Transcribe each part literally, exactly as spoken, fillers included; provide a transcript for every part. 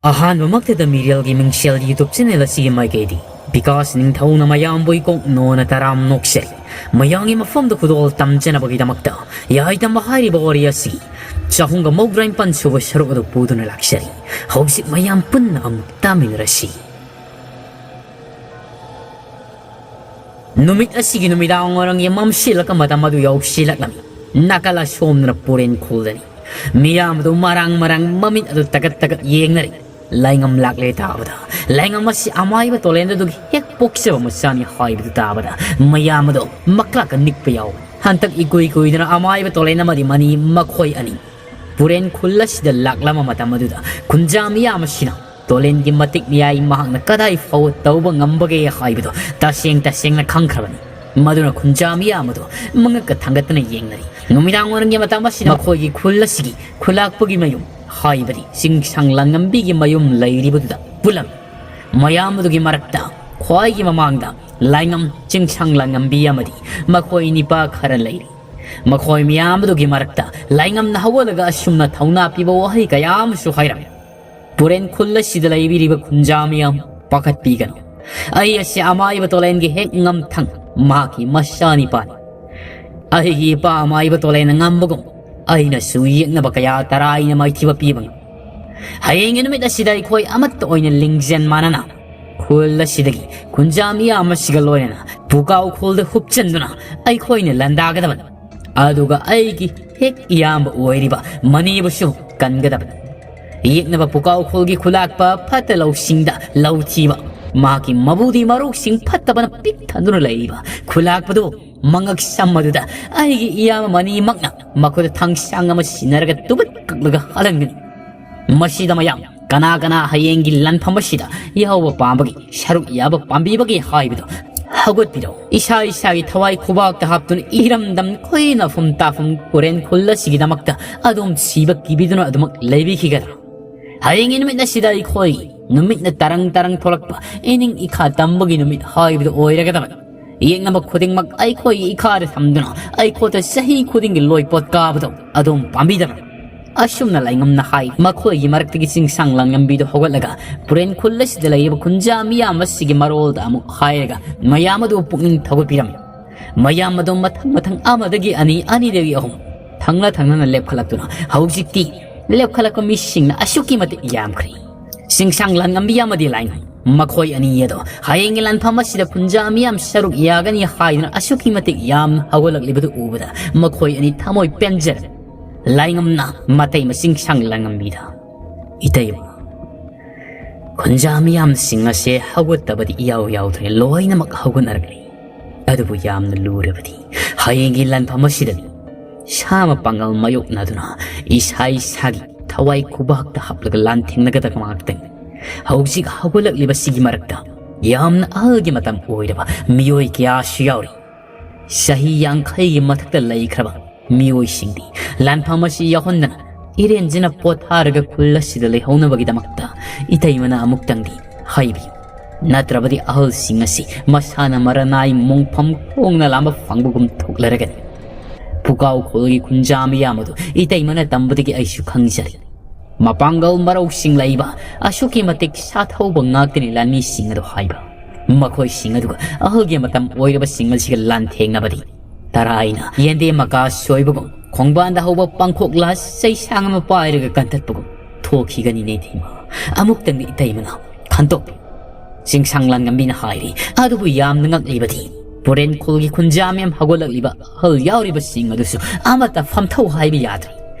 ꯑꯍꯥꯟꯕꯃꯛꯇꯗ ꯃꯤꯔꯦꯜꯒꯤ ꯃꯤꯡꯁꯦꯜ YouTube channel ꯑꯁꯤꯒꯤ ꯃꯥꯏꯀꯩꯗꯤ ꯕꯤꯀꯥꯁ ꯅꯤꯡꯊꯧꯅ ꯃꯌꯥꯝꯕꯨ ꯏꯀꯣꯛ ꯅꯣꯅ ꯇꯔꯥꯝ ꯅꯣꯛꯆꯔꯤ꯫ ꯃꯌꯥꯝꯒꯤ ꯃꯐꯝꯗ ꯈꯨꯗꯣꯜ ꯇꯝꯖꯅꯕꯒꯤꯗꯃꯛꯇ ꯌꯥꯏꯇꯝꯕ ꯍꯥꯏꯔꯤꯕ ꯋꯥꯔꯤ ꯑꯁꯤ ꯆꯍꯨꯝꯒ ꯃꯧꯗ꯭ꯔꯥ ꯅꯤꯄꯥꯟ ꯁꯨꯕ ꯁꯔꯨꯛ ꯑꯗꯨ ꯄꯨꯗꯨꯅ ꯂꯥꯛꯆꯔꯤ꯫ ꯍꯧꯖꯤꯛ ꯃꯌꯥꯝ ꯄꯨꯟꯅ ꯑꯃꯨꯛ ꯇꯥꯃꯤꯟꯅꯔꯁꯤ꯫ ꯅꯨꯃꯤꯠ ꯑꯁꯤꯒꯤ ꯅꯨꯃꯤꯗꯥꯡ ꯋꯥꯏꯔꯝꯒꯤ ꯃꯝꯁꯤꯜꯂꯛꯄ ꯃꯇꯝ ꯑꯗꯨ ꯌꯧꯁꯤꯜꯂꯛꯂꯝꯃꯤ꯫ ꯅꯥꯀꯜ ꯑꯁꯣꯝꯗꯅ ꯄꯨꯔꯦꯟ ꯈꯨꯜꯗꯅꯤ꯫ ꯃꯤꯌꯥꯝ ꯑꯗꯨ ꯃꯔꯥꯡ ꯃꯔꯥꯡ ꯃꯃꯤꯠ ꯑꯗꯨ ꯇꯒꯠ ꯇꯒꯠ ꯌꯦꯡꯅꯔꯤ꯫ ꯂꯥꯏꯉꯝ ꯂꯥꯛꯂꯦ ꯇꯥꯕꯗ, ꯂꯥꯏꯉꯝ ꯑꯁꯤ ꯑꯃꯥꯏꯕ ꯇꯣꯂꯦꯟ ꯑꯗꯨꯒꯤ ꯍꯦꯛ ꯄꯣꯛꯆꯕ ꯃꯆꯥꯅꯤ ꯍꯥꯏꯕꯗꯨ ꯇꯥꯕꯗ ꯃꯌꯥꯝ ꯑꯗꯨ ꯃꯀ꯭ꯂꯥꯛꯀ ꯅꯤꯛꯄ ꯌꯥꯎꯏ꯫ ꯍꯟꯗꯛ ꯏꯀꯨꯏ ꯀꯨꯏꯗꯅ ꯑꯃꯥꯏꯕ ꯇꯣꯂꯦꯟ ꯑꯃꯗꯤ ꯃꯅꯤ ꯃꯈꯣꯏ ꯑꯅꯤ ꯄꯨꯔꯦꯟ ꯈꯨꯜ ꯑꯁꯤꯗ ꯂꯥꯛꯂꯝꯕ ꯃꯇꯝ ꯑꯗꯨꯗ ꯈꯨꯟꯖꯥ ꯃꯤꯌꯥꯝ ꯑꯁꯤꯅ ꯇꯣꯂꯦꯟꯒꯤ ꯃꯇꯤꯛ ꯃꯌꯥꯏ ꯃꯍꯥꯛꯅ ꯀꯗꯥꯏ ꯐꯥꯎꯕ ꯇꯧꯕ ꯉꯝꯕꯒꯦ ꯍꯥꯏꯕꯗꯨ ꯇꯁꯦꯡ ꯇꯁꯦꯡꯅ ꯈꯪꯈ꯭ꯔꯕꯅꯤ꯫ ꯃꯗꯨꯅ ꯈꯨꯟꯖꯥ ꯃꯤꯌꯥꯝ ꯑꯗꯨ ꯃꯉꯛꯀ ꯊꯥꯡꯒꯠꯇꯨꯅ ꯌꯦꯡꯅꯔꯤ꯫ ꯅꯨꯃꯤꯗꯥꯡ ꯋꯥꯏꯔꯝꯒꯤ ꯃꯇꯝ ꯑꯁꯤꯗ ꯃꯈꯣꯏꯒꯤ ꯈꯨꯜ ꯑꯁꯤꯒꯤ ꯈꯨꯂꯥꯛꯄꯒꯤ ꯃꯌꯨꯝ ꯍꯥꯏꯕꯗꯤ ꯆꯤꯡꯁꯥꯡ ꯂꯥꯡꯉꯝꯕꯤꯒꯤ ꯃꯌꯨꯝ ꯂꯩꯔꯤꯕꯗꯨꯗ ꯄꯨꯜꯂꯝꯃꯤ꯫ ꯃꯌꯥꯝ ꯑꯗꯨꯒꯤ ꯃꯔꯛꯇ ꯈ꯭ꯋꯥꯏꯒꯤ ꯃꯃꯥꯡꯗ ꯂꯥꯏꯉꯝ, ꯆꯤꯡꯁꯥꯡ ꯂꯥꯡꯉꯝꯕꯤ ꯑꯃꯗꯤ ꯃꯈꯣꯏ ꯅꯤꯄꯥ ꯈꯔ ꯂꯩꯔꯤ꯫ ꯃꯈꯣꯏ ꯃꯤꯌꯥꯝ ꯑꯗꯨꯒꯤ ꯃꯔꯛꯇ ꯂꯥꯏꯉꯝꯅ ꯍꯧꯒꯠꯂꯒ ꯑꯁꯨꯝꯅ ꯊꯧꯅꯥ ꯄꯤꯕ ꯋꯥꯍꯩ ꯀꯌꯥ ꯑꯃꯁꯨ ꯍꯥꯏꯔꯝꯃꯤ꯫ ꯄꯨꯔꯦꯟ ꯈꯨꯜ ꯑꯁꯤꯗ ꯂꯩꯕꯤꯔꯤꯕ ꯈꯨꯟꯖꯥ ꯃꯤꯌꯥꯝ, ꯄꯥꯈꯠꯄꯤꯒꯅꯨ꯫ ꯑꯩ ꯑꯁꯤ ꯑꯃꯥꯏꯕ ꯇꯣꯂꯦꯟꯒꯤ ꯍꯦꯛ ꯉꯝꯊꯪ ꯃꯍꯥꯛꯀꯤ ꯃꯆꯥꯅꯤꯄꯥꯅꯤ꯫ ꯑꯩꯒꯤ ꯏꯄꯥ ꯑꯃꯥꯏꯕ ꯇꯣꯂꯦꯟꯅ ꯉꯝꯕꯒꯨꯝ ꯑꯩꯅꯁꯨ ꯌꯦꯛꯅꯕ ꯀꯌꯥ ꯇꯔꯥꯏꯅ ꯃꯥꯏꯊꯤꯕ ꯄꯤꯕ ꯉꯝꯃꯤ꯫ ꯍꯌꯦꯡꯒꯤ ꯅꯨꯃꯤꯠ ꯑꯁꯤꯗ ꯑꯩꯈꯣꯏ ꯑꯃꯠꯇ ꯑꯣꯏꯅ ꯂꯤꯡꯖꯦꯜ ꯃꯥꯟꯅꯅ ꯈꯨꯜ ꯑꯁꯤꯗꯒꯤ ꯈꯨꯟꯖꯥ ꯃꯤꯌꯥꯝ ꯑꯁꯤꯒ ꯂꯣꯏꯅꯅ ꯄꯨꯀꯥꯎ ꯈꯨꯜꯗ ꯍꯨꯞꯆꯟꯗꯨꯅ ꯑꯩꯈꯣꯏꯅ ꯂꯥꯟꯗꯥꯒꯗꯕꯅꯤ꯫ ꯑꯗꯨꯒ ꯑꯩꯒꯤ ꯍꯦꯛ ꯏꯌꯥꯝꯕ ꯑꯣꯏꯔꯤꯕ ꯃꯅꯤꯕꯨꯁꯨ ꯀꯟꯒꯗꯕꯅꯤ꯫ ꯌꯦꯛꯅꯕ ꯄꯨꯀꯥꯎ ꯈꯨꯜꯒꯤ ꯈꯨꯂꯥꯛꯄ ꯐꯠꯇ ꯂꯧꯁꯤꯡꯗ ꯂꯧ ꯊꯤꯕ, ꯃꯍꯥꯛꯀꯤ ꯃꯕꯨꯗꯤ ꯃꯔꯣꯛꯁꯤꯡ ꯐꯠꯇꯕꯅ ꯄꯤꯛ ꯊꯟꯗꯨꯅ ꯂꯩꯔꯤꯕ ꯈꯨꯂꯥꯛꯄꯗꯨ ꯃꯉꯛ ꯁꯝ ꯑꯗꯨꯗ ꯑꯩꯒꯤ ꯏꯌꯥꯝꯕ ꯃꯅꯤꯃꯛꯅ ꯃꯈꯨꯠꯇ ꯊꯥꯡꯁꯥꯡ ꯑꯃ ꯁꯤꯟꯅꯔꯒ ꯇꯨꯕꯠ ꯀꯛꯂꯒ ꯍꯥꯜꯍꯟꯒꯅꯤ꯫ ꯃꯁꯤꯗ ꯃꯌꯥꯝ ꯀꯅꯥ ꯀꯅꯥ ꯍꯌꯦꯡꯒꯤ ꯂꯥꯟꯐꯝ ꯑꯁꯤꯗ ꯌꯥꯎꯕ ꯄꯥꯝꯕꯒꯦ, ꯁꯔꯨꯛ ꯌꯥꯕ ꯄꯥꯝꯕꯤꯕꯒꯦ ꯍꯥꯏꯕꯗꯨ ꯍꯧꯒꯠꯄꯤꯔꯛꯎ꯫ ꯏꯁꯥ ꯏꯁꯥꯒꯤ ꯊꯋꯥꯏ ꯈꯨꯕꯥꯛꯇ ꯍꯥꯞꯇꯨꯅ ꯏꯔꯝꯗꯝ ꯈꯣꯏꯅꯐꯝ ꯇꯥꯐꯝ ꯄꯨꯔꯦꯟ ꯈꯨꯜ ꯑꯁꯤꯒꯤꯗꯃꯛꯇ ꯑꯗꯣꯝ ꯁꯤꯕ ꯀꯤꯕꯤꯗꯨꯅ ꯑꯗꯨꯃꯛ ꯂꯩꯕꯤꯈꯤꯒꯗ꯭ꯔꯥ? ꯍꯌꯦꯡꯒꯤ ꯅꯨꯃꯤꯠ ꯑꯁꯤꯗ ꯑꯩꯈꯣꯏ ꯅꯨꯃꯤꯠꯅ ꯇꯔꯪ ꯇꯔꯪ ꯊꯣꯛꯂꯛꯄ, ꯏꯅꯤꯡ ꯏꯈꯥ ꯇꯝꯕꯒꯤ ꯅꯨꯃꯤꯠ ꯍꯥꯏꯕꯗꯨ ꯑꯣꯏꯔꯒꯗꯕꯅꯤ꯫ ꯌꯦꯛꯅꯕ ꯈꯨꯗꯤꯡꯃꯛ ꯑꯩꯈꯣꯏꯒꯤ ꯏꯈꯥꯗ ꯊꯝꯗꯨꯅ ꯑꯩꯈꯣꯏꯗ ꯆꯍꯤ ꯈꯨꯗꯤꯡꯒꯤ ꯂꯣꯏꯄꯣꯠ ꯀꯥꯕꯗꯣ ꯑꯗꯨꯝ ꯄꯥꯝꯕꯤꯗꯕ꯭ꯔꯥ? ꯑꯁꯨꯝꯅ ꯂꯥꯏꯉꯝꯅ ꯍꯥꯏ꯫ ꯃꯈꯣꯏꯒꯤ ꯃꯔꯛꯇꯒꯤ ꯆꯤꯡꯁꯥꯡ ꯂꯥꯟꯉꯝꯕꯤꯗꯨ ꯍꯧꯒꯠꯂꯒ ꯄꯨꯔꯦꯟ ꯈꯨꯜ ꯑꯁꯤꯗ ꯂꯩꯔꯤꯕ ꯈꯨꯟꯖꯥ ꯃꯤꯌꯥꯝ ꯑꯁꯤꯒꯤ ꯃꯔꯣꯜꯗ ꯑꯃꯨꯛ ꯍꯥꯏꯔꯒ ꯃꯌꯥꯝ ꯑꯗꯨ ꯄꯨꯛꯅꯤꯡ ꯊꯧꯒꯠꯄꯤꯔꯝꯃꯤ꯫ ꯃꯌꯥꯝ ꯑꯗꯨ ꯃꯊꯪ ꯃꯊꯪ ꯑꯃꯗꯒꯤ ꯑꯅꯤ, ꯑꯅꯤꯗꯒꯤ ꯑꯍꯨꯝ ꯊꯪꯅ ꯊꯪꯅꯅ ꯂꯦꯞꯈꯠꯂꯛꯇꯨꯅ ꯍꯧꯖꯤꯛꯇꯤ ꯂꯦꯞꯈꯠꯂꯛꯄ ꯃꯤꯁꯤꯡꯅ ꯑꯁꯨꯛꯀꯤ ꯃꯇꯤꯛ ꯌꯥꯝꯈ꯭ꯔꯦ꯫ ꯆꯤꯡꯁꯥꯡ ꯂꯥꯟꯉꯝꯕꯤ ꯑꯃꯗꯤ ꯂꯥꯏꯉꯝ, ꯃꯈꯣꯏ ꯑꯅꯤ ꯑꯗꯣ ꯍꯌꯦꯡꯒꯤ ꯂꯥꯟꯐꯝ ꯑꯁꯤꯗ ꯈꯨꯟꯖꯥ ꯃꯤꯌꯥꯝ ꯁꯔꯨꯛ ꯌꯥꯒꯅꯤ ꯍꯥꯏꯗꯨꯅ ꯑꯁꯨꯛꯀꯤ ꯃꯇꯤꯛ ꯌꯥꯝꯅ ꯍꯧꯒꯠꯂꯛꯂꯤꯕꯗꯨ ꯎꯕꯗ ꯃꯈꯣꯏ ꯑꯅꯤ ꯊꯃꯣꯏ ꯄꯦꯟꯖꯔꯦ꯫ ꯂꯥꯏꯉꯝꯅ ꯃꯇꯩ ꯃꯆꯤꯡꯁꯥꯡ ꯂꯥꯟꯉꯝꯕꯤꯗ, "ꯏꯇꯩꯃ, ꯈꯨꯟꯖꯥ ꯃꯤꯌꯥꯝꯁꯤꯡ ꯑꯁꯦ ꯍꯧꯒꯠꯇꯕꯗꯤ ꯏꯌꯥꯎ ꯌꯥꯎꯗ꯭ꯔꯦ, ꯂꯣꯏꯅꯃꯛ ꯍꯧꯒꯠꯅꯔꯛꯂꯤ꯫ ꯑꯗꯨꯕꯨ ꯌꯥꯝꯅ ꯂꯨꯔꯕꯗꯤ ꯍꯌꯦꯡꯒꯤ ꯂꯥꯟꯐꯝ ꯑꯁꯤꯗꯗꯤ ꯁꯥ ꯃꯄꯥꯡꯒꯜ ꯃꯥꯌꯣꯛꯅꯗꯨꯅ ꯏꯁꯥ ꯏꯁꯥꯒꯤ ꯊꯋꯥꯏ ꯈꯨꯕꯥꯛꯇ ꯍꯥꯞꯂꯒ ꯂꯥꯟꯊꯦꯡꯅꯒꯗꯕ ꯉꯥꯛꯇꯅꯤ꯫ ꯍꯧꯖꯤꯛ ꯍꯧꯒꯠꯂꯛꯂꯤꯕꯁꯤꯒꯤ ꯃꯔꯛꯇ ꯌꯥꯝꯅ ꯑꯍꯜꯒꯤ ꯃꯇꯝ ꯑꯣꯏꯔꯕ ꯃꯤꯑꯣꯏ ꯀꯌꯥꯁꯨ ꯌꯥꯎꯔꯤ꯫ ꯆꯍꯤ ꯌꯥꯡꯈꯩꯒꯤ ꯃꯊꯛꯇ ꯂꯩꯈ꯭ꯔꯕ ꯃꯤꯑꯣꯏꯁꯤꯡꯗꯤ ꯂꯥꯟꯐꯝ ꯑꯁꯤ ꯌꯥꯎꯍꯟꯗꯅ ꯏꯔꯦꯟꯖꯅ ꯄꯣꯊꯥꯔꯒ ꯈꯨꯜ ꯑꯁꯤꯗ ꯂꯩꯍꯧꯅꯕꯒꯤꯗꯃꯛꯇ ꯏꯇꯩꯃꯅ ꯑꯃꯨꯛꯇꯪꯗꯤ ꯍꯥꯏꯕꯤꯌꯨ꯫ ꯅꯠꯇ꯭ꯔꯕꯗꯤ ꯑꯍꯜꯁꯤꯡ ꯑꯁꯤ ꯃꯁꯥꯅ ꯃꯔꯅꯥꯏ ꯃꯣꯡꯐꯝ ꯈꯣꯡꯅ ꯂꯥꯝꯕ ꯐꯪꯕꯒꯨꯝ ꯊꯣꯛꯂꯔꯒꯅꯤ꯫ ꯄꯨꯀꯥꯎ ꯈꯨꯜꯒꯤ ꯈꯨꯟꯖꯥ ꯃꯤꯌꯥꯝ ꯑꯗꯨ ꯏꯇꯩꯃꯅ ꯇꯝꯕꯗꯒꯤ ꯑꯩꯁꯨ ꯈꯪꯖꯔꯤ꯫ ꯃꯄꯥꯡꯒꯜ ꯃꯔꯧꯁꯤꯡ ꯂꯩꯕ, ꯑꯁꯨꯛꯀꯤ ꯃꯇꯤꯛ ꯁꯥꯊꯧꯕ ꯉꯥꯛꯇꯅꯤ ꯂꯥꯟꯃꯤꯁꯤꯡ ꯑꯗꯨ ꯍꯥꯏꯕ꯫ ꯃꯈꯣꯏꯁꯤꯡ ꯑꯗꯨꯒ ꯑꯍꯜꯒꯤ ꯃꯇꯝ ꯑꯣꯏꯔꯕꯁꯤꯡ ꯑꯁꯤꯒ ꯂꯥꯟꯊꯦꯡꯅꯕꯗꯤ ꯇꯔꯥꯏꯅ ꯌꯦꯟꯗꯦꯝ ꯃꯀꯥ ꯁꯣꯏꯕꯒꯨꯝ ꯈꯣꯡꯕꯥꯟꯗ ꯍꯧꯕ ꯄꯥꯡꯈꯣꯛꯂꯥ ꯆꯩꯁꯥꯡ ꯑꯃ ꯄꯥꯏꯔꯒ ꯀꯟꯊꯠꯄꯒꯨꯝ ꯊꯣꯛꯈꯤꯒꯅꯤꯅꯦ ꯏꯇꯩꯃ꯫ ꯑꯃꯨꯛꯇꯪꯗꯤ ꯏꯇꯩꯃꯅ ꯈꯟꯇꯣꯛꯄꯤꯌꯨ꯫ ꯆꯤꯡꯁꯥꯡ ꯂꯥꯟꯉꯝꯕꯤꯅ ꯍꯥꯏꯔꯤ꯫ ꯑꯗꯨꯕꯨ ꯌꯥꯝꯅ ꯉꯛꯂꯤꯕꯗꯤ ꯄꯨꯔꯦꯟ ꯈꯨꯜꯒꯤ ꯈꯨꯟꯖꯥ ꯃꯌꯥꯝ ꯍꯧꯒꯠꯂꯛꯂꯤꯕ ꯑꯍꯜ ꯌꯥꯎꯔꯤꯕꯁꯤꯡ ꯑꯗꯨꯁꯨ ꯑꯃꯠꯇ ꯐꯝꯊꯧ ꯍꯥꯏꯕ ꯌꯥꯗ꯭ꯔꯤ꯫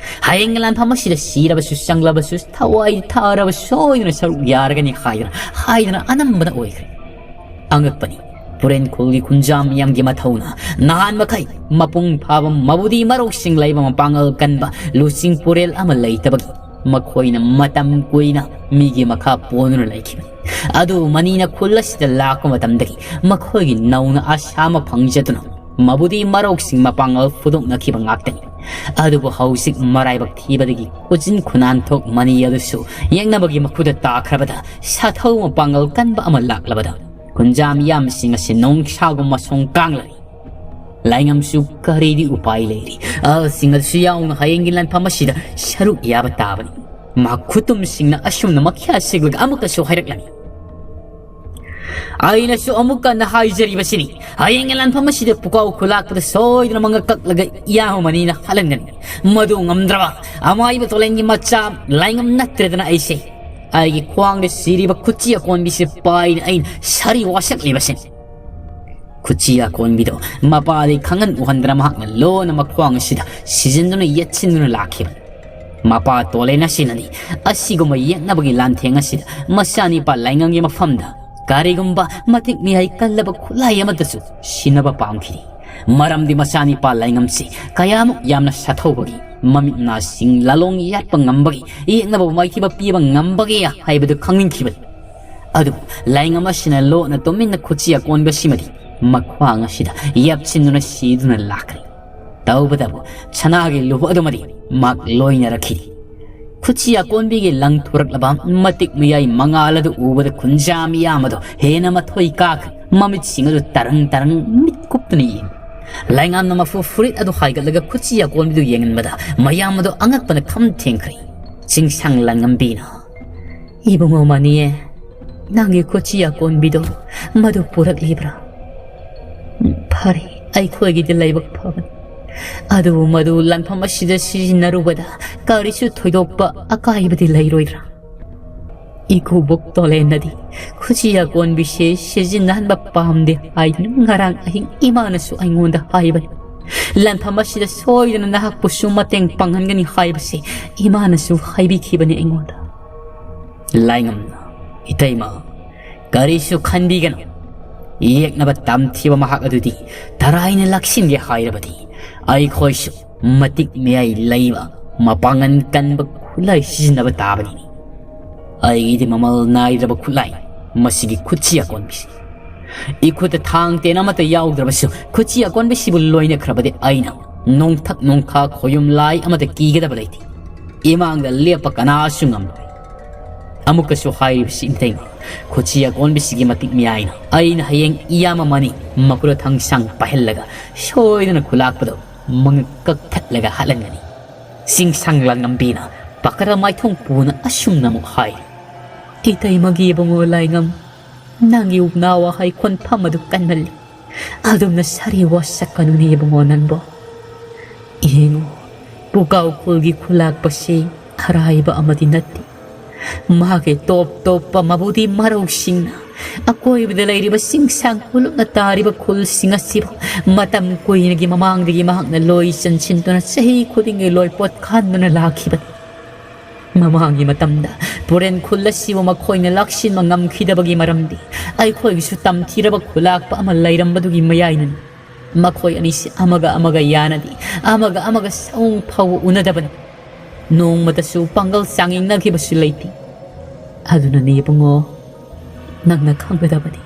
ꯍꯌꯦꯡ ꯂꯥꯟꯐꯝ ꯑꯁꯤꯗ ꯁꯤꯔꯕꯁꯨ ꯆꯪꯂꯕꯁꯨ ꯊꯋꯥꯏ ꯊꯥꯔꯕ ꯁꯣꯏꯗꯅ ꯁꯔꯨꯛ ꯌꯥꯔꯒꯅꯤ ꯍꯥꯏꯗꯅ ꯍꯥꯏꯗꯅ ꯑꯅꯝꯕꯅ ꯑꯣꯏꯈ꯭ꯔꯦ꯫ ꯑꯉꯛꯄꯅꯤ꯫ ꯄꯨꯔꯦꯟ ꯈꯨꯜꯒꯤ ꯈꯨꯟꯖꯥ ꯃꯤꯌꯥꯝꯒꯤ ꯃꯊꯧꯅ ꯅꯍꯥꯟ ꯃꯈꯩ ꯃꯄꯨꯡ ꯐꯥꯕ ꯃꯕꯨꯗꯤ ꯃꯔꯧꯁꯤꯡ ꯂꯩꯕ ꯃꯄꯥꯡꯒꯜ ꯀꯟꯕ ꯂꯨꯆꯤꯡ ꯄꯨꯔꯦꯜ ꯑꯃ ꯂꯩꯇꯕꯒꯤ ꯃꯈꯣꯏꯅ ꯃꯇꯝ ꯀꯨꯏꯅ ꯃꯤꯒꯤ ꯃꯈꯥ ꯄꯣꯟꯗꯨꯅ ꯂꯩꯈꯤꯕꯅꯤ꯫ ꯑꯗꯨ ꯃꯅꯤꯅ ꯈꯨꯜ ꯑꯁꯤꯗ ꯂꯥꯛꯄ ꯃꯇꯝꯗꯒꯤ ꯃꯈꯣꯏꯒꯤ ꯅꯧꯅ ꯑꯁꯥ ꯑꯃ ꯐꯪꯖꯗꯨꯅ ꯃꯕꯨꯗꯤ ꯃꯔꯧꯁꯤꯡ ꯃꯄꯥꯡꯒꯜ ꯐꯨꯗꯣꯛꯅꯈꯤꯕ ꯉꯥꯛꯇꯅꯤ꯫ ꯑꯗꯨꯕꯨ ꯍꯧꯖꯤꯛ ꯃꯔꯥꯏꯕꯛ ꯊꯤꯕꯗꯒꯤ ꯀꯣꯆꯤꯟ ꯈꯨꯅꯥꯟꯊꯣꯛ ꯃꯅꯤ ꯑꯗꯨꯁꯨ ꯌꯦꯛꯅꯕꯒꯤ ꯃꯈꯨꯗ ꯇꯥꯈ꯭ꯔꯕꯗ ꯁꯥꯊꯧ ꯃꯄꯥꯡꯒꯜ ꯀꯟꯕ ꯑꯃ ꯂꯥꯛꯂꯕꯗ ꯈꯨꯟꯖꯥ ꯃꯤꯌꯥꯝꯁꯤꯡ ꯑꯁꯤ ꯅꯣꯡꯁꯥꯒꯨꯝ ꯃꯁꯣꯡ ꯀꯥꯡꯂꯔꯤ꯫ ꯂꯥꯏꯉꯝꯁꯨ ꯀꯔꯤꯗꯤ ꯎꯄꯥꯏ ꯂꯩꯔꯤ? ꯑꯍꯜꯁꯤꯡ ꯑꯗꯨꯁꯨ ꯌꯥꯎꯅ ꯍꯌꯦꯡꯒꯤ ꯂꯥꯟꯐꯝ ꯑꯁꯤꯗ ꯁꯔꯨꯛ ꯌꯥꯕ ꯇꯥꯕꯅꯤ꯫ ꯃꯍꯥꯛ ꯈꯨꯇꯨꯝꯁꯤꯡꯅ ꯑꯁꯨꯝꯅ ꯃꯈ꯭ꯌꯥ ꯁꯤꯛꯂꯒ ꯑꯃꯨꯛꯀꯁꯨ ꯍꯥꯏꯔꯛꯂꯝꯃꯤ꯫ ꯑꯩꯅꯁꯨ ꯑꯃꯨꯛ ꯍꯟꯅ ꯍꯥꯏꯖꯔꯤꯕꯁꯤꯅꯤ, ꯍꯌꯦꯡꯒꯤ ꯂꯥꯟꯐꯝ ꯑꯁꯤꯗ ꯄꯨꯀꯥꯎ ꯈꯨꯂꯥꯛꯄꯗ ꯁꯣꯏꯗꯅ ꯃꯉꯛ ꯀꯛꯂꯒ ꯏꯌꯥꯝꯕꯅꯤꯅ ꯍꯥꯠꯍꯟꯒꯅꯤ꯫ ꯃꯗꯨ ꯉꯝꯗ꯭ꯔꯕ ꯑꯃꯥꯏꯕ ꯇꯣꯂꯦꯟꯒꯤ ꯃꯆꯥ ꯂꯥꯏꯉꯝ ꯅꯠꯇ꯭ꯔꯦꯗꯅ ꯑꯩꯁꯦ꯫ ꯑꯩꯒꯤ ꯈ꯭ꯋꯥꯡꯗ ꯁꯤꯔꯤꯕ ꯈꯨꯠꯆꯤ ꯑꯀꯣꯟꯕꯤꯁꯦ ꯄꯥꯏꯅ ꯑꯩꯅ ꯁꯥꯔꯤ ꯋꯥꯁꯛꯂꯤꯕꯁꯤꯅꯤ꯫ ꯈꯨꯠꯆꯤ ꯑꯀꯣꯟꯕꯤꯗꯣ ꯃꯄꯥꯗꯤ ꯈꯪꯍꯟ ꯎꯍꯟꯗꯅ ꯃꯍꯥꯛꯅ ꯂꯣꯟꯅ ꯃꯈ꯭ꯋꯥꯡ ꯑꯁꯤꯗ ꯁꯤꯖꯤꯟꯗꯨꯅ ꯌꯦꯠꯁꯤꯟꯗꯨꯅ ꯂꯥꯛꯈꯤꯕꯅꯤ꯫ ꯃꯄꯥ ꯇꯣꯂꯦꯟ ꯑꯁꯤꯅꯅꯤ ꯑꯁꯤꯒꯨꯝꯕ ꯌꯦꯛꯅꯕꯒꯤ ꯂꯥꯟꯊꯦꯡ ꯑꯁꯤꯗ ꯃꯆꯥꯅꯤꯄꯥ ꯂꯥꯏꯉꯝꯒꯤ ꯃꯐꯝꯗ ꯀꯔꯤꯒꯨꯝꯕ ꯃꯇꯤꯛ ꯃꯤꯍꯩ ꯀꯜꯂꯕ ꯈꯨꯠꯂꯥꯏ ꯑꯃꯠꯇꯁꯨ ꯁꯤꯟꯅꯕ ꯄꯥꯝꯈꯤꯗꯦ꯫ ꯃꯔꯝꯗꯤ ꯃꯆꯥꯅꯤꯄꯥ ꯂꯥꯏꯉꯝꯁꯤ ꯀꯌꯥꯃꯨꯛ ꯌꯥꯝꯅ ꯁꯥꯊꯧꯕꯒꯤ, ꯃꯃꯤꯠ ꯃꯅꯥꯁꯤꯡ ꯂꯥꯂꯣꯡ ꯌꯥꯠꯄ ꯉꯝꯕꯒꯤ, ꯌꯦꯛꯅꯕ ꯃꯥꯏꯊꯤꯕ ꯄꯤꯕ ꯉꯝꯕꯒꯦ ꯍꯥꯏꯕꯗꯨ ꯈꯪꯅꯤꯡꯈꯤꯕꯅꯤ꯫ ꯑꯗꯨꯕꯨ ꯂꯥꯏꯉꯝ ꯑꯁꯤꯅ ꯂꯣꯠꯅ ꯇꯨꯃꯤꯟꯅ ꯈꯨꯠꯆꯤ ꯑꯀꯣꯟꯕꯁꯤꯃꯗꯤ ꯃꯈ꯭ꯋꯥꯡ ꯑꯁꯤꯗ ꯌꯥꯞꯁꯤꯟꯗꯨꯅ ꯁꯤꯗꯨꯅ ꯂꯥꯛꯈ꯭ꯔꯦ꯫ ꯇꯧꯕꯇꯕꯨ ꯁꯅꯥꯒꯤ ꯂꯨꯕꯨ ꯑꯗꯨꯃꯗꯤ ꯃꯍꯥꯛ ꯂꯣꯏꯅꯔꯛꯈꯤꯗꯦ꯫ ꯈꯨꯠꯆꯤ ꯑꯀꯣꯟꯕꯤꯒꯤ ꯂꯪꯊꯣꯔꯛꯂꯕ ꯃꯇꯤꯛ ꯃꯌꯥꯏ ꯃꯉꯥꯜ ꯑꯗꯨ ꯎꯕꯗ ꯈꯨꯟꯖꯥ ꯃꯤꯌꯥꯝ ꯑꯗꯨ ꯍꯦꯟꯅ ꯃꯊꯣꯏ ꯀꯥꯈ꯭ꯔꯦ꯫ ꯃꯃꯤꯠꯁꯤꯡ ꯑꯗꯨ ꯇꯔꯪ ꯇꯔꯪ ꯃꯤꯠ ꯀꯨꯞꯇꯨꯅ ꯌꯦꯡꯉꯤ꯫ ꯂꯥꯏꯉꯝꯅ ꯃꯐꯨ ꯐꯨꯔꯤꯠ ꯑꯗꯨ ꯍꯥꯏꯒꯠꯂꯒ ꯈꯨꯠꯆꯤ ꯑꯀꯣꯟꯕꯤꯗꯨ ꯌꯦꯡꯍꯟꯕꯗ ꯃꯌꯥꯝ ꯑꯗꯨ ꯑꯉꯛꯄꯅ ꯈꯝ ꯊꯦꯡꯈ꯭ꯔꯦ꯫ ꯆꯤꯡꯁꯥꯡ ꯂꯥꯏꯉꯝꯕꯤꯅ, "ꯏꯕꯨꯡꯉꯣ ꯃꯅꯤꯌꯦ, ꯅꯪꯒꯤ ꯈꯨꯠꯆꯤ ꯑꯀꯣꯟꯕꯤꯗꯣ ꯃꯗꯨ ꯄꯨꯔꯛꯂꯤꯕ꯭ꯔꯥ? ꯐꯔꯦ, ꯑꯩꯈꯣꯏꯒꯤꯗꯤ ꯂꯥꯏꯕꯛ ꯐꯕꯅꯤ꯫ ꯑꯗꯨꯕꯨ ꯃꯗꯨ ꯂꯥꯟꯐꯝ ꯑꯁꯤꯗ ꯁꯤꯖꯤꯟꯅꯔꯨꯕꯗ ꯀꯔꯤꯁꯨ ꯊꯣꯏꯗꯣꯛꯄ ꯑꯀꯥꯏꯕꯗꯤ ꯂꯩꯔꯣꯏꯗ꯭ꯔꯥ?" "ꯏꯀꯨꯕꯣꯛ ꯇꯣꯂꯦꯟꯅꯗꯤ ꯈꯨꯠꯆꯤ ꯑꯀꯣꯟꯕꯤꯁꯦ ꯁꯤꯖꯤꯟꯅꯍꯟꯕ ꯄꯥꯝꯗꯦ ꯍꯥꯏꯗꯨꯅ ꯉꯔꯥꯡ ꯑꯍꯤꯡ ꯏꯃꯥꯅꯁꯨ ꯑꯩꯉꯣꯟꯗ ꯍꯥꯏꯕꯅꯤ꯫ ꯂꯥꯟꯐꯝ ꯑꯁꯤꯗ ꯁꯣꯏꯗꯅ ꯅꯍꯥꯛꯄꯨꯁꯨ ꯃꯇꯦꯡ ꯄꯥꯡꯍꯟꯒꯅꯤ ꯍꯥꯏꯕꯁꯦ ꯏꯃꯥꯅꯁꯨ ꯍꯥꯏꯕꯤꯈꯤꯕꯅꯤ ꯑꯩꯉꯣꯟꯗ꯫" ꯂꯥꯏꯉꯝꯅ, "ꯏꯇꯩꯃ, ꯀꯔꯤꯁꯨ ꯈꯟꯕꯤꯒꯅꯨ꯫ ꯌꯦꯛꯅꯕ ꯇꯝꯊꯤꯕ ꯃꯍꯥꯛ ꯑꯗꯨꯗꯤ ꯇꯔꯥꯏꯅ ꯂꯥꯛꯁꯤꯟꯒꯦ ꯍꯥꯏꯔꯕꯗꯤ ꯑꯩꯈꯣꯏꯁꯨ ꯃꯇꯤꯛ ꯃꯌꯥꯏ ꯂꯩꯕ, ꯃꯄꯥꯡꯒꯜ ꯀꯟꯕ ꯈꯨꯠꯂꯥꯏ ꯁꯤꯖꯤꯟꯅꯕ ꯇꯥꯕꯅꯤꯅꯦ꯫ ꯑꯩꯒꯤꯗꯤ ꯃꯃꯜ ꯅꯥꯏꯗ꯭ꯔꯕ ꯈꯨꯠꯂꯥꯏ, ꯃꯁꯤꯒꯤ ꯈꯨꯠꯆꯤ ꯑꯀꯣꯟꯕꯤꯁꯤ꯫ ꯏꯈꯨꯠꯇ ꯊꯥꯡ ꯇꯦꯟ ꯑꯃꯠꯇ ꯌꯥꯎꯗ꯭ꯔꯕꯁꯨ ꯈꯨꯠꯆꯤ ꯑꯀꯣꯟꯕꯤꯁꯤꯕꯨ ꯂꯣꯏꯅꯈ꯭ꯔꯕꯗꯤ ꯑꯩꯅ ꯅꯣꯡꯊꯛ ꯅꯣꯡꯈꯥ ꯈꯣꯌꯨꯝ ꯂꯥꯏ ꯑꯃꯠꯇ ꯀꯤꯒꯗꯕ ꯂꯩꯇꯦ꯫ ꯏꯃꯥꯡꯗ ꯂꯦꯞꯄ ꯀꯅꯥꯁꯨ ꯉꯝꯂꯣꯏ꯫ ꯑꯃꯨꯛꯀꯁꯨ ꯍꯥꯏꯔꯤꯕꯁꯤ ꯏꯇꯩꯃ, ꯈꯨꯠꯁꯤ ꯑꯀꯣꯟꯕꯁꯤꯒꯤ ꯃꯇꯤꯛ ꯃꯌꯥꯏꯅ ꯑꯩꯅ ꯍꯌꯦꯡ ꯏꯌꯥꯝꯕ ꯃꯅꯤ ꯃꯀꯨꯔ ꯊꯥꯡꯁꯥꯡ ꯄꯥꯏꯍꯜꯂꯒ ꯁꯣꯏꯗꯅ ꯈꯨꯂꯥꯛꯄꯗꯣ ꯃꯉꯛ ꯀꯛꯊꯠꯂꯒ ꯍꯥꯠꯂꯟꯒꯅꯤ꯫ ꯆꯤꯡꯁꯥꯡ ꯂꯥꯡꯉꯝꯕꯤꯅ ꯄꯥꯈꯠꯂ ꯃꯥꯏꯊꯣꯡ ꯄꯨꯅ ꯑꯁꯨꯝꯅ ꯑꯃꯨꯛ ꯍꯥꯏꯔꯤ꯫ ꯏꯇꯩꯃꯒꯤ ꯏꯕꯨꯡꯉꯣ ꯂꯥꯏꯉꯝ, ꯅꯪꯒꯤ ꯎꯛꯅꯥ ꯋꯥꯍꯩ ꯈꯣꯟꯐꯝ ꯑꯗꯨ ꯀꯟꯃꯜꯂꯤ꯫ ꯑꯗꯨꯝꯅ ꯁꯥꯔꯤ ꯋꯥꯁꯛꯀꯅꯨꯅꯦ ꯏꯕꯨꯡꯉꯣ ꯅꯪꯕꯣ꯫ ꯌꯦꯡꯉꯨ, ꯄꯨꯀꯥꯎ ꯈꯨꯜꯒꯤ ꯈꯨꯂꯥꯛꯄꯁꯤ ꯑꯔꯥꯏꯕ ꯑꯃꯗꯤ ꯅꯠꯇꯦ꯫ ꯃꯍꯥꯛꯀꯤ ꯇꯣꯞ ꯇꯣꯞꯄ ꯃꯕꯨꯗꯤ ꯃꯔꯧꯁꯤꯡꯅ ꯑꯀꯣꯏꯕꯗ ꯂꯩꯔꯤꯕ ꯆꯤꯡꯁꯥꯡ ꯄꯨꯂꯞꯅ ꯇꯥꯔꯤꯕ ꯈꯨꯜꯁꯤꯡ ꯑꯁꯤꯕꯨ ꯃꯇꯝ ꯀꯨꯏꯅꯒꯤ ꯃꯃꯥꯡꯗꯒꯤ ꯃꯍꯥꯛꯅ ꯂꯣꯏ ꯆꯟꯁꯤꯟꯗꯨꯅ ꯆꯍꯤ ꯈꯨꯗꯤꯡꯒꯤ ꯂꯣꯏ ꯄꯣꯠꯈꯥꯟꯗꯨꯅ ꯂꯥꯛꯈꯤꯕꯅꯤ꯫ ꯃꯃꯥꯡꯒꯤ ꯃꯇꯝꯗ ꯄꯨꯔꯦꯟ ꯈꯨꯜ ꯑꯁꯤꯕꯨ ꯃꯈꯣꯏꯅ ꯂꯥꯛꯁꯤꯟꯕ ꯉꯝꯈꯤꯗꯕꯒꯤ ꯃꯔꯝꯗꯤ ꯑꯩꯈꯣꯏꯒꯤꯁꯨ ꯇꯝꯊꯤꯔꯕ ꯈꯨꯂꯥꯛꯄ ꯑꯃ ꯂꯩꯔꯝꯕꯗꯨꯒꯤ ꯃꯌꯥꯏꯅꯅꯤ꯫ ꯃꯈꯣꯏ ꯑꯅꯤꯁꯤ ꯑꯃꯒ ꯑꯃꯒ ꯌꯥꯅꯗꯦ, ꯑꯃꯒ ꯑꯃꯒ ꯁꯑꯣꯡ ꯐꯥꯎꯕ ꯎꯅꯗꯕꯅꯤ꯫ ꯅꯣꯡꯃꯇꯁꯨ ꯄꯥꯡꯒꯜ ꯆꯥꯡꯌꯦꯡꯅꯈꯤꯕꯁꯨ ꯂꯩꯇꯦ꯫ ꯑꯗꯨꯅꯅꯦ ꯏꯕꯨꯡꯉꯣ, ꯅꯪꯅ ꯈꯪꯒꯗꯕꯅꯤ꯫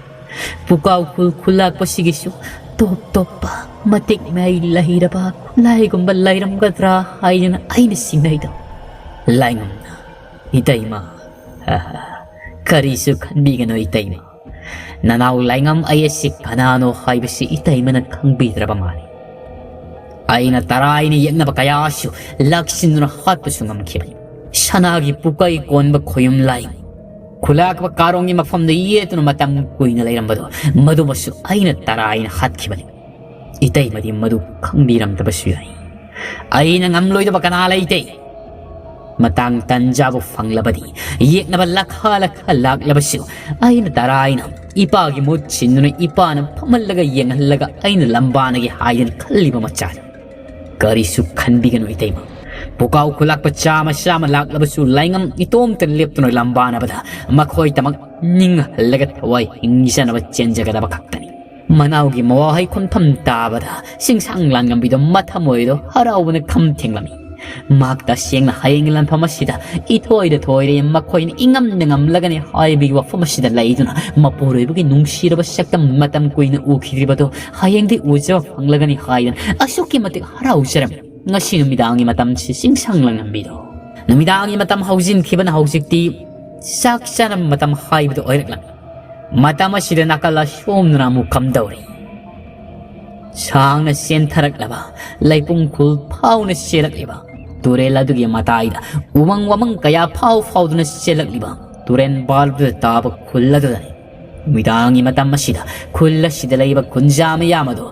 ꯄꯨꯀꯥꯎ ꯈꯨꯜ ꯈꯨꯜꯂꯥꯛꯄꯁꯤꯒꯤꯁꯨ ꯇꯣꯞ ꯇꯣꯞꯄ ꯃꯇꯤꯛ ꯃꯌꯥꯏ ꯂꯩꯔꯕ ꯈꯨꯠꯂꯥꯏꯒꯨꯝꯕ ꯂꯩꯔꯝꯒꯗ꯭ꯔꯥ ꯍꯥꯏꯗꯅ ꯑꯩꯅ ꯆꯤꯡꯅꯩꯗꯣ꯫ ꯂꯥꯏꯉꯝꯅ, ꯏꯇꯩꯃ, ꯀꯔꯤꯁꯨ ꯈꯟꯕꯤꯒꯅꯨ ꯏꯇꯩꯃ꯫ ꯅꯅꯥꯎ ꯂꯥꯏꯉꯝ ꯑꯩ ꯑꯁꯤ ꯀꯅꯥꯅꯣ ꯍꯥꯏꯕꯁꯤ ꯏꯇꯩꯃꯅ ꯈꯪꯕꯤꯗ꯭ꯔꯕ ꯃꯥꯜꯂꯤ꯫ ꯑꯩꯅ ꯇꯔꯥꯏꯅ ꯌꯦꯛꯅꯕ ꯀꯌꯥꯁꯨ ꯂꯥꯛꯁꯤꯟꯗꯨꯅ ꯍꯥꯠꯄꯁꯨ ꯉꯝꯈꯤꯕꯅꯤ꯫ ꯁꯅꯥꯒꯤ ꯄꯨꯀꯩ ꯀꯣꯟꯕ ꯈꯣꯌꯨꯝ ꯂꯥꯏ, ꯈꯨꯂꯥꯛꯄ ꯀꯥꯔꯣꯡꯒꯤ ꯃꯐꯝꯗ ꯌꯦꯠꯇꯨꯅ ꯃꯇꯝ ꯀꯨꯏꯅ ꯂꯩꯔꯝꯕꯗꯣ, ꯃꯗꯨꯃꯁꯨ ꯑꯩꯅ ꯇꯔꯥꯏꯅ ꯍꯥꯠꯈꯤꯕꯅꯤ꯫ ꯏꯇꯩꯃꯗꯤ ꯃꯗꯨ ꯈꯪꯕꯤꯔꯝꯗꯕꯁꯨ ꯌꯥꯏ꯫ ꯑꯩꯅ ꯉꯝꯂꯣꯏꯗꯕ ꯀꯅꯥ ꯂꯩꯇꯦ꯫ ꯃꯇꯥꯡ ꯇꯟꯖꯥꯕꯨ ꯐꯪꯂꯕꯗꯤ ꯌꯦꯛꯅꯕ ꯂꯈꯥ ꯂꯈꯥ ꯂꯥꯛꯂꯕꯁꯨ ꯑꯩꯅ ꯇꯔꯥꯏꯅ ꯏꯄꯥꯒꯤ ꯃꯍꯨꯠ ꯁꯤꯟꯗꯨꯅ ꯏꯄꯥꯅ ꯐꯝꯍꯜꯂꯒ ꯌꯦꯡꯍꯜꯂꯒ ꯑꯩꯅ ꯂꯝꯕꯥꯅꯒꯦ ꯍꯥꯏꯗꯅ ꯈꯜꯂꯤꯕ ꯃꯆꯥꯅꯤ꯫ ꯀꯔꯤꯁꯨ ꯈꯟꯕꯤꯒꯅꯨ ꯏꯇꯩꯃ꯫ ꯄꯨꯀꯥꯎ ꯈꯨꯂꯥꯛꯄ ꯆꯥꯝꯃ ꯆꯥꯝꯃ ꯂꯥꯛꯂꯕꯁꯨ ꯂꯥꯏꯉꯝ ꯏꯇꯣꯝꯇ ꯂꯦꯞꯇꯨꯅ ꯂꯝꯕꯥꯅꯕꯗ ꯃꯈꯣꯏꯗꯃꯛ ꯅꯤꯡꯍꯜꯂꯒ ꯊꯋꯥꯏ ꯍꯤꯡꯖꯅꯕ ꯆꯦꯟꯖꯒꯗꯕ ꯈꯛꯇꯅꯤ꯫ ꯃꯅꯥꯎꯒꯤ ꯃꯋꯥꯍꯩ ꯈꯣꯟꯐꯝ ꯇꯥꯕꯗ ꯆꯤꯡꯁꯥꯡ ꯂꯥꯟꯉꯝꯕꯤꯗꯣ ꯃꯊꯃꯣꯏꯗꯣ ꯍꯔꯥꯎꯕꯅ ꯈꯝ ꯊꯦꯡꯂꯝꯃꯤ꯫ ꯃꯍꯥꯛ ꯇꯁꯦꯡꯅ ꯍꯌꯦꯡꯒꯤ ꯂꯥꯟꯐꯝ ꯑꯁꯤꯗ ꯏꯊꯣꯏꯗ ꯊꯣꯏꯔꯦ, ꯃꯈꯣꯏꯅ ꯏꯉꯝꯗ ꯉꯝꯂꯒꯅꯤ ꯍꯥꯏꯕꯒꯤ ꯋꯥꯐꯝ ꯑꯁꯤꯗ ꯂꯩꯗꯨꯅ ꯃꯄꯨꯔꯣꯏꯕꯒꯤ ꯅꯨꯡꯁꯤꯔꯕ ꯁꯛꯇꯝ ꯃꯇꯝ ꯀꯨꯏꯅ ꯎꯈꯤꯗ꯭ꯔꯤꯕꯗꯣ ꯍꯌꯦꯡꯗꯤ ꯎꯖꯕ ꯐꯪꯂꯒꯅꯤ ꯍꯥꯏꯗꯅ ꯑꯁꯨꯛꯀꯤ ꯃꯇꯤꯛ ꯍꯔꯥꯎꯖꯔꯝꯃꯤ꯫ ꯉꯁꯤ ꯅꯨꯃꯤꯗꯥꯡꯒꯤ ꯃꯇꯝꯁꯤ ꯆꯤꯡꯁꯥꯡ ꯂꯥꯟꯉꯝꯕꯤꯗꯣ꯫ ꯅꯨꯃꯤꯗꯥꯡꯒꯤ ꯃꯇꯝ ꯍꯧꯖꯤꯟꯈꯤꯕꯅ ꯍꯧꯖꯤꯛꯇꯤ ꯆꯥꯛ ꯆꯥꯅꯕ ꯃꯇꯝ ꯍꯥꯏꯕꯗꯨ ꯑꯣꯏꯔꯛꯂꯝꯃꯤ꯫ ꯃꯇꯝ ꯑꯁꯤꯗ ꯅꯥꯀꯜ ꯑꯁꯣꯝꯗꯅ ꯑꯃꯨꯛ ꯀꯝꯗꯧꯔꯤ? ꯁꯥꯡꯅ ꯆꯦꯟꯊꯔꯛꯂꯕ ꯂꯩꯄꯨꯡ ꯈꯨꯜ ꯐꯥꯎꯅ ꯆꯦꯜꯂꯛꯂꯤꯕ ꯇꯨꯔꯦꯜ ꯑꯗꯨꯒꯤ ꯃꯇꯥꯏꯗ ꯎꯃꯪ ꯋꯥꯃꯪ ꯀꯌꯥ ꯐꯥꯎ ꯐꯥꯎꯗꯨꯅ ꯆꯦꯜꯂꯛꯂꯤꯕ ꯇꯨꯔꯦꯟ ꯄꯥꯜꯗꯨꯗ ꯇꯥꯕ ꯈꯨꯜ ꯑꯗꯨꯗꯅꯤ꯫ ꯅꯨꯃꯤꯗꯥꯡꯒꯤ ꯃꯇꯝ ꯑꯁꯤꯗ ꯈꯨꯜ ꯑꯁꯤꯗ ꯂꯩꯕ ꯈꯨꯟꯖꯥ ꯃꯌꯥꯝ ꯑꯗꯨ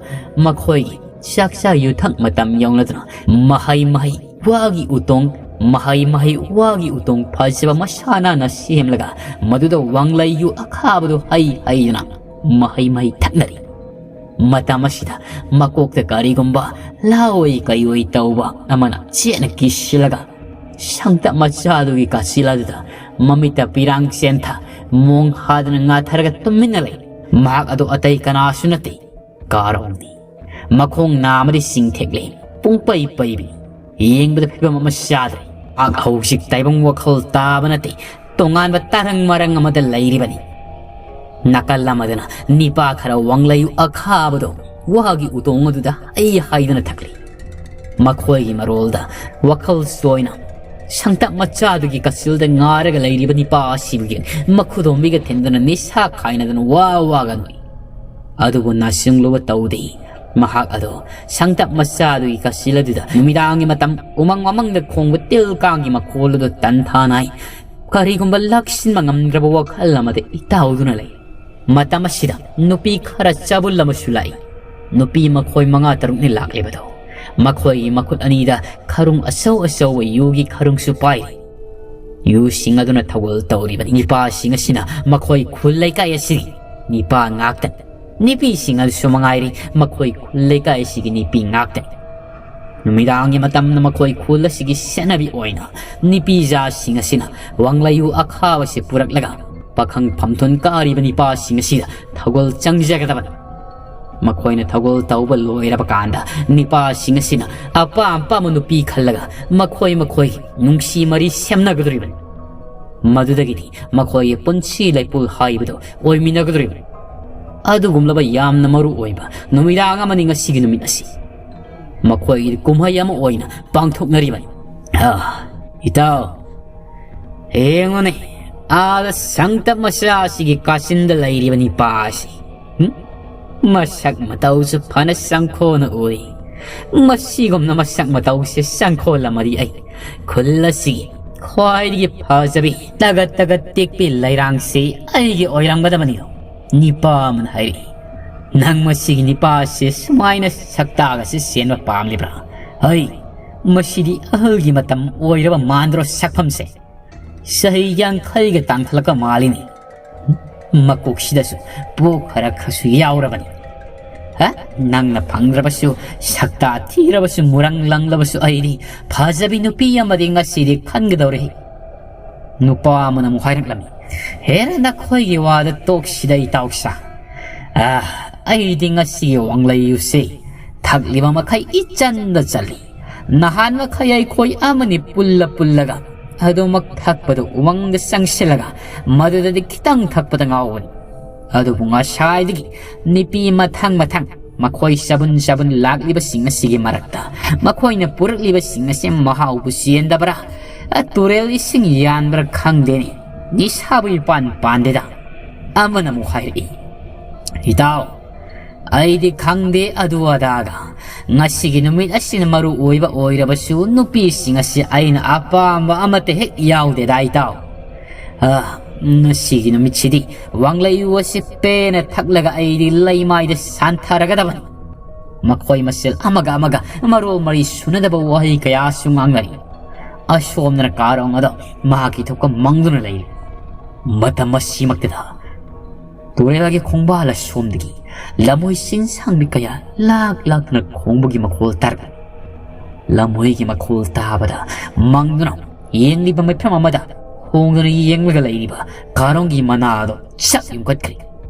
ꯃꯈꯣꯏꯒꯤ ꯆꯥꯛꯆꯥ ꯌꯨꯊꯛ ꯃꯇꯝ ꯌꯧꯅꯗꯨꯅ ꯃꯍꯩ ꯃꯍꯩ ꯋꯥꯒꯤ ꯎꯇꯣꯡ, ꯃꯍꯩ ꯃꯍꯩ ꯋꯥꯒꯤ ꯎꯇꯣꯡ ꯐꯖꯕ ꯃꯁꯥ ꯅꯥꯟꯅ ꯁꯦꯝꯂꯒ ꯃꯗꯨꯗ ꯋꯥꯡꯂꯩ ꯌꯨ ꯑꯈꯥꯕꯗꯨ ꯍꯩ ꯍꯩꯗꯨꯅ ꯃꯍꯩ ꯃꯍꯩ ꯊꯛꯅꯔꯤ꯫ ꯃꯇꯝ ꯑꯁꯤꯗ ꯃꯀꯣꯛꯇ ꯀꯔꯤꯒꯨꯝꯕ ꯂꯥꯑꯣꯏ ꯀꯩꯑꯣꯏ ꯇꯧꯕ ꯑꯃꯅ ꯆꯦꯠꯅ ꯀꯤꯁꯤꯜꯂꯒ ꯁꯪꯇꯞ ꯃꯆꯥꯗꯨꯒꯤ ꯀꯥꯆꯤꯜ ꯑꯗꯨꯗ ꯃꯃꯤꯠꯇ ꯄꯤꯔꯥꯡ ꯆꯦꯟꯊ ꯃꯣꯡ ꯍꯥꯗꯅ ꯉꯥꯊꯔꯒ ꯇꯨꯃꯤꯟꯅ ꯂꯩ꯫ ꯃꯍꯥꯛ ꯑꯗꯨ ꯑꯇꯩ ꯀꯅꯥꯁꯨ ꯅꯠꯇꯦ, ꯀꯥꯔꯣꯡꯅꯤ꯫ ꯃꯈꯣꯡ ꯅꯥꯝꯃꯗꯤ ꯆꯤꯡ ꯊꯦꯛꯂꯦ, ꯄꯨꯡ ꯄꯩ ꯄꯩꯕꯤ꯫ ꯌꯦꯡꯕꯗ ꯐꯤꯕꯝ ꯑꯃ ꯆꯥꯗ꯭ꯔꯦ꯫ ꯃꯍꯥꯛ ꯍꯧꯖꯤꯛ ꯇꯥꯏꯕꯪ ꯋꯥꯈꯜ ꯇꯥꯕ ꯅꯠꯇꯦ, ꯇꯣꯉꯥꯟꯕ ꯇꯔꯪ ꯃꯔꯪ ꯑꯃꯗ ꯂꯩꯔꯤꯕꯅꯤ꯫ ꯅꯥꯀꯜ ꯑꯃꯗꯅ ꯅꯤꯄꯥ ꯈꯔ ꯋꯥꯡꯂꯩ ꯑꯈꯥꯕꯗꯣ ꯋꯥꯒꯤ ꯎꯇꯣꯡ ꯑꯗꯨꯗ ꯍꯩ ꯍꯥꯏꯗꯅ ꯊꯛꯂꯤ꯫ ꯃꯈꯣꯏꯒꯤ ꯃꯔꯣꯜꯗ ꯋꯥꯈꯜ ꯆꯣꯏꯅ ꯁꯪꯇꯞ ꯃꯆꯥꯗꯨꯒꯤ ꯀꯥꯆꯤꯜꯗ ꯉꯥꯔꯒ ꯂꯩꯔꯤꯕ ꯅꯤꯄꯥ ꯑꯁꯤꯕꯨꯒꯤ ꯃꯈꯨꯗꯣꯝꯕꯤꯒ ꯊꯤꯟꯗꯨꯅ ꯅꯤꯁꯥ ꯈꯥꯏꯅꯗꯨꯅ ꯋꯥ ꯋꯥꯒ ꯅꯣꯛꯏ꯫ ꯑꯗꯨꯕꯨ ꯅꯥꯆꯤꯡꯂꯨꯕ ꯇꯧꯗꯦ꯫ ꯃꯍꯥꯛ ꯑꯗꯣ ꯁꯪꯇꯞ ꯃꯆꯥꯗꯨꯒꯤ ꯀꯥꯆꯤꯜ ꯑꯗꯨꯗ ꯅꯨꯃꯤꯗꯥꯡꯒꯤ ꯃꯇꯝ ꯎꯃꯪ ꯋꯥꯃꯪꯗ ꯈꯣꯡꯕ ꯇꯤꯜ ꯀꯥꯡꯒꯤ ꯃꯈꯣꯜ ꯑꯗꯨ ꯇꯟꯊꯥꯅ ꯍꯥꯏ꯫ ꯀꯔꯤꯒꯨꯝꯕ ꯂꯥꯛꯁꯤꯟꯕ ꯉꯝꯗ꯭ꯔꯕ ꯋꯥꯈꯜ ꯑꯃꯗ ꯏꯇꯥꯎꯗꯨꯅ ꯂꯩ꯫ ꯃꯇꯝ ꯑꯁꯤꯗ ꯅꯨꯄꯤ ꯈꯔ ꯆꯥꯕꯨꯜ ꯑꯃꯁꯨ ꯂꯥꯛꯏ꯫ ꯅꯨꯄꯤ ꯃꯈꯣꯏ ꯃꯉꯥ ꯇꯔꯨꯛꯅꯤ ꯂꯥꯛꯂꯤꯕꯗꯣ꯫ ꯃꯈꯣꯏꯒꯤ ꯃꯈꯨꯠ ꯑꯅꯤꯗ ꯈꯔꯨꯡ ꯑꯆꯧ ꯑꯆꯧꯕ ꯌꯨꯒꯤ ꯈꯔꯨꯡꯁꯨ ꯄꯥꯏꯔꯤ꯫ ꯌꯨꯁꯤꯡ ꯑꯗꯨꯅ ꯊꯧꯒꯜ ꯇꯧꯔꯤꯕ ꯅꯤꯄꯥꯁꯤꯡ ꯑꯁꯤꯅ ꯃꯈꯣꯏ ꯈꯨꯜ ꯂꯩꯀꯥꯏ ꯑꯁꯤꯒꯤ ꯅꯤꯄꯥ ꯉꯥꯛꯇꯅꯤ꯫ ꯅꯨꯄꯤꯁꯤꯡ ꯑꯗꯨꯁꯨ ꯃꯉꯥꯏꯔꯤ, ꯃꯈꯣꯏ ꯈꯨꯜ ꯂꯩꯀꯥꯏ ꯑꯁꯤꯒꯤ ꯅꯨꯄꯤ ꯉꯥꯛꯇꯅꯤ꯫ ꯅꯨꯃꯤꯗꯥꯡꯒꯤ ꯃꯇꯝꯗ ꯃꯈꯣꯏ ꯈꯨꯜ ꯑꯁꯤꯒꯤ ꯆꯠꯅꯕꯤ ꯑꯣꯏꯅ ꯅꯨꯄꯤꯖꯥꯁꯤꯡ ꯑꯁꯤꯅ ꯋꯥꯡꯂꯩꯌꯨ ꯑꯈꯥꯕꯁꯤ ꯄꯨꯔꯛꯂꯒ ꯄꯥꯈꯪ ꯐꯝꯊꯣꯟ ꯀꯥꯔꯤꯕ ꯅꯤꯄꯥꯁꯤꯡ ꯑꯁꯤꯗ ꯊꯧꯒꯜ ꯆꯪꯖꯒꯗꯕꯅꯤ꯫ ꯃꯈꯣꯏꯅ ꯊꯧꯒꯜ ꯇꯧꯕ ꯂꯣꯏꯔꯕ ꯀꯥꯟꯗ ꯅꯤꯄꯥꯁꯤꯡ ꯑꯁꯤꯅ ꯑꯄꯥꯝ ꯑꯄꯥꯝꯕ ꯅꯨꯄꯤ ꯈꯜꯂꯒ ꯃꯈꯣꯏ ꯃꯈꯣꯏꯒꯤ ꯅꯨꯡꯁꯤ ꯃꯔꯤ ꯁꯦꯝꯅꯒꯗꯧꯔꯤꯕꯅꯤ꯫ ꯃꯗꯨꯗꯒꯤꯗꯤ ꯃꯈꯣꯏꯒꯤ ꯄꯨꯟꯁꯤ ꯂꯩꯄꯨꯜ ꯍꯥꯏꯕꯗꯨ ꯑꯣꯏꯃꯤꯟꯅꯒꯗꯧꯔꯤꯕꯅꯤ꯫ ꯑꯗꯨꯒꯨꯝꯂꯕ ꯌꯥꯝꯅ ꯃꯔꯨ ꯑꯣꯏꯕ ꯅꯨꯃꯤꯗꯥꯡ ꯑꯃꯅꯤ ꯉꯁꯤꯒꯤ ꯅꯨꯃꯤꯠ ꯑꯁꯤ꯫ ꯃꯈꯣꯏꯒꯤ ꯀꯨꯝꯍꯩ ꯑꯃ ꯑꯣꯏꯅ ꯄꯥꯡꯊꯣꯛꯅꯔꯤꯕꯅꯤ꯫ ꯑꯥ, ꯏꯇꯥꯎ, ꯌꯦꯡꯉꯨꯅꯦ, ꯑꯥꯗ ꯁꯪꯇꯞ ꯃꯆꯥ ꯑꯁꯤꯒꯤ ꯀꯥꯆꯤꯟꯗ ꯂꯩꯔꯤꯕ ꯅꯤꯄꯥ ꯑꯁꯤ, ꯍꯨꯝ? ꯃꯁꯛ ꯃꯇꯧꯁꯨ ꯐꯅ ꯆꯪꯈꯣꯅ ꯎꯏ꯫ ꯃꯁꯤꯒꯨꯝꯅ ꯃꯁꯛ ꯃꯇꯧꯁꯦ ꯆꯪꯈꯣꯜꯂꯝꯃꯗꯤ ꯑꯩ ꯈꯨꯜ ꯑꯁꯤꯒꯤ ꯈ꯭ꯋꯥꯏꯗꯒꯤ ꯐꯖꯕꯤ ꯇꯒꯠ ꯇꯒꯠ ꯇꯦꯛꯄꯤ ꯂꯩꯔꯥꯡꯁꯤ ꯑꯩꯒꯤ ꯑꯣꯏꯔꯝꯒꯗꯕꯅꯤꯗꯣ꯫ ꯅꯤꯄꯥ ꯑꯃꯅ ꯍꯥꯏꯔꯛꯏ꯫ "ꯅꯪ ꯃꯁꯤꯒꯤ ꯅꯤꯄꯥꯁꯦ ꯁꯨꯃꯥꯏꯅ ꯁꯛꯇꯥꯒꯁꯦ ꯆꯦꯟꯕ ꯄꯥꯝꯂꯤꯕ꯭ꯔꯥ? ꯍꯩ, ꯃꯁꯤꯗꯤ ꯑꯍꯜꯒꯤ ꯃꯇꯝ ꯑꯣꯏꯔꯕ ꯃꯥꯟꯗ꯭ꯔꯣ ꯁꯛꯐꯝꯁꯦ? ꯆꯍꯤ ꯌꯥꯡꯈꯩꯒ ꯇꯥꯡꯈꯠꯂꯛꯄ ꯃꯥꯜꯂꯤꯅꯦ꯫ ꯃꯀꯣꯛꯁꯤꯗꯁꯨ ꯄꯣꯛ ꯈꯔ ꯈꯔꯁꯨ ꯌꯥꯎꯔꯕꯅꯤ꯫ ꯍ? ꯅꯪꯅ ꯐꯪꯗ꯭ꯔꯕꯁꯨ, ꯁꯛꯇꯥ ꯊꯤꯔꯕꯁꯨ, ꯃꯨꯔꯪ ꯂꯪꯂꯕꯁꯨ ꯑꯩꯗꯤ ꯐꯖꯕꯤ ꯅꯨꯄꯤ ꯑꯃꯗꯤ ꯉꯁꯤꯗꯤ ꯈꯟꯒꯗꯧꯔꯦ꯫" ꯅꯨꯄꯥ ꯑꯃꯅ ꯑꯃꯨꯛ ꯍꯥꯏꯔꯛꯂꯝꯃꯤ꯫ "ꯍꯦꯔꯥ, ꯅꯈꯣꯏꯒꯤ ꯋꯥꯗ ꯇꯣꯛꯁꯤꯗ, ꯏꯇꯥꯎꯁꯥ꯫ ꯑꯥ, ꯑꯩꯗꯤ ꯉꯁꯤꯒꯤ ꯋꯥꯡꯂꯩꯌꯨꯁꯦ ꯊꯛꯂꯤꯕ ꯃꯈꯩ ꯏꯆꯟꯗ ꯆꯜꯂꯤ꯫ ꯅꯍꯥꯟ ꯃꯈꯩ ꯑꯩꯈꯣꯏ ꯑꯃꯅꯤ ꯄꯨꯜꯂ ꯄꯨꯜꯂꯒ ꯑꯗꯨꯃꯛ ꯊꯛꯄꯗ ꯎꯃꯪꯗ ꯆꯪꯁꯤꯜꯂꯒ ꯃꯗꯨꯗꯗꯤ ꯈꯤꯇꯪ ꯊꯛꯄꯗ ꯉꯥꯎꯕꯅꯤ꯫ ꯑꯗꯨꯕꯨ ꯉꯁꯥꯏꯗꯒꯤ ꯅꯨꯄꯤ ꯃꯊꯪ ꯃꯊꯪ ꯃꯈꯣꯏ ꯆꯕꯨꯟ ꯆꯕꯨꯟ ꯂꯥꯛꯂꯤꯕꯁꯤꯡ ꯑꯁꯤꯒꯤ ꯃꯔꯛꯇ ꯃꯈꯣꯏꯅ ꯄꯨꯔꯛꯂꯤꯕꯁꯤꯡ ꯑꯁꯤ ꯃꯍꯥꯎꯕꯨ ꯆꯦꯟꯗꯕ꯭ꯔꯥ, ꯇꯨꯔꯦꯜ ꯏꯁꯤꯡ ꯌꯥꯟꯕ꯭ꯔꯥ ꯈꯪꯗꯦꯅꯦ, ꯅꯤꯁꯥꯕꯨ ꯏꯄꯥꯟ ꯄꯥꯟꯗꯦꯗ꯫" ꯑꯃꯅ ꯑꯃꯨꯛ ꯍꯥꯏꯔꯛꯏ, "ꯏꯇꯥꯎ, ꯑꯩꯗꯤ ꯈꯪꯗꯦ ꯑꯗꯨ ꯑꯗꯥꯒ꯫ ꯉꯁꯤꯒꯤ ꯅꯨꯃꯤꯠ ꯑꯁꯤꯅ ꯃꯔꯨ ꯑꯣꯏꯕ ꯑꯣꯏꯔꯕꯁꯨ ꯅꯨꯄꯤꯁꯤꯡ ꯑꯁꯤ ꯑꯩꯅ ꯑꯄꯥꯝꯕ ꯑꯃꯠꯇ ꯍꯦꯛ ꯌꯥꯎꯗꯦꯗ, ꯏꯇꯥꯎ꯫ ꯑ, ꯉꯁꯤꯒꯤ ꯅꯨꯃꯤꯠꯁꯤꯗꯤ ꯋꯥꯡꯂꯩꯌꯨ ꯑꯁꯤ ꯄꯦꯟꯅ ꯊꯛꯂꯒ ꯑꯩꯗꯤ ꯂꯩꯃꯥꯏꯗ ꯁꯥꯟꯊꯔꯒꯗꯕꯅꯤ꯫" ꯃꯈꯣꯏ ꯃꯁꯦꯜ ꯑꯃꯒ ꯑꯃꯒ ꯃꯔꯣꯜ ꯃꯔꯤ ꯁꯨꯅꯗꯕ ꯋꯥꯍꯩ ꯀꯌꯥꯁꯨ ꯉꯥꯡꯅꯔꯤ꯫ ꯑꯁꯣꯝꯗꯅ ꯀꯥꯔꯣꯡ ꯑꯗꯣ ꯃꯍꯥꯛꯀꯤ ꯊꯣꯛꯄ ꯃꯪꯗꯨꯅ ꯂꯩꯔꯤ꯫ ꯃꯇꯝ ꯑꯁꯤꯃꯛꯇꯗ ꯇꯨꯔꯦꯜꯒꯤ ꯈꯣꯡꯕꯥꯜ ꯑꯁꯣꯝꯗꯒꯤ ꯂꯝꯃꯣꯏ ꯆꯤꯟꯁꯥꯡꯕꯤ ꯀꯌꯥ ꯂꯥꯛ ꯂꯥꯛꯇꯨꯅ ꯈꯣꯡꯕꯒꯤ ꯃꯈꯣꯜ ꯇꯥꯔꯛꯂꯤ꯫ ꯂꯝꯃꯣꯏꯒꯤ ꯃꯈꯣꯜ ꯇꯥꯕꯗ ꯃꯪꯗꯨꯅ ꯌꯦꯡꯂꯤꯕ ꯃꯤꯐꯝ ꯑꯃꯗ ꯍꯣꯡꯗꯨꯅ ꯌꯦꯡꯂꯒ ꯂꯩꯔꯤꯕ ꯀꯥꯔꯣꯡꯒꯤ ꯃꯅꯥ ꯑꯗꯨ ꯆꯞ ꯌꯨꯡꯈꯠꯈ꯭ꯔꯦ꯫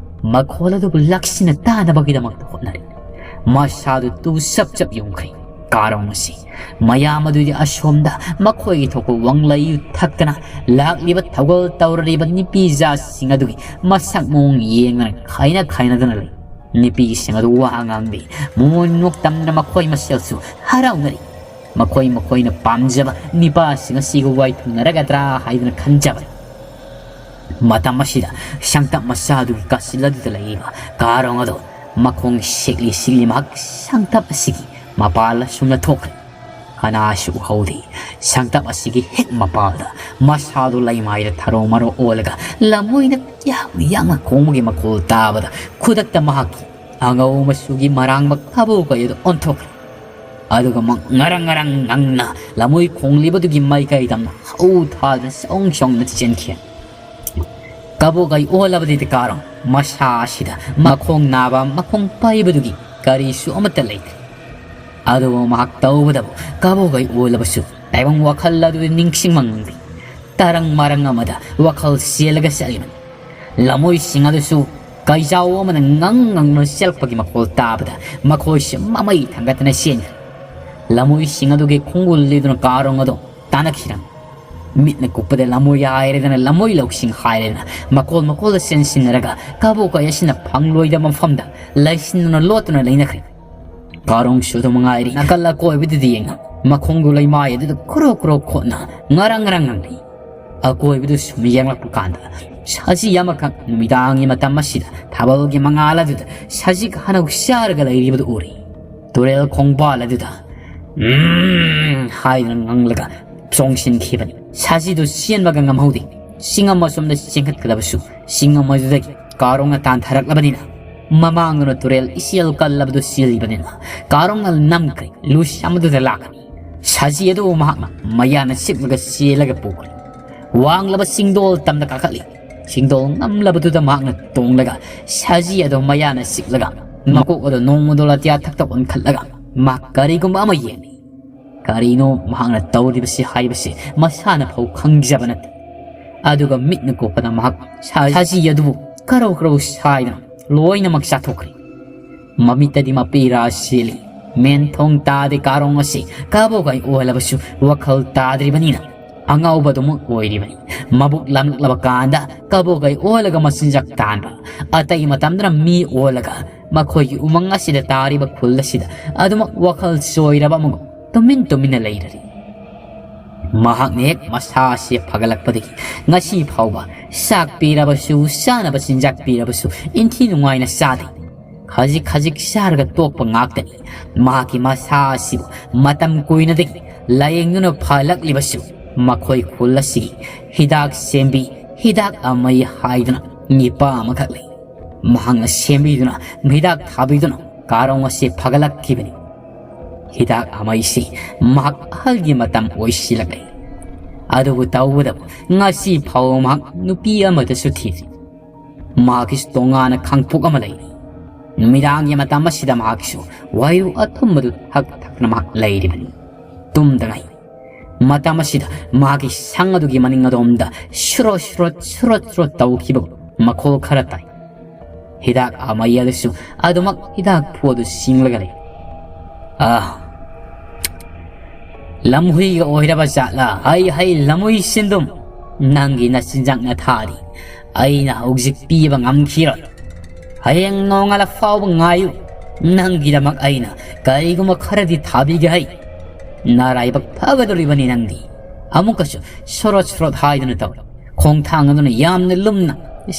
ꯃꯈꯣꯜ ꯑꯗꯨꯕꯨ ꯂꯥꯛꯁꯤꯟꯅ ꯇꯥꯅꯕꯒꯤꯗꯃꯛꯇ ꯍꯣꯠꯅꯔꯤ꯫ ꯃꯁꯥꯗꯨ ꯇꯨ ꯆꯞ ꯆꯞ ꯌꯨꯡꯈ꯭ꯔꯦ꯫ ꯀꯥꯔꯣꯡ ꯑꯁꯤ ꯃꯌꯥꯝ ꯑꯗꯨꯗꯤ ꯑꯁꯣꯝꯗ ꯃꯈꯣꯏꯒꯤ ꯊꯣꯛꯄ ꯋꯥꯡꯂꯩ ꯌꯨ ꯊꯛꯇꯅ ꯂꯥꯛꯂꯤꯕ ꯊꯧꯒꯜ ꯇꯧꯔꯔꯤꯕ ꯅꯨꯄꯤ ꯖꯥꯠꯁꯤꯡ ꯑꯗꯨꯒꯤ ꯃꯁꯛ ꯃꯑꯣꯡ ꯌꯦꯡꯗꯅ ꯈꯥꯏꯅ ꯈꯥꯏꯅꯗꯨꯅ ꯂꯩ꯫ ꯅꯨꯄꯤꯁꯤꯡ ꯑꯗꯨ ꯋꯥ ꯉꯥꯡꯗꯦ꯫ ꯃꯣꯏ ꯅꯣꯛꯇꯝꯗꯅ ꯃꯈꯣꯏ ꯃꯁꯦꯜꯁꯨ ꯍꯔꯥꯎꯅꯔꯤ꯫ ꯃꯈꯣꯏ ꯃꯈꯣꯏꯅ ꯄꯥꯝꯖꯕ ꯅꯤꯄꯥꯁꯤꯡ ꯑꯁꯤꯒ ꯋꯥꯏꯊꯨꯅꯔꯒꯗ꯭ꯔꯥ ꯍꯥꯏꯗꯨꯅ ꯈꯟꯖꯕꯅꯤ꯫ ꯃꯇꯝ ꯑꯁꯤꯗ ꯁꯪꯇꯞ ꯃꯆꯥꯗꯨꯒꯤ ꯀꯥꯆꯤꯜ ꯑꯗꯨꯗ ꯂꯩꯔꯤꯕ ꯀꯥꯔꯣꯡ ꯑꯗꯣ ꯃꯈꯣꯡ ꯁꯦꯛꯂꯤ ꯁꯦꯛꯂꯤ ꯃꯍꯥꯛ ꯁꯪꯇꯞ ꯑꯁꯤꯒꯤ ꯃꯄꯥꯜ ꯑꯁꯨꯝꯅ ꯊꯣꯛꯈ꯭ꯔꯦ꯫ ꯀꯅꯥꯁꯨ ꯎꯍꯧꯗꯦ꯫ ꯁꯪꯇꯞ ꯑꯁꯤꯒꯤ ꯍꯦꯛ ꯃꯄꯥꯜꯗ ꯃꯁꯥꯗꯨ ꯂꯩꯃꯥꯏꯗ ꯊꯔꯣ ꯃꯔꯣ ꯑꯣꯜꯂꯒ ꯂꯃꯣꯏꯅ ꯌꯥꯝ ꯌꯥꯡꯅ ꯈꯣꯡꯕꯒꯤ ꯃꯈꯣꯜ ꯇꯥꯕꯗ ꯈꯨꯗꯛꯇ ꯃꯍꯥꯛꯀꯤ ꯑꯉꯧ ꯃꯆꯨꯒꯤ ꯃꯔꯥꯡꯕ ꯀꯕꯣꯀꯩ ꯑꯗꯨ ꯑꯣꯟꯊꯣꯛꯈ꯭ꯔꯦ꯫ ꯑꯗꯨꯒ ꯃ-, ꯉꯔꯪ ꯉꯔꯪ ꯉꯪꯅ ꯂꯃꯣꯏ ꯈꯣꯡꯂꯤꯕꯗꯨꯒꯤ ꯃꯥꯏꯀꯩꯗ ꯍꯧ ꯊꯥꯗꯨꯅ ꯁꯣꯡ ꯁꯣꯡꯅ ꯆꯦꯟꯈꯤ꯫ ꯀꯕꯣꯀꯩ ꯑꯣꯜꯂꯕꯗꯤ ꯀꯥꯔꯣꯡ ꯃꯁꯥ ꯑꯁꯤꯗ ꯃꯈꯣꯡ ꯅꯥꯕ, ꯃꯈꯣꯡ ꯄꯩꯕꯗꯨꯒꯤ ꯀꯔꯤꯁꯨ ꯑꯃꯠꯇ ꯂꯩꯇ꯭ꯔꯦ꯫ ꯑꯗꯨꯕꯨ ꯃꯍꯥꯛ ꯇꯧꯕꯗꯕꯨ ꯀꯕꯣꯀꯩ ꯑꯣꯜꯂꯕꯁꯨ ꯇꯥꯏꯕꯪ ꯋꯥꯈꯜ ꯑꯗꯨꯗꯤ ꯅꯤꯡꯁꯤꯡꯕ ꯉꯝꯗꯦ꯫ ꯇꯔꯪ ꯃꯔꯪ ꯑꯃꯗ ꯋꯥꯈꯜ ꯆꯦꯜꯂꯒ ꯆꯠꯂꯤꯕꯅꯤ꯫ ꯂꯃꯣꯏꯁꯤꯡ ꯑꯗꯨꯁꯨ ꯀꯩꯖꯥꯎ ꯑꯃꯅ ꯉꯪ ꯉꯪꯅ ꯆꯦꯜꯂꯛꯄꯒꯤ ꯃꯈꯣꯜ ꯇꯥꯕꯗ ꯃꯈꯣꯏꯁꯨ ꯃꯃꯩ ꯊꯥꯡꯒꯠꯇꯅ ꯆꯦꯟꯈ꯭ꯔꯦ꯫ ꯂꯃꯣꯏꯁꯤꯡ ꯑꯗꯨꯒꯤ ꯈꯣꯡꯒꯨꯜ ꯂꯤꯗꯨꯅ ꯀꯥꯔꯣꯡ ꯑꯗꯣ ꯇꯥꯅꯈꯤꯔꯝꯃꯤ꯫ ꯃꯤꯠꯅ ꯀꯨꯞꯄꯗ ꯂꯃꯣꯏ ꯍꯥꯏꯔꯦꯗꯅ ꯂꯃꯣꯏ ꯂꯧꯁꯤꯡ ꯍꯥꯏꯔꯦꯗꯅ ꯃꯀꯣꯜ ꯃꯀꯣꯜꯗ ꯆꯦꯟꯁꯤꯟꯅꯔꯒ ꯀꯕꯣꯀꯩ ꯑꯁꯤꯅ ꯐꯪꯂꯣꯏꯗꯕ ꯃꯐꯝꯗ ꯂꯩꯁꯤꯟꯗꯨꯅ ꯂꯣꯠꯇꯨꯅ ꯂꯩꯅꯈ꯭ꯔꯦ꯫ ꯀꯥꯔꯣꯡꯁꯨ ꯑꯗꯨ ꯃꯉꯥꯏꯔꯤ꯫ ꯅꯥꯀꯜ ꯑꯀꯣꯏꯕꯗꯨꯗ ꯌꯦꯡꯅ ꯃꯈꯣꯡꯗꯨ ꯂꯩꯃꯥꯏ ꯑꯗꯨꯗ ꯈꯨꯔꯣ ꯈꯨꯔꯣ ꯈꯣꯠꯅ ꯉꯔꯪ ꯉꯔꯪ ꯉꯪꯂꯤ꯫ ꯑꯀꯣꯏꯕꯗꯨ ꯁꯨꯝ ꯌꯦꯡꯂꯛꯄ ꯀꯥꯟꯗ ꯁꯖꯤ ꯑꯃꯈꯛ ꯅꯨꯃꯤꯗꯥꯡꯒꯤ ꯃꯇꯝ ꯑꯁꯤꯗ ꯊꯥꯕꯜꯒꯤ ꯃꯉꯥꯜ ꯑꯗꯨꯗ ꯁꯖꯤꯛ ꯍꯅꯧ ꯆꯥꯔꯒ ꯂꯩꯔꯤꯕꯗꯨ ꯎꯔꯤ꯫ ꯇꯨꯔꯦꯜ ꯈꯣꯡꯕꯥꯜ ꯑꯗꯨꯗ "ꯎꯝ" ꯍꯥꯏꯗꯨꯅ ꯉꯪꯂꯒ ꯆꯣꯡꯁꯤꯟꯈꯤꯕꯅꯤ꯫ ꯁꯖꯤꯗꯨ ꯆꯦꯟꯕꯒ ꯉꯝꯍꯧꯗꯦ꯫ ꯆꯤꯡ ꯑꯃ ꯁꯣꯝꯗ ꯆꯦꯟꯈꯠꯀꯗꯕꯁꯨ ꯆꯤꯡ ꯑꯃꯗꯨꯗꯒꯤ ꯀꯥꯔꯣꯡꯅ ꯇꯥꯟꯊꯔꯛꯂꯕꯅꯤꯅ ꯃꯃꯥꯡꯗꯨꯅ ꯇꯨꯔꯦꯜ ꯏꯆꯦꯜ ꯀꯜꯂꯕꯗꯨ ꯆꯦꯜꯂꯤꯕꯅꯤꯅ ꯀꯥꯔꯣꯡꯅ ꯅꯝꯈ꯭ꯔꯦ꯫ ꯂꯨꯁꯤ ꯑꯃꯗꯨꯗ ꯂꯥꯛꯀꯅꯤ꯫ ꯁꯖꯤ ꯑꯗꯨꯕꯨ ꯃꯍꯥꯛꯅ ꯃꯌꯥꯅ ꯆꯤꯛꯂꯒ ꯆꯦꯜꯂꯒ ꯄꯨꯈ꯭ꯔꯦ꯫ ꯋꯥꯡꯂꯕ ꯆꯤꯡꯗꯣꯜ ꯇꯝꯗ ꯀꯥꯈꯠꯂꯤ꯫ ꯆꯤꯡꯗꯣꯜ ꯉꯝꯂꯕꯗꯨꯗ ꯃꯍꯥꯛꯅ ꯇꯣꯡꯂꯒ ꯁꯖꯤ ꯑꯗꯨ ꯃꯌꯥꯅ ꯆꯤꯛꯂꯒ ꯃꯀꯣꯛ ꯑꯗꯨ ꯅꯣꯡꯃꯗꯣꯜ ꯑꯇꯤꯌꯥ ꯊꯛꯇ ꯑꯣꯟꯈꯠꯂꯒ ꯃꯍꯥꯛ ꯀꯔꯤꯒꯨꯝꯕ ꯑꯃ ꯌꯦꯡꯂꯤ꯫ ꯀꯔꯤꯅꯣ ꯃꯍꯥꯛꯅ ꯇꯧꯔꯤꯕꯁꯤ ꯍꯥꯏꯕꯁꯤ ꯃꯁꯥꯅ ꯐꯥꯎ ꯈꯪꯖꯕ ꯅꯠꯇꯦ꯫ ꯑꯗꯨꯒ ꯃꯤꯠꯅ ꯀꯨꯞꯄꯗ ꯃꯍꯥꯛ ꯁꯥ-, ꯁꯥꯖꯤ ꯑꯗꯨꯕꯨ ꯀꯔꯧ ꯀꯔꯧ ꯁꯥꯏꯗꯨꯅ ꯂꯣꯏꯅꯃꯛ ꯆꯥꯊꯣꯛꯈ꯭ꯔꯦ꯫ ꯃꯃꯤꯠꯇꯗꯤ ꯃꯄꯤꯔꯥ ꯆꯦꯜꯂꯤ꯫ ꯃꯦꯟꯊꯣꯡ ꯇꯥꯗꯦ ꯀꯥꯔꯣꯡ ꯑꯁꯤ ꯀꯕꯣꯀꯩ ꯑꯣꯜꯂꯕꯁꯨ ꯋꯥꯈꯜ ꯇꯥꯗ꯭ꯔꯤꯕꯅꯤꯅ ꯑꯉꯥꯎꯕꯗꯨꯃꯛ ꯑꯣꯏꯔꯤꯕꯅꯤ꯫ ꯃꯕꯨꯛ ꯂꯥꯝꯂꯛꯂꯕ ꯀꯥꯟꯗ ꯀꯕꯣꯀꯩ ꯑꯣꯜꯂꯒ ꯃꯆꯤꯟꯖꯥꯛ ꯇꯥꯟꯕ, ꯑꯇꯩ ꯃꯇꯝꯗꯅ ꯃꯤ ꯑꯣꯜꯂꯒ ꯃꯈꯣꯏꯒꯤ ꯎꯃꯪ ꯑꯁꯤꯗ ꯇꯥꯔꯤꯕ ꯈꯨꯜ ꯑꯁꯤꯗ ꯑꯗꯨꯃꯛ ꯋꯥꯈꯜ ꯆꯣꯏꯔꯕ ꯑꯃꯒꯨꯝ ꯇꯨꯃꯤꯟ ꯇꯨꯃꯤꯟꯅ ꯂꯩꯔꯔꯤ꯫ ꯃꯍꯥꯛꯅ ꯍꯦꯛ ꯃꯁꯥ ꯑꯁꯤ ꯐꯒꯠꯂꯛꯄꯗꯒꯤ ꯉꯁꯤ ꯐꯥꯎꯕ ꯆꯥꯛ ꯄꯤꯔꯕꯁꯨ, ꯆꯥꯅꯕ ꯆꯤꯟꯖꯥꯛ ꯄꯤꯔꯕꯁꯨ ꯏꯟꯊꯤ ꯅꯨꯡꯉꯥꯏꯅ ꯆꯥꯗꯦ꯫ ꯈꯖꯤꯛ ꯈꯖꯤꯛ ꯆꯥꯔꯒ ꯇꯣꯛꯄ ꯉꯥꯛꯇꯅꯤ꯫ ꯃꯍꯥꯛꯀꯤ ꯃꯁꯥ ꯑꯁꯤꯕꯨ ꯃꯇꯝ ꯀꯨꯏꯅꯗꯒꯤ ꯂꯥꯌꯦꯡꯗꯨꯅ ꯐꯂꯛꯂꯤꯕꯁꯨ ꯃꯈꯣꯏ ꯈꯨꯜ ꯑꯁꯤꯒꯤ ꯍꯤꯗꯥꯛ ꯁꯦꯝꯕꯤ, ꯍꯤꯗꯥꯛ ꯑꯃꯩ ꯍꯥꯏꯗꯨꯅ ꯅꯤꯄꯥ ꯑꯃꯈꯛ ꯂꯩ꯫ ꯃꯍꯥꯛꯅ ꯁꯦꯝꯕꯤꯗꯨꯅ, ꯍꯤꯗꯥꯛ ꯊꯥꯕꯤꯗꯨꯅ ꯀꯥꯔꯣꯡ ꯑꯁꯤ ꯐꯒꯠꯂꯛꯈꯤꯕꯅꯤ꯫ ꯍꯤꯗꯥꯛ ꯑꯃꯩꯁꯤ ꯃꯍꯥꯛ ꯑꯍꯜꯒꯤ ꯃꯇꯝ ꯑꯣꯏꯁꯤꯜꯂꯛꯂꯦ꯫ ꯑꯗꯨꯕꯨ ꯇꯧꯕꯗꯕꯨ ꯉꯁꯤ ꯐꯥꯎꯕ ꯃꯍꯥꯛ ꯅꯨꯄꯤ ꯑꯃꯗꯁꯨ ꯊꯤꯗ꯭ꯔꯤ꯫ ꯃꯍꯥꯛꯀꯤꯁꯨ ꯇꯣꯉꯥꯟꯅ ꯈꯥꯡꯄꯣꯛ ꯑꯃ ꯂꯩꯔꯤ꯫ ꯅꯨꯃꯤꯗꯥꯡꯒꯤ ꯃꯇꯝ ꯑꯁꯤꯗ ꯃꯍꯥꯛꯁꯨ ꯋꯥꯏꯔꯨ ꯑꯊꯨꯝꯕꯗꯨ ꯊꯛ ꯊꯛꯇꯅ ꯃꯍꯥꯛ ꯂꯩꯔꯤꯕꯅꯤ꯫ ꯇꯨꯝꯗꯉꯩ꯫ ꯃꯇꯝ ꯑꯁꯤꯗ ꯃꯍꯥꯛꯀꯤ ꯁꯪ ꯑꯗꯨꯒꯤ ꯃꯅꯤꯡ ꯑꯗꯣꯝꯗ ꯁꯨꯔꯣꯠ ꯁꯨꯔꯣꯠ ꯁꯨꯔꯣꯠ ꯁꯨꯔꯣꯠ ꯇꯧꯈꯤꯕ ꯃꯈꯣꯜ ꯈꯔ ꯇꯥꯏ꯫ ꯍꯤꯗꯥꯛ ꯑꯃꯩ ꯑꯗꯨꯁꯨ ꯑꯗꯨꯃꯛ ꯍꯤꯗꯥꯛ ꯐꯨ ꯑꯗꯨ ꯁꯤꯡꯂꯒ ꯂꯩ꯫ ꯑꯥ, ꯂꯝꯍꯨꯏꯒ ꯑꯣꯏꯔꯕ ꯖꯥꯠꯂꯥ? ꯍꯩ ꯍꯩ, ꯂꯝꯍꯨꯏ ꯁꯤꯟꯗꯨꯝ, ꯅꯪꯒꯤ ꯅꯆꯤꯟꯖꯥꯛ ꯅꯊꯥꯗꯤ ꯑꯩꯅ ꯍꯧꯖꯤꯛ ꯄꯤꯕ ꯉꯝꯈꯤꯔꯣꯏ꯫ ꯍꯌꯦꯡ ꯅꯣꯡꯉꯥꯜꯂ ꯐꯥꯎꯕ ꯉꯥꯏꯌꯨ꯫ ꯅꯪꯒꯤꯗꯃꯛ ꯑꯩꯅ ꯀꯔꯤꯒꯨꯝꯕ ꯈꯔꯗꯤ ꯊꯥꯕꯤꯒꯦ ꯍꯩ꯫ ꯅꯔꯥꯏꯕꯛ ꯐꯒꯗꯧꯔꯤꯕꯅꯤ ꯅꯪꯗꯤ꯫ ꯑꯃꯨꯛꯀꯁꯨ ꯁꯣꯔꯣꯠ ꯁꯣꯔꯣꯠ ꯍꯥꯏꯗꯨꯅ ꯇꯧ꯫ ꯈꯣꯡꯊꯥꯡ ꯑꯗꯨꯅ ꯌꯥꯝꯅ ꯂꯨꯝꯅ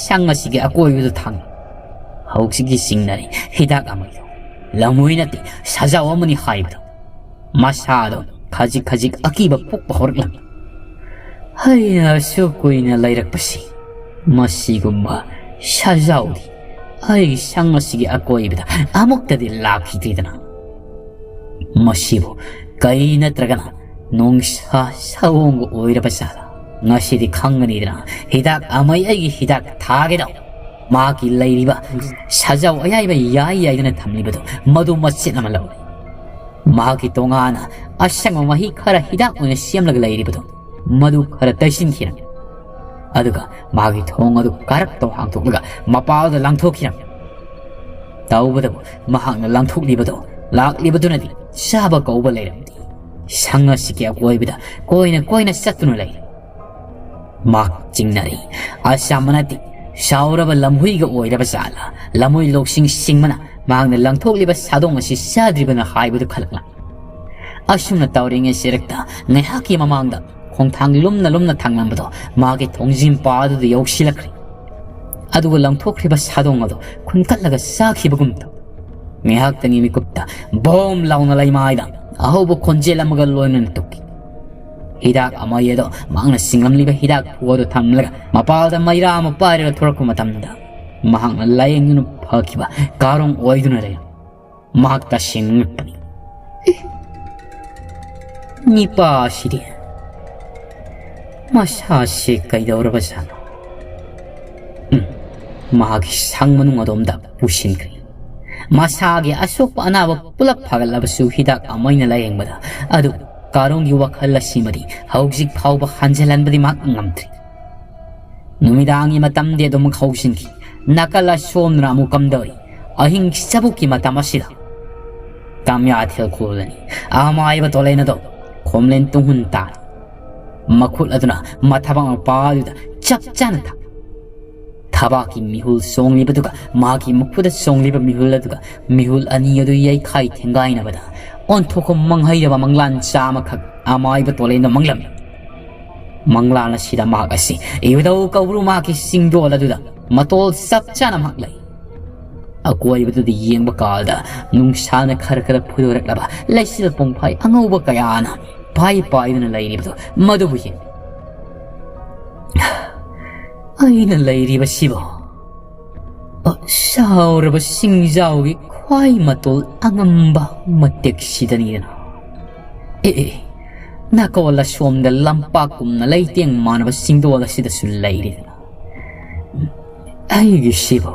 ꯁꯪ ꯑꯁꯤꯒꯤ ꯑꯀꯣꯏꯕꯗꯨ ꯊꯥꯡꯏ꯫ ꯍꯧꯖꯤꯛꯀꯤ ꯆꯤꯡꯅꯔꯤ ꯍꯤꯗꯥꯛ ꯑꯃꯒꯤꯗꯣ꯫ ꯂꯝꯍꯨꯏ ꯅꯠꯇꯦ, ꯁꯖꯥꯎ ꯑꯃꯅꯤ ꯍꯥꯏꯕꯗꯣ꯫ ꯃꯁꯥꯗꯣ ꯈꯖꯤꯛ ꯈꯖꯤꯛ ꯑꯀꯤꯕ ꯄꯣꯛꯄ ꯍꯧꯔꯛꯂꯝꯃꯤ꯫ ꯑꯩꯅ ꯑꯁꯨꯛ ꯀꯨꯏꯅ ꯂꯩꯔꯛꯄꯁꯤ, ꯃꯁꯤꯒꯨꯝꯕ ꯁꯖꯥꯎꯗꯤ ꯑꯩꯒꯤ ꯁꯪ ꯑꯁꯤꯒꯤ ꯑꯀꯣꯏꯕꯗ ꯑꯃꯨꯛꯇꯗꯤ ꯂꯥꯛꯈꯤꯗ꯭ꯔꯤꯗꯅ꯫ ꯃꯁꯤꯕꯨ ꯀꯩ ꯅꯠꯇ꯭ꯔꯒꯅ ꯅꯣꯡꯁꯥ ꯁꯑꯣꯡꯒ ꯑꯣꯏꯔꯕ ꯖꯥꯠꯂ? ꯉꯁꯤꯗꯤ ꯈꯪꯒꯅꯤꯗꯅ꯫ ꯍꯤꯗꯥꯛ ꯑꯃꯩ ꯑꯩꯒꯤ ꯍꯤꯗꯥꯛ ꯊꯥꯒꯦꯗꯧ꯫ ꯃꯍꯥꯛꯀꯤ ꯂꯩꯔꯤꯕ ꯁꯖꯥꯎ ꯑꯌꯥꯏꯕ ꯌꯥꯏ ꯌꯥꯏꯗꯅ ꯊꯝꯂꯤꯕꯗꯨ ꯃꯗꯨ ꯃꯆꯦꯠ ꯑꯃ ꯂꯧꯔꯦ꯫ ꯃꯍꯥꯛꯀꯤ ꯇꯣꯉꯥꯟꯅ ꯑꯁꯪꯕ ꯃꯍꯤ ꯈꯔ ꯍꯤꯗꯥꯛ ꯑꯣꯏꯅ ꯁꯦꯝꯂꯒ ꯂꯩꯔꯤꯕꯗꯨ ꯃꯗꯨ ꯈꯔ ꯇꯩꯁꯤꯟꯈꯤꯔꯝꯃꯤ꯫ ꯑꯗꯨꯒ ꯃꯍꯥꯛꯀꯤ ꯊꯣꯡ ꯑꯗꯨ ꯀꯥꯔꯛ ꯇꯧ ꯍꯥꯡꯗꯣꯛꯂꯒ ꯃꯄꯥꯜꯗ ꯂꯪꯊꯣꯛꯈꯤꯔꯝꯃꯤ꯫ ꯇꯧꯕꯗꯕꯨ ꯃꯍꯥꯛꯅ ꯂꯪꯊꯣꯛꯂꯤꯕꯗꯨ ꯂꯥꯛꯂꯤꯕꯗꯨꯅꯗꯤ ꯆꯥꯕ ꯀꯧꯕ ꯂꯩꯔꯝꯗꯦ꯫ ꯁꯪ ꯑꯁꯤꯒꯤ ꯑꯀꯣꯏꯕꯗ ꯀꯣꯏꯅ ꯀꯣꯏꯅ ꯆꯠꯇꯨꯅ ꯂꯩꯔꯦ꯫ ꯃꯍꯥꯛ ꯆꯤꯡꯅꯔꯤ꯫ ꯑꯆꯝꯕ ꯅꯠꯇꯦ, ꯁꯥꯎꯔꯕ ꯂꯝꯍꯨꯏꯒ ꯑꯣꯏꯔꯕ ꯖꯥꯠꯂ? ꯂꯝꯍꯨꯏ ꯂꯣꯛꯁꯤꯡ ꯁꯤꯡꯕꯅ ꯃꯍꯥꯛꯅ ꯂꯪꯊꯣꯛꯂꯤꯕ ꯁꯥꯗꯣꯡ ꯑꯁꯤ ꯆꯥꯗ꯭ꯔꯤꯕꯅ ꯍꯥꯏꯕꯗꯨ ꯈꯜꯂꯛꯂꯝꯃꯤ꯫ ꯑꯁꯨꯝꯅ ꯇꯧꯔꯤꯉꯩ ꯆꯦꯔꯛꯇ ꯉꯥꯏꯍꯥꯛꯀꯤ ꯃꯃꯥꯡꯗ ꯈꯣꯡꯊꯥꯡ ꯂꯨꯝꯅ ꯂꯨꯝꯅ ꯊꯥꯡꯂꯝꯕꯗꯣ ꯃꯥꯒꯤ ꯊꯣꯡꯖꯤꯟ ꯄꯥꯗꯨꯗ ꯌꯧꯁꯤꯜꯂꯛꯈ꯭ꯔꯦ꯫ ꯑꯗꯨꯒ ꯂꯪꯊꯣꯛꯈ꯭ꯔꯤꯕ ꯁꯥꯗꯣꯡ ꯑꯗꯨ ꯈꯨꯟꯀꯠꯂꯒ ꯆꯥꯈꯤꯕꯒꯨꯝ ꯇꯧ꯫ ꯉꯥꯏꯍꯥꯛꯇꯪꯒꯤ ꯃꯤꯀꯨꯞꯇ ꯕꯣꯝ ꯂꯥꯎꯅ ꯂꯩꯃꯥꯏꯗ ꯑꯍꯧꯕ ꯈꯣꯟꯖꯦꯜ ꯑꯃꯒ ꯂꯣꯏꯅꯅ ꯇꯨꯞꯈꯤ꯫ ꯍꯤꯗꯥꯛ ꯑꯃꯩ ꯑꯗꯣ ꯃꯍꯥꯛꯅ ꯆꯤꯡꯂꯝꯂꯤꯕ ꯍꯤꯗꯥꯛ ꯈꯨ ꯑꯗꯨ ꯊꯝꯂꯒ ꯃꯄꯥꯜꯗ ꯃꯩꯔꯥ ꯑꯃ ꯄꯥꯏꯔꯒ ꯊꯣꯔꯛꯄ ꯃꯇꯝꯗ ꯃꯍꯥꯛꯅ ꯂꯥꯌꯦꯡꯗꯨꯅ ꯐꯈꯤꯕ ꯀꯥꯔꯣꯡ ꯑꯣꯏꯗꯨꯅ ꯂꯩꯔꯝꯃꯤ꯫ ꯃꯍꯥꯛ ꯇꯁꯦꯡꯅ ꯉꯛꯄꯅꯤ꯫ "ꯑꯦ, ꯅꯤꯄꯥ ꯑꯁꯤꯗꯤ ꯃꯁꯥꯁꯦ ꯀꯩꯗꯧꯔꯕꯖꯥꯠꯅꯣ?" ꯎꯝ, ꯃꯍꯥꯛꯀꯤ ꯁꯪ ꯃꯅꯨꯡ ꯑꯗꯣꯝꯗ ꯄꯨꯁꯤꯟꯈ꯭ꯔꯦ꯫ ꯃꯁꯥꯒꯤ ꯑꯁꯣꯛꯄ ꯑꯅꯥꯕ ꯄꯨꯂꯞ ꯐꯒꯠꯂꯕꯁꯨ ꯍꯤꯗꯥꯛ ꯑꯃꯩꯅ ꯂꯥꯌꯦꯡꯕꯗ ꯑꯗꯨ ꯀꯥꯔꯣꯡꯒꯤ ꯋꯥꯈꯜ ꯑꯁꯤꯃꯗꯤ ꯍꯧꯖꯤꯛ ꯐꯥꯎꯕ ꯍꯟꯖꯤꯜꯍꯟꯕꯗꯤ ꯃꯍꯥꯛ ꯉꯝꯗ꯭ꯔꯤ꯫ ꯅꯨꯃꯤꯗꯥꯡꯒꯤ ꯃꯇꯝꯗꯤ ꯑꯗꯨꯃꯛ ꯍꯧꯖꯤꯟꯈꯤ꯫ ꯅꯥꯀꯜ ꯑꯁꯣꯝꯗꯅ ꯑꯃꯨꯛ ꯀꯝꯗꯧꯔꯤ? ꯑꯍꯤꯡ ꯆꯕꯨꯛꯀꯤ ꯃꯇꯝ ꯑꯁꯤꯗ ꯀꯥꯃꯤꯌꯥ ꯊꯦꯜꯈꯣꯜ ꯑꯅꯤ ꯑꯃꯥꯏꯕ ꯇꯣꯂꯦꯟ ꯑꯗꯣ ꯈꯣꯝꯂꯦꯟ ꯇꯨꯡꯍꯨꯟ ꯇꯥꯔꯤ꯫ ꯃꯈꯨꯠ ꯑꯗꯨꯅ ꯃꯊꯕꯥꯛ ꯃꯄꯥ ꯑꯗꯨꯗ ꯆꯞ ꯆꯥꯅ ꯊꯥ-, ꯊꯕꯥꯛꯀꯤ ꯃꯤꯍꯨꯜ ꯆꯣꯡꯂꯤꯕꯗꯨꯒ ꯃꯍꯥꯛꯀꯤ ꯃꯈꯨꯠꯇ ꯆꯣꯡꯂꯤꯕ ꯃꯤꯍꯨꯜ ꯑꯗꯨꯒ ꯃꯤꯍꯨꯜ ꯑꯅꯤ ꯑꯗꯨ ꯌꯩꯈꯥꯏ ꯊꯦꯡꯒꯥꯏꯅꯕꯗ ꯑꯣꯟꯊꯣꯛꯄ ꯃꯪꯍꯩꯔꯕ ꯃꯪꯂꯥꯟ ꯆꯥꯝꯃꯈꯛ ꯑꯃꯥꯏꯕ ꯇꯣꯂꯦꯟꯗ ꯃꯪꯂꯝꯃꯤ꯫ ꯃꯪꯂꯥꯟ ꯑꯁꯤꯗ ꯃꯍꯥꯛ ꯑꯁꯤ ꯏꯕꯨꯙꯧ ꯀꯧꯕ꯭ꯔꯨ ꯃꯍꯥꯛꯀꯤ ꯆꯤꯡꯗꯣꯜ ꯑꯗꯨꯗ ꯃꯇꯣꯜ ꯆꯞ ꯆꯥꯅ ꯃꯍꯥꯛ ꯂꯩ꯫ ꯑꯀꯣꯏꯕꯗꯨꯗ ꯌꯦꯡꯕ ꯀꯥꯜꯗ ꯅꯨꯡꯁꯥꯅ ꯈꯔ ꯈꯔ ꯐꯨꯗꯣꯔꯛꯂꯕ ꯂꯩꯆꯤꯜ ꯄꯨꯡꯐꯥꯏ ꯑꯉꯧꯕ ꯀꯌꯥꯅ ꯄꯥꯏ ꯄꯥꯏꯗꯨꯅ ꯂꯩꯔꯤꯕꯗꯨ ꯃꯗꯨꯕꯨ ꯌꯦꯡ꯫ ꯑꯩꯅ ꯂꯩꯔꯤꯕꯁꯤꯕꯨ ꯆꯥꯎꯔꯕ ꯆꯤꯡꯖꯥꯎꯒꯤ ꯈ꯭ꯋꯥꯏ ꯃꯇꯣꯜ ꯑꯉꯝꯕ ꯃꯇꯦꯛꯁꯤꯗꯅꯤꯗꯅ꯫ ꯑꯦ, ꯑꯦ, ꯅꯥꯀꯣꯜ ꯑꯁꯣꯝꯗ ꯂꯝꯄꯥꯛꯀꯨꯝꯅ ꯂꯩꯇꯦꯡ ꯃꯥꯟꯅꯕ ꯆꯤꯡꯗꯣꯜ ꯑꯁꯤꯗꯁꯨ ꯂꯩꯔꯤꯗꯅ꯫ ꯑꯩꯒꯤꯁꯤꯕꯨ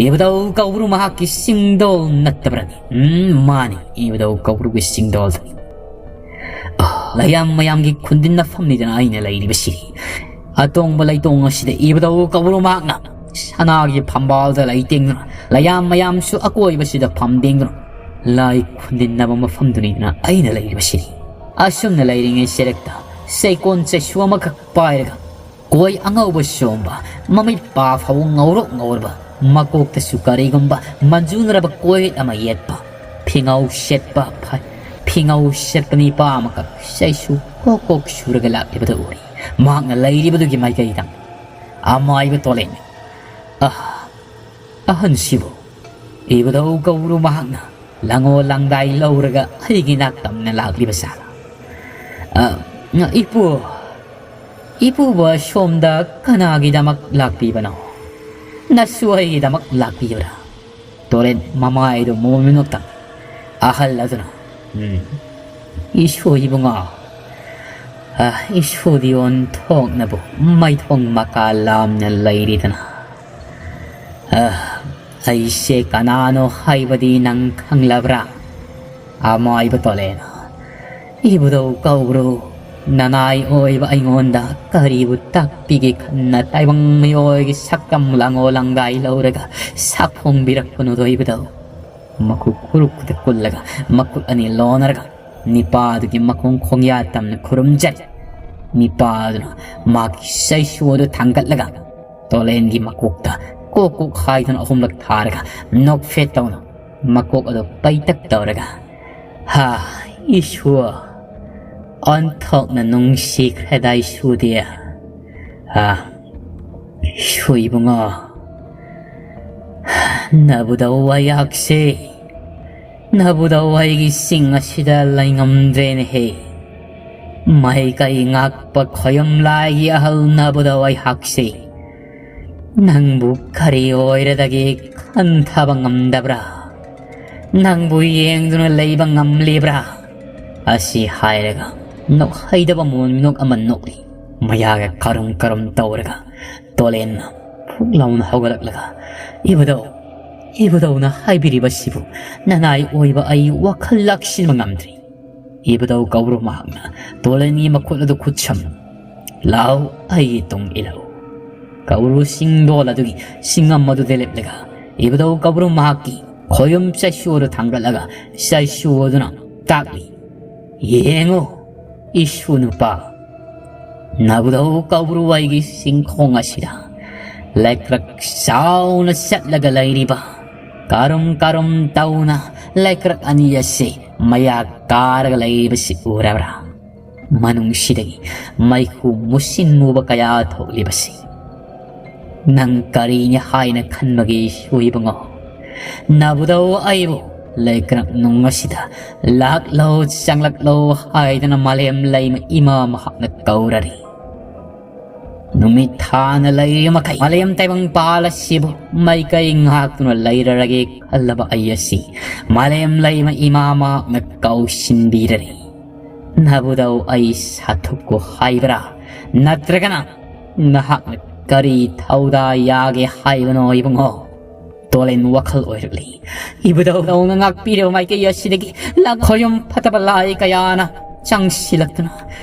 ꯏꯕꯨꯙꯧ ꯀꯧꯕ꯭ꯔꯨ ꯃꯍꯥꯛꯀꯤ ꯆꯤꯡꯗꯣꯜ ꯅꯠꯇꯕ꯭ꯔꯅꯤ? ꯎꯝ, ꯃꯥꯅꯤ, ꯏꯕꯨꯙꯧ ꯀꯧꯕ꯭ꯔꯨꯒꯤ ꯆꯤꯡꯗꯣꯜꯗꯅꯤ꯫ ꯑ, ꯂꯩꯌꯥꯝ ꯃꯌꯥꯝꯒꯤ ꯈꯨꯟꯗꯤꯟꯅꯐꯝꯅꯤꯗꯅ ꯑꯩꯅ ꯂꯩꯔꯤꯕꯁꯤ꯫ ꯑꯇꯣꯡꯕ ꯂꯩꯇꯣꯡ ꯑꯁꯤꯗ ꯏꯕꯨꯙꯧ ꯀꯧꯕ꯭ꯔꯨ ꯃꯍꯥꯛꯅ ꯁꯅꯥꯒꯤ ꯐꯝꯕꯥꯜꯗ ꯂꯩꯇꯦꯡꯗꯨꯅ ꯂꯩꯌꯥꯝ ꯃꯌꯥꯝꯁꯨ ꯑꯀꯣꯏꯕꯁꯤꯗ ꯐꯝꯗꯦꯡꯗꯨꯅ ꯂꯥꯏ ꯈꯨꯟꯗꯤꯟꯅꯕ ꯃꯐꯝꯗꯨꯅꯤꯗꯅ ꯑꯩꯅ ꯂꯩꯔꯤꯕꯁꯤ꯫ ꯑꯁꯨꯝꯅ ꯂꯩꯔꯤꯉꯩ ꯆꯦꯔꯛꯇ ꯆꯩꯀꯣꯟ ꯆꯩꯁꯨ ꯑꯃꯈꯛ ꯄꯥꯏꯔꯒ ꯀꯣꯏ ꯑꯉꯧꯕ ꯁꯣꯝꯕ, ꯃꯃꯤꯠ ꯄꯥ ꯐꯥꯎ ꯉꯧꯔꯣꯛ ꯉꯧꯔꯕ, ꯃꯀꯣꯛꯇꯁꯨ ꯀꯔꯤꯒꯨꯝꯕ ꯃꯟꯖꯨꯅꯔꯕ ꯀꯣꯏꯔꯦꯠ ꯑꯃ ꯌꯦꯠꯄ, ꯐꯤꯉꯧ ꯁꯦꯠꯄ ꯐ-, ꯐꯤ ꯉꯧꯁꯦꯠꯄ ꯅꯤꯄꯥ ꯑꯃꯈꯛ ꯆꯩꯁꯨ ꯀꯣꯛ ꯀꯣꯛ ꯁꯨꯔꯒ ꯂꯥꯛꯂꯤꯕꯗꯨ ꯎꯔꯤ꯫ ꯃꯍꯥꯛꯅ ꯂꯩꯔꯤꯕꯗꯨꯒꯤ ꯃꯥꯏꯀꯩꯗ ꯑꯃꯥꯏꯕ ꯇꯣꯂꯦꯟ꯫ ꯑꯍ, ꯑꯍꯟꯁꯤꯕꯨ ꯏꯕꯨꯙꯧ ꯀꯧꯕ꯭ꯔꯨ ꯃꯍꯥꯛꯅ ꯂꯉꯣ ꯂꯪꯗꯥꯏ ꯂꯧꯔꯒ ꯑꯩꯒꯤ ꯅꯥꯛꯇꯝꯅ ꯂꯥꯛꯂꯤꯕ ꯖꯥꯠꯂ? ꯑ, ꯏꯄꯨ, ꯏꯄꯨꯕꯨ ꯁꯣꯝꯗ ꯀꯅꯥꯒꯤꯗꯃꯛ ꯂꯥꯛꯄꯤꯕꯅꯣ? ꯅꯁꯨ ꯑꯩꯒꯤꯗꯃꯛ ꯂꯥꯛꯄꯤꯕ꯭ꯔꯥ? ꯇꯣꯔꯦꯟ ꯃꯃꯥꯏꯗꯨ ꯃꯣꯃꯤꯟ ꯅꯣꯛꯇꯅ ꯑꯍꯜ ꯑꯗꯨꯅ, "ꯎꯝ, ꯏꯁꯨ ꯏꯕꯨꯡꯉꯣ, ꯑ, ꯏꯁꯨꯗꯤ ꯑꯣꯟꯊꯣꯛꯅꯕꯨ ꯃꯩꯊꯣꯡ ꯃꯀꯥ ꯂꯥꯝꯅ ꯂꯩꯔꯤꯗꯅ꯫ ꯑ, ꯑꯩꯁꯦ ꯀꯅꯥꯅꯣ ꯍꯥꯏꯕꯗꯤ ꯅꯪ ꯈꯪꯂꯕ꯭ꯔꯥ?" ꯑꯃꯥꯏꯕ ꯇꯣꯂꯦꯟ, ꯏꯕꯨꯙꯧ ꯀꯧꯕ꯭ꯔꯨ, ꯅꯅꯥꯏ ꯑꯣꯏꯕ ꯑꯩꯉꯣꯟꯗ ꯀꯔꯤꯕꯨ ꯇꯥꯛꯄꯤꯒꯦ ꯈꯟꯅ ꯇꯥꯏꯕꯪ ꯃꯤꯑꯣꯏꯒꯤ ꯁꯛꯇꯝ ꯂꯥꯡꯉꯣ ꯂꯥꯡꯗꯥꯏ ꯂꯧꯔꯒ ꯁꯥꯐꯣꯡꯕꯤꯔꯛꯄꯅꯣꯗꯣ ꯏꯕꯨꯙꯧ? ꯃꯈꯨꯠ ꯈꯨꯔꯨ ꯈꯨꯠꯇ ꯀꯨꯜꯂꯒ ꯃꯈꯨꯠ ꯑꯅꯤ ꯂꯣꯟꯅꯔꯒ ꯅꯤꯄꯥꯗꯨꯒꯤ ꯃꯈꯣꯡ ꯈꯣꯡꯌꯥ ꯇꯝꯅ ꯈꯨꯔꯨꯝꯖꯔꯤ꯫ ꯅꯤꯄꯥꯗꯨꯅ ꯃꯍꯥꯛꯀꯤ ꯆꯩꯁꯨ ꯑꯗꯨ ꯊꯥꯡꯒꯠꯂꯒ ꯇꯣꯂꯦꯟꯒꯤ ꯃꯀꯣꯛꯇ ꯀꯣꯛ ꯀꯣꯛ ꯍꯥꯏꯗꯨꯅ ꯑꯍꯨꯝꯂꯛ ꯊꯥꯔꯒ ꯅꯣꯛꯐꯦꯠ ꯇꯧꯅ ꯃꯀꯣꯛ ꯑꯗꯨ ꯄꯩꯇꯛ ꯇꯧꯔꯒ, "ꯍꯥ, ꯏꯁꯨ, ꯑꯣꯟꯊꯣꯛꯅ ꯅꯨꯡꯁꯤꯈ꯭ꯔꯦꯗꯥ ꯏꯁꯨꯗꯤ꯫ ꯍꯥ, ꯏꯁꯨ ꯏꯕꯨꯡꯉꯣ, ꯅꯕꯨꯗꯧ ꯑꯩꯍꯥꯛꯁꯦ, ꯅꯕꯨꯗꯧ ꯑꯩꯒꯤ ꯆꯤꯡ ꯑꯁꯤꯗ ꯂꯩꯉꯝꯗ꯭ꯔꯦꯅꯦꯍꯦ꯫ ꯃꯥꯏꯀꯩ ꯉꯥꯛꯄ ꯈꯣꯌꯨꯝ ꯂꯥꯏꯒꯤ ꯑꯍꯜ ꯅꯕꯨꯗꯧ ꯑꯩꯍꯥꯛꯁꯦ ꯅꯪꯕꯨ ꯀꯔꯤ ꯑꯣꯏꯔꯗꯒꯦ ꯈꯟꯊꯕ ꯉꯝꯗꯕ꯭ꯔꯥ? ꯅꯪꯕꯨ ꯌꯦꯡꯗꯨꯅ ꯂꯩꯕ ꯉꯝꯂꯤꯕ꯭ꯔꯥ?" ꯑꯁꯤ ꯍꯥꯏꯔꯒ ꯅꯣꯛꯍꯩꯗꯕ ꯃꯑꯣꯡ ꯃꯤꯅꯣꯛ ꯑꯃ ꯅꯣꯛꯂꯤ꯫ ꯃꯌꯥꯒ ꯀꯔꯨꯝ ꯀꯔꯨꯝ ꯇꯧꯔꯒ ꯇꯣꯂꯦꯟꯅ ꯐꯨꯛ ꯂꯥꯎꯅ ꯍꯧꯒꯠꯂꯛꯂꯒ, "ꯏꯕꯨꯙꯧ, ꯏꯕꯨꯙꯧꯅ ꯍꯥꯏꯕꯤꯔꯤꯕꯁꯤꯕꯨ ꯅꯅꯥꯏ ꯑꯣꯏꯕ ꯑꯩ ꯋꯥꯈꯜ ꯂꯥꯛꯁꯤꯟꯕ ꯉꯝꯗ꯭ꯔꯤ꯫" ꯏꯕꯨꯙꯧ ꯀꯧꯕ꯭ꯔꯨ ꯃꯍꯥꯛꯅ ꯇꯣꯂꯦꯟꯒꯤ ꯃꯈꯨꯠ ꯑꯗꯨ ꯈꯨꯠꯁꯝ, "ꯂꯥꯎ, ꯑꯩꯒꯤ ꯇꯨꯡ ꯏꯜꯂꯨ꯫" ꯀꯧꯕ꯭ꯔꯨ ꯆꯤꯡꯗꯣꯜ ꯑꯗꯨꯒꯤ ꯆꯤꯡꯉꯝ ꯑꯗꯨꯗ ꯂꯦꯞꯂꯒ ꯏꯕꯨꯙꯧ ꯀꯧꯕ꯭ꯔꯨ ꯃꯍꯥꯛꯀꯤ ꯈꯣꯌꯨꯝ ꯆꯩꯁꯨ ꯑꯗꯨ ꯊꯥꯡꯒꯠꯂꯒ ꯆꯩꯁꯨ ꯑꯗꯨꯅ ꯇꯥꯛꯂꯤ, "ꯌꯦꯡꯉꯨ, ꯏꯁꯨ ꯅꯨꯄꯥ, ꯅꯕꯨꯙꯧ ꯀꯧꯕ꯭ꯔꯨ ꯑꯩꯒꯤ ꯆꯤꯡꯈꯣꯡ ꯑꯁꯤꯗ ꯂꯩꯀ꯭ꯔꯛ ꯆꯥꯎꯅ ꯆꯠꯂꯒ ꯂꯩꯔꯤꯕ ꯀꯔꯨꯝ ꯀꯔꯨꯝ ꯇꯧꯅ ꯂꯩꯀ꯭ꯔꯛ ꯑꯅꯤ ꯑꯁꯤ ꯃꯌꯥ ꯀꯥꯔꯒ ꯂꯩꯔꯤꯕꯁꯤ ꯎꯔꯕ꯭ꯔꯥ? ꯃꯅꯨꯡꯁꯤꯗꯒꯤ ꯃꯩꯈꯨ ꯃꯨꯁꯤꯟ ꯃꯨꯕ ꯀꯌꯥ ꯊꯣꯛꯂꯤꯕꯁꯤ꯫ ꯅꯪ ꯀꯔꯤꯅꯤ ꯍꯥꯏꯅ ꯈꯟꯕꯒꯦ ꯏꯕꯨꯡꯉꯣ? ꯅꯕꯨꯗꯧ ꯑꯩꯕꯨ ꯂꯩꯀ꯭ꯔꯛ ꯅꯨꯡ ꯑꯁꯤꯗ ꯂꯥꯛꯂꯣ, ꯆꯪꯂꯛꯂꯣ ꯍꯥꯏꯗꯨꯅ ꯃꯥꯂꯦꯝ ꯂꯩꯃ ꯏꯃꯥ ꯃꯍꯥꯛꯅ ꯀꯧꯔꯔꯤ꯫ ꯅꯨꯃꯤꯠ ꯊꯥꯅ ꯂꯩꯔꯤ ꯃꯈꯩ ꯃꯥꯂꯦꯝ ꯇꯥꯏꯕꯪꯄꯥꯜ ꯑꯁꯤꯕꯨ ꯃꯥꯏꯀꯩ ꯉꯥꯛꯇꯨꯅ ꯂꯩꯔꯔꯒꯦ ꯈꯜꯂꯕ ꯑꯩ ꯑꯁꯤ ꯃꯥꯂꯦꯝ ꯂꯩꯃ ꯏꯃꯥ ꯃꯍꯥꯛꯅ ꯀꯧꯁꯤꯟꯕꯤꯔꯔꯤ꯫ ꯅꯕꯨꯗꯧ ꯑꯩ ꯁꯥꯊꯨꯛꯀꯣ ꯍꯥꯏꯕ꯭ꯔꯥ? ꯅꯠꯇ꯭ꯔꯒꯅ ꯅꯍꯥꯛꯅ ꯀꯔꯤ ꯊꯧꯗꯥ ꯌꯥꯒꯦ ꯍꯥꯏꯕꯅꯣ ꯏꯕꯨꯡꯉꯣ? ꯇꯣꯂꯦꯟ ꯋꯥꯈꯜ ꯑꯣꯏꯔꯛꯂꯤ꯫ ꯏꯕꯨꯗꯧꯗꯧꯅ ꯉꯥꯛꯄꯤꯔꯕ ꯃꯥꯏꯀꯩ ꯑꯁꯤꯗꯒꯤ ꯂꯥꯛꯈꯣꯏꯌꯨꯝ ꯐꯠꯇꯕ ꯂꯥꯏ ꯀꯌꯥꯅ ꯆꯪꯁꯤꯜꯂꯛꯇꯨꯅ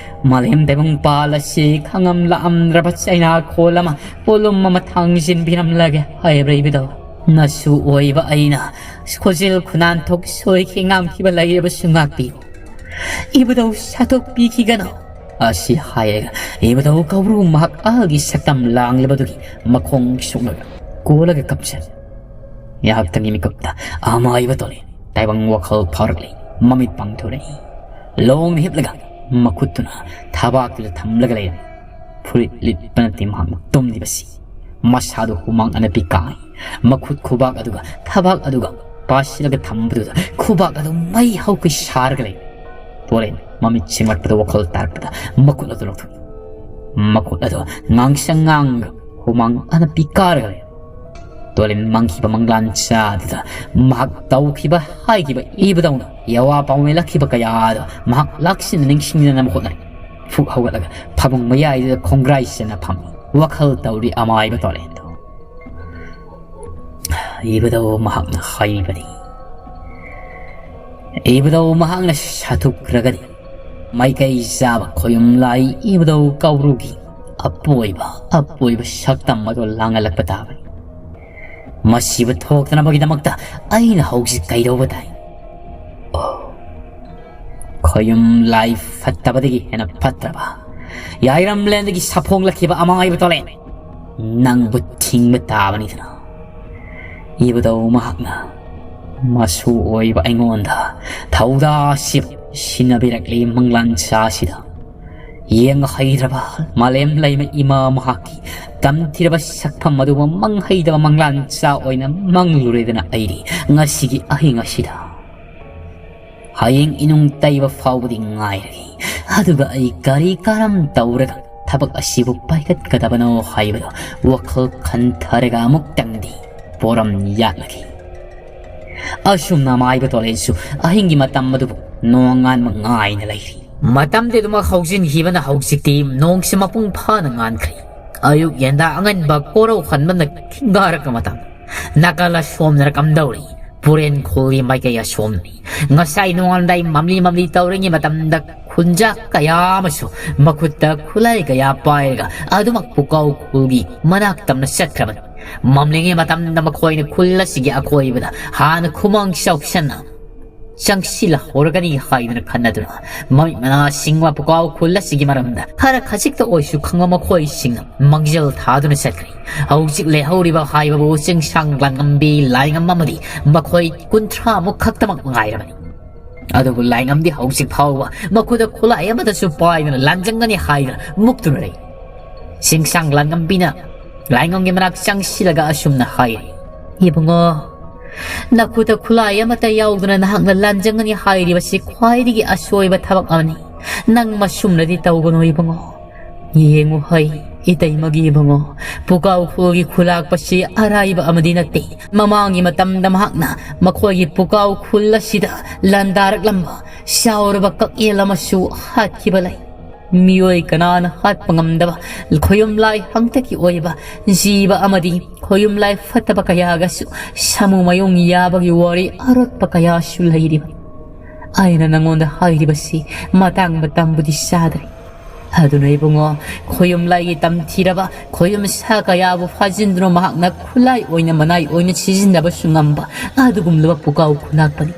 ꯃꯥꯂꯦꯝ ꯇꯥꯏꯕꯪꯄꯥꯜ ꯑꯁꯤ ꯈꯪꯉꯝ ꯂꯥꯛꯑꯝꯗ꯭ꯔꯕ ꯆꯩꯅꯥ ꯈꯣꯜ ꯑꯃ ꯄꯣꯠꯂꯨꯝ ꯑꯃ ꯊꯥꯡꯖꯤꯟꯕꯤꯔꯝꯂꯒꯦ ꯍꯥꯏꯕ꯭ꯔꯥ ꯏꯕꯨꯗꯧ? ꯅꯁꯨ ꯑꯣꯏꯕ ꯑꯩꯅ ꯈꯨꯖꯤꯜ ꯈꯨꯅꯥꯟꯊꯣꯛ ꯁꯣꯏꯈꯤ ꯉꯥꯝꯈꯤꯕ ꯂꯩꯔꯕꯁꯨ ꯉꯥꯛꯄꯤꯌꯨ꯫ ꯏꯕꯨꯗꯧ ꯁꯥꯊꯣꯛꯄꯤꯈꯤꯒꯅꯨ꯫ ꯑꯁꯤ ꯍꯥꯏꯔꯒ ꯏꯕꯨꯗꯧ ꯀꯧꯕ꯭ꯔꯨ ꯃꯍꯥꯛ ꯑꯍꯜꯒꯤ ꯁꯛꯇꯝ ꯂꯥꯡꯂꯤꯕꯗꯨꯒꯤ ꯃꯈꯣꯡ ꯁꯣꯛꯂꯒ ꯀꯣꯜꯂꯒ ꯀꯞꯆꯔꯤ꯫ ꯉꯥꯏꯍꯥꯛꯇꯪꯒꯤ ꯃꯤꯀꯨꯞꯇ ꯑꯃꯥꯏꯕ ꯇꯣꯂꯦꯟ ꯇꯥꯏꯕꯪ ꯋꯥꯈꯜ ꯐꯥꯎꯔꯛꯂꯤ꯫ ꯃꯃꯤꯠ ꯄꯥꯡꯊꯣꯔꯛꯏ꯫ ꯂꯣꯡꯅ ꯍꯤꯞꯂꯒ ꯃꯈꯨꯠꯇꯨꯅ ꯊꯕꯥꯛꯇꯨꯗ ꯊꯝꯂꯒ ꯂꯩꯔꯝꯃꯤ꯫ ꯐꯨꯔꯤꯠ ꯂꯤꯠꯄ ꯅꯠꯇꯦ ꯃꯍꯥꯛꯅ ꯇꯨꯝꯂꯤꯕꯁꯤ꯫ ꯃꯁꯥꯗꯨ ꯍꯨꯃꯥꯡ ꯑꯅꯞꯄꯤ ꯀꯥꯡꯏ꯫ ꯃꯈꯨꯠ ꯈꯨꯕꯥꯛ ꯑꯗꯨꯒ ꯊꯕꯥꯛ ꯑꯗꯨꯒ ꯄꯥꯁꯤꯜꯂꯒ ꯊꯝꯕꯗꯨꯗ ꯈꯨꯕꯥꯛ ꯑꯗꯨ ꯃꯩ ꯍꯧꯈꯩ ꯁꯥꯔꯒ ꯂꯩ꯫ ꯇꯣꯔꯦꯟ ꯃꯃꯤꯠ ꯁꯤꯡꯂꯛꯄꯗ ꯋꯥꯈꯜ ꯇꯥꯔꯛꯄꯗ ꯃꯈꯨꯠ ꯑꯗꯨ ꯂꯧꯊꯣꯛꯏ꯫ ꯃꯈꯨꯠ ꯑꯗꯨ ꯉꯥꯡꯁꯪ ꯉꯥꯡꯒ ꯍꯨꯃꯥꯡ ꯑꯅꯞꯄꯤ ꯀꯥꯔꯒ ꯂꯩ꯫ ꯇꯣꯔꯦꯟ ꯃꯥꯡꯈꯤꯕ ꯃꯪꯂꯥꯟ ꯆꯥꯗꯨꯗ ꯃꯍꯥꯛ ꯇꯧꯈꯤꯕ ꯍꯥꯏꯈꯤꯕ ꯏꯕꯗꯧꯅ ꯌꯥꯋꯥ ꯄꯥꯎꯃꯦꯂꯛꯈꯤꯕ ꯀꯌꯥꯗꯣ ꯃꯍꯥꯛ ꯂꯥꯛꯁꯤꯟꯅ ꯅꯤꯡꯁꯤꯡꯅꯅꯕ ꯍꯣꯠꯅꯔꯤ꯫ ꯐꯨꯛ ꯍꯧꯒꯠꯂꯒ ꯐꯃꯨꯡ ꯃꯌꯥꯏꯗꯨꯗ ꯈꯣꯡꯒ꯭ꯔꯥꯏ ꯆꯟꯅ ꯐꯝꯃꯤ꯫ ꯋꯥꯈꯜ ꯇꯧꯔꯤ ꯑꯃꯥꯏꯕ ꯇꯣꯔꯦꯟꯗꯣ꯫ ꯏꯕꯗꯧ ꯃꯍꯥꯛꯅ ꯍꯥꯏꯕꯅꯤ꯫ ꯏꯕꯗꯧ ꯃꯍꯥꯛꯅ ꯁꯥꯊꯨꯈ꯭ꯔꯒꯗꯤ ꯃꯥꯏꯀꯩ ꯆꯥꯕ ꯈꯣꯌꯨꯝ ꯂꯥꯏ ꯏꯕꯗꯧ ꯀꯧꯕ꯭ꯔꯨꯒꯤ ꯑꯄꯣꯏꯕ ꯑꯄꯣꯏꯕ ꯁꯛꯇꯝ ꯑꯗꯨ ꯂꯥꯡꯍꯜꯂꯛꯄ ꯇꯥꯕꯅꯤ꯫ ꯃꯁꯤꯕꯨ ꯊꯣꯛꯇꯅꯕꯒꯤꯗꯃꯛꯇ ꯑꯩꯅ ꯍꯧꯖꯤꯛ ꯀꯩꯗꯧꯕ ꯇꯥꯏ? ꯑꯣ, ꯈꯣꯌꯨꯝ ꯂꯥꯏ ꯐꯠꯇꯕꯗꯒꯤ ꯍꯦꯟꯅ ꯐꯠꯇ꯭ꯔꯕ ꯌꯥꯏꯔꯝꯂꯦꯟꯗꯒꯤ ꯁꯥꯐꯣꯡꯂꯛꯈꯤꯕ ꯑꯃꯥꯏꯕ ꯇꯣꯂꯦꯟ, ꯅꯪꯕꯨ ꯊꯤꯡꯕ ꯇꯥꯕꯅꯤꯗꯅ꯫ ꯏꯕꯗꯧ ꯃꯍꯥꯛꯅ ꯃꯁꯨ ꯑꯣꯏꯕ ꯑꯩꯉꯣꯟꯗ ꯊꯧꯗꯥꯁꯤꯕꯨ ꯁꯤꯟꯅꯕꯤꯔꯛꯂꯤ ꯃꯪꯂꯥꯟ ꯆꯥꯁꯤꯗ꯫ ꯌꯦꯡ ꯍꯩꯗ꯭ꯔꯕ ꯃꯥꯂꯦꯝ ꯂꯩꯃ ꯏꯃꯥ ꯃꯍꯥꯛꯀꯤ ꯇꯝꯊꯤꯔꯕ ꯁꯛꯐꯝ ꯑꯗꯨꯕꯨ ꯃꯪ ꯍꯩꯗꯕ ꯃꯪꯂꯥꯟ ꯆꯥ ꯑꯣꯏꯅ ꯃꯪꯂꯨꯔꯦꯗꯅ ꯑꯩꯗꯤ ꯉꯁꯤꯒꯤ ꯑꯍꯤꯡ ꯑꯁꯤꯗ꯫ ꯍꯌꯦꯡ ꯏꯅꯨꯡ ꯇꯩꯕ ꯐꯥꯎꯕꯗꯤ ꯉꯥꯏꯔꯒꯦ꯫ ꯑꯗꯨꯒ ꯑꯩ ꯀꯔꯤ ꯀꯔꯝ ꯇꯧꯔꯒ ꯊꯕꯛ ꯑꯁꯤꯕꯨ ꯄꯥꯏꯈꯠꯀꯗꯕꯅꯣ ꯍꯥꯏꯕꯗꯨ ꯋꯥꯈꯜ ꯈꯟꯊꯔꯒ ꯑꯃꯨꯛꯇꯪꯗꯤ ꯄꯣꯔꯝ ꯌꯥꯠꯂꯒꯦ꯫ ꯑꯁꯨꯝꯅ ꯃꯥꯏꯕ ꯇꯣꯂꯦꯟꯁꯨ ꯑꯍꯤꯡꯒꯤ ꯃꯇꯝ ꯑꯗꯨꯕꯨ ꯅꯣꯡꯉꯥꯟꯕ ꯉꯥꯏꯅ ꯂꯩꯔꯤ꯫ ꯃꯇꯝꯗꯤ ꯑꯗꯨꯃꯛ ꯍꯧꯖꯤꯟꯈꯤꯕꯅ ꯍꯧꯖꯤꯛꯇꯤ ꯅꯣꯡꯁꯤ ꯃꯄꯨꯡ ꯐꯥꯅ ꯉꯥꯟꯈ꯭ꯔꯦ꯫ ꯑꯌꯨꯛ ꯌꯦꯟꯗꯥ ꯑꯉꯟꯕ ꯀꯣꯔꯧ ꯍꯟꯕꯅ ꯈꯤꯡꯒꯥꯔꯛꯄ ꯃꯇꯝ꯫ ꯅꯥꯀꯜ ꯑꯁꯣꯝꯗꯅ ꯀꯝꯗꯧꯔꯤ? ꯄꯨꯔꯦꯟ ꯈꯨꯜꯒꯤ ꯃꯥꯏꯀꯩ ꯑꯁꯣꯝꯗꯅꯤ꯫ ꯉꯁꯥꯏ ꯅꯣꯡꯉꯥꯜꯂꯝꯗꯥꯏ ꯃꯝꯂꯤ ꯃꯝꯂꯤ ꯇꯧꯔꯤꯉꯩ ꯃꯇꯝꯗ ꯈꯨꯟꯖꯥ ꯀꯌꯥ ꯑꯃꯁꯨ ꯃꯈꯨꯠꯇ ꯈꯨꯠꯂꯥꯏ ꯀꯌꯥ ꯄꯥꯏꯔꯒ ꯑꯗꯨꯃꯛ ꯄꯨꯀꯥꯎ ꯈꯨꯜꯒꯤ ꯃꯅꯥꯛ ꯇꯝꯅ ꯆꯠꯈ꯭ꯔꯕꯅꯤ꯫ ꯃꯝꯂꯤꯉꯩ ꯃꯇꯝꯗ ꯃꯈꯣꯏꯅ ꯈꯨꯜ ꯑꯁꯤꯒꯤ ꯑꯀꯣꯏꯕꯗ ꯍꯥꯟꯅ ꯈꯨꯃꯥꯡ ꯆꯥꯎꯁꯟꯅ ꯆꯪꯁꯤꯜꯂꯍꯧꯔꯒꯅꯤ ꯍꯥꯏꯗꯨꯅ ꯈꯟꯅꯗꯨꯅ ꯃꯃꯤꯠ ꯃꯅꯥ ꯁꯤꯡꯕ ꯄꯨꯀꯥꯎ ꯈꯨꯜ ꯑꯁꯤꯒꯤ ꯃꯔꯝꯗ ꯈꯔ ꯈꯖꯤꯛꯇ ꯑꯣꯏꯁꯨ ꯈꯪꯕ ꯃꯈꯣꯏꯁꯤꯡꯅ ꯃꯥꯡꯖꯤꯜ ꯊꯥꯗꯨꯅ ꯆꯠꯈ꯭ꯔꯦ꯫ ꯍꯧꯖꯤꯛ ꯂꯩꯍꯧꯔꯤꯕ ꯍꯥꯏꯕꯕꯨ ꯆꯤꯡꯁꯥꯡ ꯂꯥꯟꯉꯝꯕꯤ ꯂꯥꯏꯉꯝ ꯑꯃꯗꯤ ꯃꯈꯣꯏ ꯀꯨꯟꯊ꯭ꯔꯥ ꯃꯨꯛ ꯈꯛꯇꯃꯛ ꯉꯥꯏꯔꯕꯅꯤ꯫ ꯑꯗꯨꯕꯨ ꯂꯥꯏꯉꯝꯗꯤ ꯍꯧꯖꯤꯛ ꯐꯥꯎꯕ ꯃꯈꯨꯠꯇ ꯈꯨꯠꯂꯥꯏ ꯑꯃꯠꯇꯁꯨ ꯄꯥꯏꯗꯅ ꯂꯥꯟꯖꯪꯒꯅꯤ ꯍꯥꯏꯗꯅ ꯃꯨꯛꯇꯨꯅ ꯂꯩ꯫ ꯆꯤꯡꯁꯥꯡ ꯂꯥꯟꯉꯝꯕꯤꯅ ꯂꯥꯏꯉꯝꯒꯤ ꯃꯅꯥꯛ ꯆꯪꯁꯤꯜꯂꯒ ꯑꯁꯨꯝꯅ ꯍꯥꯏꯔꯤ, "ꯏꯕꯨꯡꯉꯣ, ꯅꯈꯨꯠꯇ ꯈꯨꯠꯂꯥꯏ ꯑꯃꯠꯇ ꯌꯥꯎꯗꯅ ꯅꯍꯥꯛꯅ ꯂꯥꯟꯖꯪꯒꯅꯤ ꯍꯥꯏꯔꯤꯕꯁꯤ ꯈ꯭ꯋꯥꯏꯗꯒꯤ ꯑꯁꯣꯏꯕ ꯊꯕꯛ ꯑꯃꯅꯤ꯫ ꯅꯪ ꯃꯁꯨꯝꯅꯗꯤ ꯇꯧꯒꯅꯨ ꯏꯕꯨꯡꯉꯣ꯫ ꯌꯦꯡꯉꯨ ꯍꯩ, ꯏꯇꯩꯃꯒꯤ ꯏꯕꯨꯡꯉꯣ, ꯄꯨꯀꯥꯎ ꯈꯨꯜꯒꯤ ꯈꯨꯂꯥꯛꯄꯁꯤ ꯑꯔꯥꯏꯕ ꯑꯃꯗꯤ ꯅꯠꯇꯦ꯫ ꯃꯃꯥꯡꯒꯤ ꯃꯇꯝꯗ ꯃꯍꯥꯛꯅ ꯃꯈꯣꯏꯒꯤ ꯄꯨꯀꯥꯎ ꯈꯨꯜ ꯑꯁꯤꯗ ꯂꯥꯟꯗꯥꯔꯛꯂꯝꯕ ꯆꯥꯎꯔꯕ ꯀꯛꯌꯦꯜ ꯑꯃꯁꯨ ꯍꯥꯠꯈꯤꯕ ꯂꯩ꯫ ꯃꯤꯑꯣꯏ ꯀꯅꯥꯅ ꯍꯥꯠꯄ ꯉꯝꯗꯕ ꯈꯣꯌꯨꯝ ꯂꯥꯏ ꯍꯪꯇꯛꯀꯤ ꯑꯣꯏꯕ ꯖꯤꯕ ꯑꯃꯗꯤ ꯈꯣꯌꯨꯝ ꯂꯥꯏ ꯐꯠꯇꯕ ꯀꯌꯥꯒꯁꯨ ꯁꯥꯃꯨ ꯃꯌꯨꯡ ꯌꯥꯕꯒꯤ ꯋꯥꯔꯤ ꯑꯔꯣꯠꯄ ꯀꯌꯥꯁꯨ ꯂꯩꯔꯤꯕ꯫ ꯑꯩꯅ ꯅꯉꯣꯟꯗ ꯍꯥꯏꯔꯤꯕꯁꯤ ꯃꯇꯥꯡ ꯃꯇꯝꯕꯨꯗꯤ ꯆꯥꯗ꯭ꯔꯦ꯫ ꯑꯗꯨꯅ ꯏꯕꯨꯡꯉꯣ, ꯈꯣꯌꯨꯝ ꯂꯥꯏꯒꯤ ꯇꯝꯊꯤꯔꯕ ꯈꯣꯌꯨꯝ ꯁꯥ ꯀꯌꯥꯕꯨ ꯐꯥꯖꯤꯟꯗꯨꯅ ꯃꯍꯥꯛꯅ ꯈꯨꯠꯂꯥꯏ ꯑꯣꯏꯅ ꯃꯅꯥꯏ ꯑꯣꯏꯅ ꯁꯤꯖꯤꯟꯅꯕꯁꯨ ꯉꯝꯕ ꯑꯗꯨꯒꯨꯝꯂꯕ ꯄꯨꯀꯥꯎ ꯈꯨꯂꯥꯛꯄꯅꯤ꯫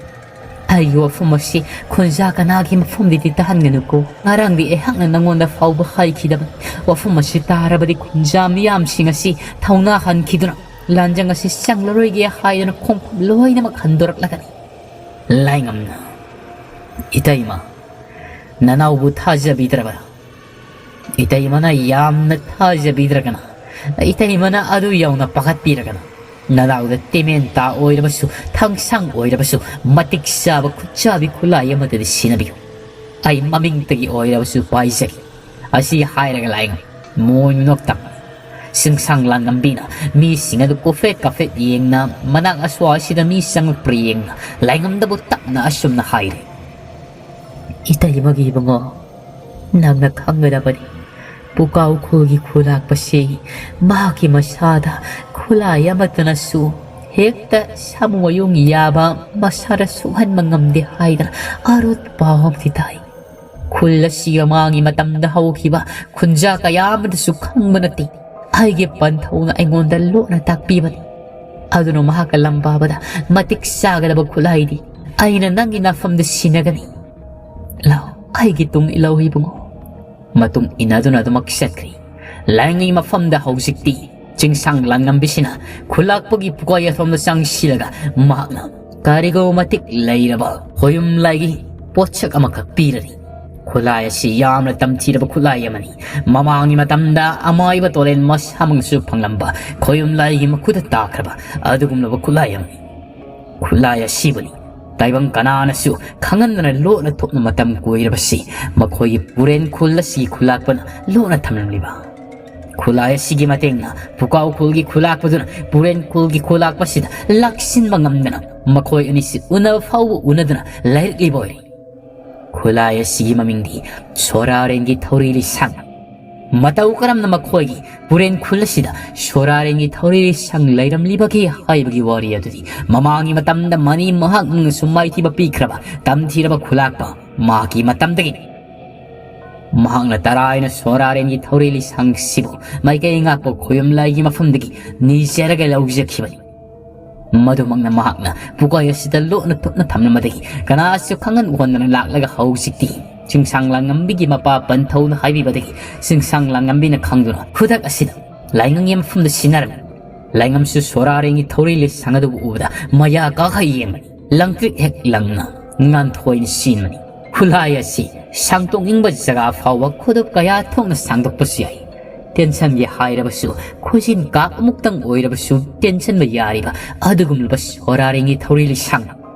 ꯑꯩꯒꯤ ꯋꯥꯐꯝ ꯑꯁꯤ ꯈꯨꯟꯖꯥ ꯀꯅꯥꯒꯤ ꯃꯐꯝꯗꯗꯤ ꯇꯥꯍꯟꯒꯅꯨꯀꯣ꯫ ꯉꯔꯥꯡꯗꯤ ꯑꯩꯍꯥꯛꯅ ꯅꯉꯣꯟꯗ ꯐꯥꯎꯕ ꯍꯥꯏꯈꯤꯗꯕ ꯋꯥꯐꯝ ꯑꯁꯤ ꯇꯥꯔꯕꯗꯤ ꯈꯨꯟꯖꯥ ꯃꯤꯌꯥꯝꯁꯤꯡ ꯑꯁꯤ ꯊꯧꯅꯥ ꯍꯟꯈꯤꯗꯨꯅ ꯂꯥꯟꯖꯪ ꯑꯁꯤ ꯆꯪꯂꯔꯣꯏꯒꯦ ꯍꯥꯏꯗꯨꯅ ꯈꯣꯡꯐꯝ ꯂꯣꯏꯅꯃꯛ ꯍꯟꯗꯣꯔꯛꯂꯒꯅꯤ꯫ ꯂꯥꯏꯉꯝꯅ, "ꯏꯇꯩꯃ, ꯅꯅꯥꯎꯕꯨ ꯊꯥꯖꯕꯤꯗ꯭ꯔꯕꯔꯥ? ꯏꯇꯩꯃꯅ ꯌꯥꯝꯅ ꯊꯥꯖꯕꯤꯗ꯭ꯔꯒꯅ, ꯏꯇꯩꯃꯅ ꯑꯗꯨ ꯌꯧꯅ ꯄꯥꯈꯠꯄꯤꯔꯒꯅ, ꯅꯅꯥꯎꯗ ꯇꯦꯃꯦꯟ ꯇꯥ ꯑꯣꯏꯔꯕꯁꯨ, ꯊꯥꯡꯁꯥꯡ ꯑꯣꯏꯔꯕꯁꯨ, ꯃꯇꯤꯛ ꯆꯥꯕ ꯈꯨꯠꯆꯥꯕꯤ ꯈꯨꯠꯂꯥꯏ ꯑꯃꯗꯗꯤ ꯁꯤꯟꯅꯕꯤꯌꯨ꯫ ꯑꯩ ꯃꯃꯤꯡꯇꯒꯤ ꯑꯣꯏꯔꯕꯁꯨ ꯄꯥꯏꯖꯒꯦ꯫" ꯑꯁꯤ ꯍꯥꯏꯔꯒ ꯂꯥꯏꯉꯝ ꯃꯣꯏ ꯅꯣꯛꯇꯝ꯫ ꯆꯤꯡꯁꯥꯡ ꯂꯥꯟꯉꯝꯕꯤꯅ ꯃꯤꯁꯤꯡ ꯑꯗꯨ ꯀꯨꯐꯦꯠ ꯀꯥꯐꯦꯠ ꯌꯦꯡꯅ, ꯃꯅꯥꯛ ꯑꯁ꯭ꯋꯥꯏꯁꯤꯗ ꯃꯤ ꯆꯪꯂꯛꯄ꯭ꯔꯥ ꯌꯦꯡꯅ, ꯂꯥꯏꯉꯝꯗꯕꯨ ꯇꯞꯅ ꯑꯁꯨꯝꯅ ꯍꯥꯏꯔꯦ, "ꯏꯇꯩꯃꯒꯤ ꯏꯕꯨꯡꯉꯣ, ꯅꯪꯅ ꯈꯪꯒꯗꯕꯅꯤ꯫ ꯄꯨꯀꯥꯎ ꯈꯨꯜꯒꯤ ꯈꯨꯂꯥꯛꯄꯁꯤ ꯃꯍꯥꯛꯀꯤ ꯃꯁꯥꯗ ꯈꯨꯠꯂꯥꯏ ꯑꯃꯠꯇꯅꯁꯨ ꯍꯦꯛꯇ ꯁꯥꯃꯨ ꯃꯌꯨꯡ ꯌꯥꯕ ꯃꯁꯥꯗ ꯁꯣꯛꯍꯟꯕ ꯉꯝꯗꯦ ꯍꯥꯏꯗꯅ ꯑꯔꯣꯠꯄ ꯄꯥꯎ ꯑꯃꯗꯤ ꯇꯥꯏ꯫ ꯈꯨꯜ ꯑꯁꯤꯒꯤ ꯃꯃꯥꯡꯒꯤ ꯃꯇꯝꯗ ꯍꯧꯈꯤꯕ ꯈꯨꯟꯖꯥ ꯀꯌꯥ ꯑꯃꯗꯁꯨ ꯈꯪꯕ ꯅꯠꯇꯦ꯫ ꯑꯩꯒꯤ ꯄꯟꯊꯧꯅ ꯑꯩꯉꯣꯟꯗ ꯂꯣꯠꯅ ꯇꯥꯛꯄꯤꯕꯅꯤ꯫ ꯑꯗꯨꯅ ꯃꯍꯥꯛꯀ ꯂꯝꯕꯥꯕꯗ ꯃꯇꯤꯛ ꯆꯥꯒꯗꯕ ꯈꯨꯠꯂꯥꯏꯗꯤ ꯑꯩꯅ ꯅꯪꯒꯤ ꯅꯐꯝꯗ ꯁꯤꯟꯅꯒꯅꯤ꯫ ꯂꯥꯎ, ꯑꯩꯒꯤ ꯇꯨꯡ ꯏꯜꯂꯧ ꯏꯕꯨꯡꯉꯣ꯫" ꯃꯇꯨꯡ ꯏꯟꯅꯗꯨꯅ ꯑꯗꯨꯃꯛ ꯆꯠꯈ꯭ꯔꯤ꯫ ꯂꯥꯏꯉꯩ ꯃꯐꯝꯗ ꯍꯧꯖꯤꯛꯇꯤ ꯆꯤꯡꯁꯥꯡ ꯂꯥꯟꯉꯝꯕꯤꯁꯤꯅ ꯈꯨꯂꯥꯛꯄꯒꯤ ꯄꯨꯀꯥꯏ ꯑꯁꯣꯝꯗ ꯆꯪꯁꯤꯜꯂꯒ ꯃꯍꯥꯛꯅ ꯀꯔꯤꯒꯨꯝꯕ ꯃꯇꯤꯛ ꯂꯩꯔꯕ ꯈꯣꯌꯨꯝ ꯂꯥꯏꯒꯤ ꯄꯣꯠꯁꯛ ꯑꯃꯈꯛ ꯄꯤꯔꯅꯤ꯫ ꯈꯨꯠꯂꯥꯏ ꯑꯁꯤ ꯌꯥꯝꯅ ꯇꯝꯊꯤꯔꯕ ꯈꯨꯠꯂꯥꯏ ꯑꯃꯅꯤ꯫ ꯃꯃꯥꯡꯒꯤ ꯃꯇꯝꯗ ꯑꯃꯥꯏꯕ ꯇꯣꯔꯦꯟ ꯃꯁꯥꯃꯛꯁꯨ ꯐꯪꯂꯝꯕ ꯈꯣꯌꯨꯝ ꯂꯥꯏꯒꯤ ꯃꯈꯨꯠꯇ ꯇꯥꯈ꯭ꯔꯕ ꯑꯗꯨꯒꯨꯝꯂꯕ ꯈꯨꯠꯂꯥꯏ ꯑꯃꯅꯤ꯫ ꯈꯨꯠꯂꯥꯏ ꯑꯁꯤꯕꯨꯅꯤ ꯇꯥꯏꯕꯪ ꯀꯅꯥꯅꯁꯨ ꯈꯪꯍꯟꯗꯅ ꯂꯣꯠꯅ ꯊꯣꯛꯅ ꯃꯇꯝ ꯀꯣꯏꯔꯕꯁꯤ ꯃꯈꯣꯏꯒꯤ ꯄꯨꯔꯦꯟ ꯈꯨꯜ ꯑꯁꯤꯒꯤ ꯈꯨꯂꯥꯛꯄꯅ ꯂꯣꯠꯅ ꯊꯝꯂꯝꯂꯤꯕ꯫ ꯈꯨꯠꯂꯥꯏ ꯑꯁꯤꯒꯤ ꯃꯇꯦꯡꯅ ꯄꯨꯀꯥꯎ ꯈꯨꯜꯒꯤ ꯈꯨꯂꯥꯛꯄꯗꯨꯅ ꯄꯨꯔꯦꯟ ꯈꯨꯜꯒꯤ ꯈꯨꯂꯥꯛꯄꯁꯤꯗ ꯂꯥꯛꯁꯤꯟꯕ ꯉꯝꯗꯅ ꯃꯈꯣꯏ ꯑꯅꯤꯁꯤ ꯎꯅꯕ ꯐꯥꯎꯕ ꯎꯅꯗꯅ ꯂꯩꯔꯛꯂꯤꯕ ꯑꯣꯏꯔꯦ꯫ ꯈꯨꯠꯂꯥꯏ ꯑꯁꯤꯒꯤ ꯃꯃꯤꯡꯗꯤ ꯁꯣꯔꯥꯔꯦꯟꯒꯤ ꯊꯧꯔꯤ ꯂꯤꯁꯪ꯫ ꯃꯇꯧ ꯀꯔꯝꯅ ꯃꯈꯣꯏꯒꯤ ꯄꯨꯔꯦꯟ ꯈꯨꯜ ꯑꯁꯤꯗ ꯁꯣꯔꯥꯔꯦꯟꯒꯤ ꯊꯧꯔꯤ ꯂꯤꯁꯪ ꯂꯩꯔꯝꯂꯤꯕꯒꯦ ꯍꯥꯏꯕꯒꯤ ꯋꯥꯔꯤ ꯑꯗꯨꯗꯤ ꯃꯃꯥꯡꯒꯤ ꯃꯇꯝꯗ ꯃꯅꯤ ꯃꯍꯥꯛ ꯅꯨꯡꯅꯁꯨ ꯃꯥꯏꯊꯤꯕ ꯄꯤꯈ꯭ꯔꯕ ꯇꯝꯊꯤꯔꯕ ꯈꯨꯂꯥꯛꯄ ꯃꯍꯥꯛꯀꯤ ꯃꯇꯝꯗꯒꯤꯅꯤ꯫ ꯃꯍꯥꯛꯅ ꯇꯔꯥꯏꯅ ꯁꯣꯔꯥꯔꯦꯟꯒꯤ ꯊꯧꯔꯤ ꯂꯤꯁꯪꯁꯤꯕꯨ ꯃꯥꯏꯀꯩ ꯉꯥꯛꯄ ꯈꯣꯌꯨꯝ ꯂꯥꯏꯒꯤ ꯃꯐꯝꯗꯒꯤ ꯅꯤꯖꯔꯒ ꯂꯧꯖꯈꯤꯕꯅꯤ꯫ ꯃꯗꯨꯃꯛꯅ ꯃꯍꯥꯛꯅ ꯄꯨꯀꯥꯏ ꯑꯁꯤꯗ ꯂꯣꯠꯅ ꯊꯣꯛꯅ ꯊꯝꯂꯝꯕꯗꯒꯤ ꯀꯅꯥꯁꯨ ꯈꯪꯍꯟ ꯎꯍꯟꯗꯅ ꯂꯥꯛꯂꯒ ꯍꯧꯖꯤꯛꯇꯤ ꯆꯤꯡꯁꯥꯡ ꯂꯥꯡꯉꯝꯕꯤꯒꯤ ꯃꯄꯥ ꯄꯟꯊꯧꯅ ꯍꯥꯏꯕꯤꯕꯗꯒꯤ ꯆꯤꯡꯁꯥꯡ ꯂꯥꯡꯉꯝꯕꯤꯅ ꯈꯪꯗꯨꯅ ꯈꯨꯗꯛ ꯑꯁꯤꯗ ꯂꯥꯏꯉꯪꯒꯤ ꯃꯐꯝꯗ ꯁꯤꯟꯅꯔꯝꯃꯤ꯫ ꯂꯥꯏꯉꯝꯁꯨ ꯁꯣꯔꯥꯔꯦꯡꯒꯤ ꯊꯧꯔꯤ ꯂꯤꯁꯥꯡ ꯑꯗꯨꯕꯨ ꯎꯕꯗ ꯃꯌꯥ ꯀꯥꯈꯠ ꯌꯦꯡꯕꯅꯤ꯫ ꯂꯪꯇ꯭ꯔꯤꯛ ꯍꯦꯛ ꯂꯪꯅ ꯉꯥꯟꯊꯣꯏꯅ ꯆꯦꯟꯕꯅꯤ꯫ ꯈꯨꯠꯂꯥꯏ ꯑꯁꯤ ꯁꯥꯡꯗꯣꯛꯅꯤꯡꯕ ꯖꯒꯥ ꯐꯥꯎꯕ ꯈꯨꯗꯨꯞ ꯀꯌꯥ ꯊꯣꯛꯅ ꯁꯥꯡꯗꯣꯛꯄꯁꯨ ꯌꯥꯏ꯫ ꯇꯦꯟꯁꯟꯒꯦ ꯍꯥꯏꯔꯕꯁꯨ ꯈꯨꯖꯤꯟ ꯀꯥꯛ ꯑꯃꯨꯛꯇꯪ ꯑꯣꯏꯔꯕꯁꯨ ꯇꯦꯟꯁꯟꯕ ꯌꯥꯔꯤꯕ ꯑꯗꯨꯒꯨꯝꯂꯕ ꯁꯣꯔꯥꯔꯦꯡꯒꯤ ꯊꯧꯔꯤ ꯂꯤꯁꯥꯡ꯫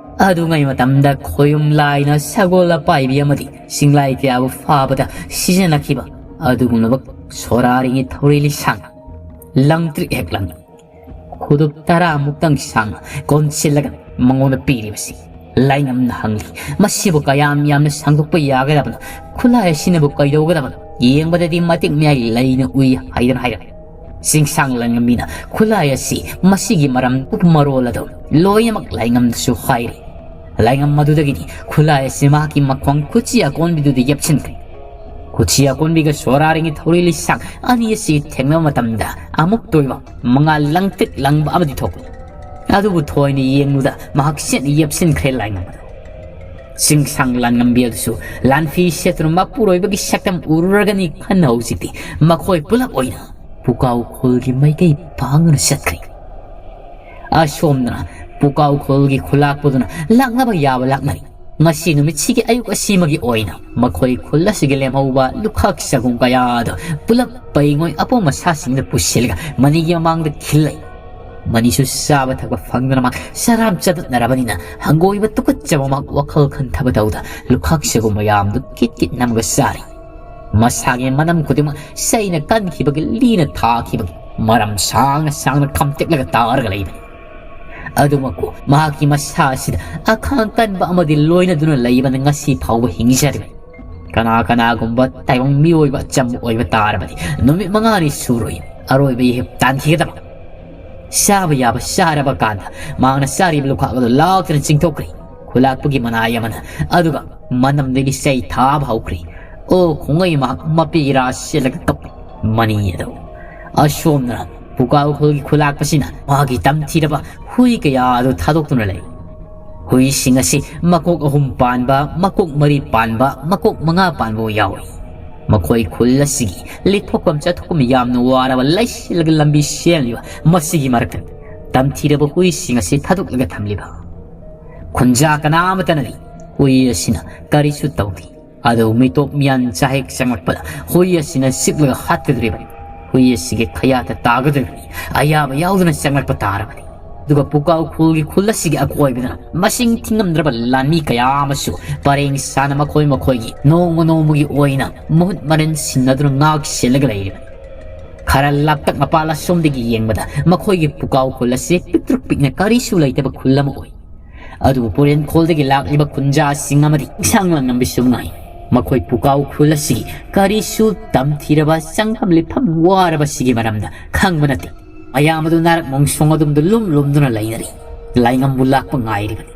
ꯑꯗꯨꯉꯩ ꯃꯇꯝꯗ ꯈꯣꯌꯨꯝ ꯂꯥꯏꯅ ꯁꯒꯣꯜ ꯑꯄꯥꯏꯕꯤ ꯑꯃꯗꯤ ꯆꯤꯡꯂꯥꯏ ꯀꯌꯥꯕꯨ ꯐꯥꯕꯗ ꯁꯤꯖꯤꯟꯅꯈꯤꯕ ꯑꯗꯨꯒꯨꯝꯂꯕ ꯁꯣꯔꯥꯔꯦꯡꯒꯤ ꯊꯧꯔꯤ ꯂꯤꯁꯥꯡ꯫ ꯂꯪꯇ꯭ꯔꯤꯛ ꯍꯦꯛ ꯂꯪ꯫ ꯈꯨꯗꯨꯞ ꯇꯔꯥꯃꯨꯛꯇꯪ ꯁꯥꯡꯅ ꯀꯣꯟꯁꯤꯜꯂꯒ ꯃꯉꯣꯟꯗ ꯄꯤꯔꯤꯕꯁꯤ꯫ ꯂꯥꯏꯉꯝꯅ ꯍꯪꯂꯤ, "ꯃꯁꯤꯕꯨ ꯀꯌꯥꯝ ꯌꯥꯝꯅ ꯁꯥꯡꯗꯣꯛꯄ ꯌꯥꯒꯗꯕꯅꯣ? ꯈꯨꯠꯂꯥꯏ ꯑꯁꯤꯅꯕꯨ ꯀꯩꯗꯧꯒꯗꯕꯅꯣ? ꯌꯦꯡꯕꯗꯗꯤ ꯃꯇꯤꯛ ꯃꯌꯥꯏ ꯂꯩꯅ ꯎꯏ" ꯍꯥꯏꯗꯨꯅ ꯍꯥꯏꯔꯝꯃꯤ꯫ ꯆꯤꯡꯁꯥꯡ ꯂꯥꯏꯉꯝꯕꯤꯅ ꯈꯨꯠꯂꯥꯏ ꯑꯁꯤ ꯃꯁꯤꯒꯤ ꯃꯔꯝ ꯃꯔꯣꯜ ꯑꯗꯨ ꯂꯣꯏꯅꯃꯛ ꯂꯥꯏꯉꯝꯗꯁꯨ ꯍꯥꯏꯔꯤ꯫ ꯂꯥꯏꯉꯝ ꯑꯗꯨꯗꯒꯤꯗꯤ ꯈꯨꯠꯂꯥꯏ ꯑꯁꯤ ꯃꯍꯥꯛꯀꯤ ꯃꯈꯣꯡ ꯈꯨꯠꯁꯤ ꯑꯀꯣꯟꯕꯤꯗꯨꯗ ꯌꯦꯞꯁꯤꯟꯈ꯭ꯔꯦ꯫ ꯈꯨꯠꯁꯤ ꯑꯀꯣꯟꯕꯤꯒ ꯁꯣꯔꯥꯔꯦꯡꯒꯤ ꯊꯧꯔꯤ ꯂꯤꯁꯥꯡ ꯑꯅꯤ ꯑꯁꯤ ꯊꯦꯡꯅꯕ ꯃꯇꯝꯗ ꯑꯃꯨꯛꯇ ꯑꯣꯏꯕ ꯃꯉꯥꯜ ꯂꯪꯇ꯭ꯔꯤꯛ ꯂꯪꯕ ꯑꯃꯗꯤ ꯊꯣꯛꯂꯦ꯫ ꯑꯗꯨꯕꯨ ꯊꯣꯏꯅ ꯌꯦꯡꯂꯨꯗ ꯃꯍꯥꯛ ꯁꯦꯠꯅ ꯌꯦꯞꯁꯤꯟꯈ꯭ꯔꯦ ꯂꯥꯏꯉꯝ ꯑꯗꯨ꯫ ꯆꯤꯡꯁꯥꯡ ꯂꯥꯟꯉꯝꯕꯤ ꯑꯗꯨꯁꯨ ꯂꯥꯟꯐꯤ ꯁꯦꯠꯇꯨꯅ ꯃꯄꯨꯔꯣꯏꯕꯒꯤ ꯁꯛꯇꯝ ꯎꯔꯨꯔꯒꯅꯤ ꯈꯟꯅ ꯍꯧꯖꯤꯛꯇꯤ ꯃꯈꯣꯏ ꯄꯨꯂꯞ ꯑꯣꯏꯅ ꯄꯨꯀꯥꯎ ꯈꯨꯜꯒꯤ ꯃꯥꯏꯀꯩ ꯄꯥꯡꯗꯨꯅ ꯆꯠꯈ꯭ꯔꯦ꯫ ꯑꯁꯣꯝꯗꯅ ꯄꯨꯀꯥꯎ ꯈꯨꯜꯒꯤ ꯈꯨꯂꯥꯛꯄꯗꯨꯅ ꯂꯥꯛꯅꯕ ꯌꯥꯕ ꯂꯥꯛꯅꯔꯤ꯫ ꯉꯁꯤ ꯅꯨꯃꯤꯠꯁꯤꯒꯤ ꯑꯌꯨꯛ ꯑꯁꯤꯃꯒꯤ ꯑꯣꯏꯅ ꯃꯈꯣꯏ ꯈꯨꯜ ꯑꯁꯤꯒꯤ ꯂꯦꯝꯍꯧꯕ ꯂꯨꯈꯥꯛ ꯆꯒꯨꯝ ꯀꯌꯥꯗꯣ ꯄꯨꯂꯞ ꯄꯩꯉꯣꯏ ꯑꯄꯣꯝ ꯑꯁꯥꯁꯤꯡꯗ ꯄꯨꯁꯤꯜꯂꯒ ꯃꯅꯤꯒꯤ ꯃꯃꯥꯡꯗ ꯈꯤꯜꯂꯦ꯫ ꯃꯅꯤꯁꯨ ꯆꯥꯕ ꯊꯛꯄ ꯐꯪꯗꯅ ꯃꯥ ꯁꯔꯥꯞ ꯆꯠꯅꯔꯕꯅꯤꯅ ꯍꯪꯒꯣꯏꯕ ꯇꯨꯀꯠꯆꯕ ꯃꯥ ꯋꯥꯈꯜ ꯈꯟꯊꯕ ꯇꯧꯗ ꯂꯨꯈꯥꯛ ꯆꯒꯨꯝ ꯃꯌꯥꯝꯗꯨ ꯀꯤꯠ ꯀꯤꯠ ꯅꯝꯃꯒ ꯆꯥꯔꯤ꯫ ꯃꯁꯥꯒꯤ ꯃꯅꯝ ꯈꯨꯗꯤꯡꯃꯛ ꯆꯩꯅ ꯀꯟꯈꯤꯕꯒꯤ ꯂꯤꯅ ꯊꯥꯈꯤꯕꯒꯤ ꯃꯔꯝ ꯁꯥꯡꯅ ꯁꯥꯡꯅ ꯈꯝꯇꯦꯛꯂꯒ ꯇꯥꯔꯒ ꯂꯩꯕꯅꯤ꯫ ꯑꯗꯨꯃꯛꯄꯨ ꯃꯍꯥꯛꯀꯤ ꯃꯁꯥ ꯑꯁꯤꯗ ꯑꯈꯥꯡ ꯀꯟꯕ ꯑꯃꯗꯤ ꯂꯣꯏꯅꯗꯨꯅ ꯂꯩꯕꯅ ꯉꯁꯤ ꯐꯥꯎꯕ ꯍꯤꯡꯖꯔꯤꯕꯅꯤ꯫ ꯀꯅꯥ ꯀꯅꯥꯒꯨꯝꯕ ꯇꯥꯏꯕꯪ ꯃꯤꯑꯣꯏꯕ ꯑꯆꯝꯕ ꯑꯣꯏꯕ ꯇꯥꯔꯕꯗꯤ ꯅꯨꯃꯤꯠ ꯃꯉꯥꯅꯤ ꯁꯨꯔꯣꯏ ꯑꯔꯣꯏꯕ ꯏꯍꯤꯞ ꯇꯥꯟꯈꯤꯒꯗꯕ꯫ ꯆꯥꯕ ꯌꯥꯕ ꯆꯥꯔꯕ ꯀꯥꯟꯗ ꯃꯍꯥꯛꯅ ꯆꯥꯔꯤꯕ ꯂꯨꯈꯥꯛ ꯑꯗꯨ ꯂꯥꯎꯗꯅ ꯆꯤꯡꯊꯣꯛꯈ꯭ꯔꯦ꯫ ꯈꯨꯂꯥꯛꯄꯒꯤ ꯃꯅꯥꯏ ꯑꯃꯅ ꯑꯗꯨꯒ ꯃꯅꯝꯗꯒꯤ ꯆꯩ ꯊꯥꯕ ꯍꯧꯈ꯭ꯔꯦ꯫ ꯑꯣ ꯈꯣꯡꯉꯩ ꯃꯍꯥꯛ ꯃꯄꯤꯒꯤ ꯔꯥ ꯁꯦꯠꯂꯒ ꯀꯞꯄꯤ꯫ ꯃꯅꯤ ꯑꯗꯨ ꯑꯁꯣꯝꯅ ꯄꯨꯀꯥꯎ ꯈꯨꯜꯒꯤ ꯈꯨꯂꯥꯛꯄꯁꯤꯅ ꯃꯥꯒꯤ ꯇꯝꯊꯤꯔꯕ ꯍꯨꯏ ꯀꯌꯥ ꯑꯗꯨ ꯊꯥꯗꯣꯛꯇꯨꯅ ꯂꯩ꯫ ꯍꯨꯏꯁꯤꯡ ꯑꯁꯤ ꯃꯀꯣꯛ ꯑꯍꯨꯝ ꯄꯥꯟꯕ, ꯃꯀꯣꯛ ꯃꯔꯤ ꯄꯥꯟꯕ, ꯃꯀꯣꯛ ꯃꯉꯥ ꯄꯥꯟꯕ ꯌꯥꯎꯏ꯫ ꯃꯈꯣꯏ ꯈꯨꯜ ꯑꯁꯤꯒꯤ ꯂꯤꯠꯊꯣꯛꯐꯝ ꯆꯠꯊꯣꯛꯐꯝ ꯌꯥꯝꯅ ꯋꯥꯔꯕ, ꯂꯩꯁꯤꯜꯂꯒ ꯂꯝꯕꯤ ꯁꯦꯝꯂꯤꯕ ꯃꯁꯤꯒꯤ ꯃꯔꯛꯇ ꯇꯝꯊꯤꯔꯕ ꯍꯨꯏꯁꯤꯡ ꯑꯁꯤ ꯊꯥꯗꯣꯛꯂꯒ ꯊꯝꯂꯤꯕ꯫ ꯈꯨꯟꯖꯥ ꯀꯅꯥ ꯑꯃꯠꯇꯅꯗꯤ ꯍꯨꯏ ꯑꯁꯤꯅ ꯀꯔꯤꯁꯨ ꯇꯧꯗꯦ꯫ ꯑꯗꯨꯕꯨ ꯃꯤꯇꯣꯞ ꯃꯤꯌꯥꯟ ꯆꯥꯍꯦꯛ ꯆꯪꯂꯛꯄꯗ ꯍꯨꯏ ꯑꯁꯤꯅ ꯆꯤꯛꯂꯒ ꯍꯥꯠꯀꯗꯧꯔꯤꯕꯅꯤ꯫ ꯍꯨꯏ ꯑꯁꯤꯒꯤ ꯈꯌꯥꯠꯇ ꯇꯥꯒꯗꯧꯔꯤꯕꯅꯤ꯫ ꯑꯌꯥꯕ ꯌꯥꯎꯗꯅ ꯆꯪꯂꯛꯄ ꯇꯥꯔꯕꯅꯤ꯫ ꯑꯗꯨꯒ ꯄꯨꯀꯥꯎ ꯈꯨꯜꯒꯤ ꯈꯨꯜ ꯑꯁꯤꯒꯤ ꯑꯀꯣꯏꯕꯗꯅ ꯃꯁꯤꯡ ꯊꯤꯉꯝꯗ꯭ꯔꯕ ꯂꯥꯟꯃꯤ ꯀꯌꯥ ꯑꯃꯁꯨ ꯄꯔꯦꯡ ꯁꯥꯅ ꯃꯈꯣꯏ ꯃꯈꯣꯏꯒꯤ ꯅꯣꯡꯃ ꯅꯣꯡꯃꯒꯤ ꯑꯣꯏꯅ ꯃꯍꯨꯠ ꯃꯔꯦꯟ ꯁꯤꯟꯅꯗꯨꯅ ꯉꯥꯛ ꯁꯦꯜꯂꯒ ꯂꯩꯔꯤꯕꯅꯤ꯫ ꯈꯔ ꯂꯥꯞꯇꯛ ꯃꯄꯥꯜ ꯑꯁꯣꯝꯗꯒꯤ ꯌꯦꯡꯕꯗ ꯃꯈꯣꯏꯒꯤ ꯄꯨꯀꯥꯎ ꯈꯨꯜ ꯑꯁꯤ ꯄꯤꯛꯇ꯭ꯔꯨ ꯄꯤꯛꯅ ꯀꯔꯤꯁꯨ ꯂꯩꯇꯕ ꯈꯨꯜ ꯑꯃ ꯑꯣꯏ꯫ ꯑꯗꯨꯕꯨ ꯄꯨꯔꯦꯟꯈꯣꯜꯗꯒꯤ ꯂꯥꯛꯂꯤꯕ ꯈꯨꯟꯖꯥꯁꯤꯡ ꯑꯃꯗꯤ ꯏꯁꯥꯡ ꯂꯥꯡꯉꯝꯕꯤꯁꯨ ꯉꯥꯏ꯫ ꯃꯈꯣꯏ ꯄꯨꯀꯥꯎ ꯈꯨꯜ ꯑꯁꯤꯒꯤ ꯀꯔꯤꯁꯨ ꯇꯝꯊꯤꯔꯕ ꯆꯪꯐꯝ ꯂꯤꯞꯐꯝ ꯋꯥꯔꯕꯁꯤꯒꯤ ꯃꯔꯝꯗ ꯈꯪꯕ ꯅꯠꯇꯦ꯫ ꯃꯌꯥꯝ ꯑꯗꯨ ꯅꯥꯔꯛ ꯃꯣꯡꯁꯣꯡ ꯑꯗꯨꯝꯗ ꯂꯨꯝ ꯂꯨꯝꯗꯨꯅ ꯂꯩꯅꯔꯤ꯫ ꯂꯥꯏꯉꯝꯕꯨ ꯂꯥꯛꯄ ꯉꯥꯏꯔꯤꯕꯅꯤ꯫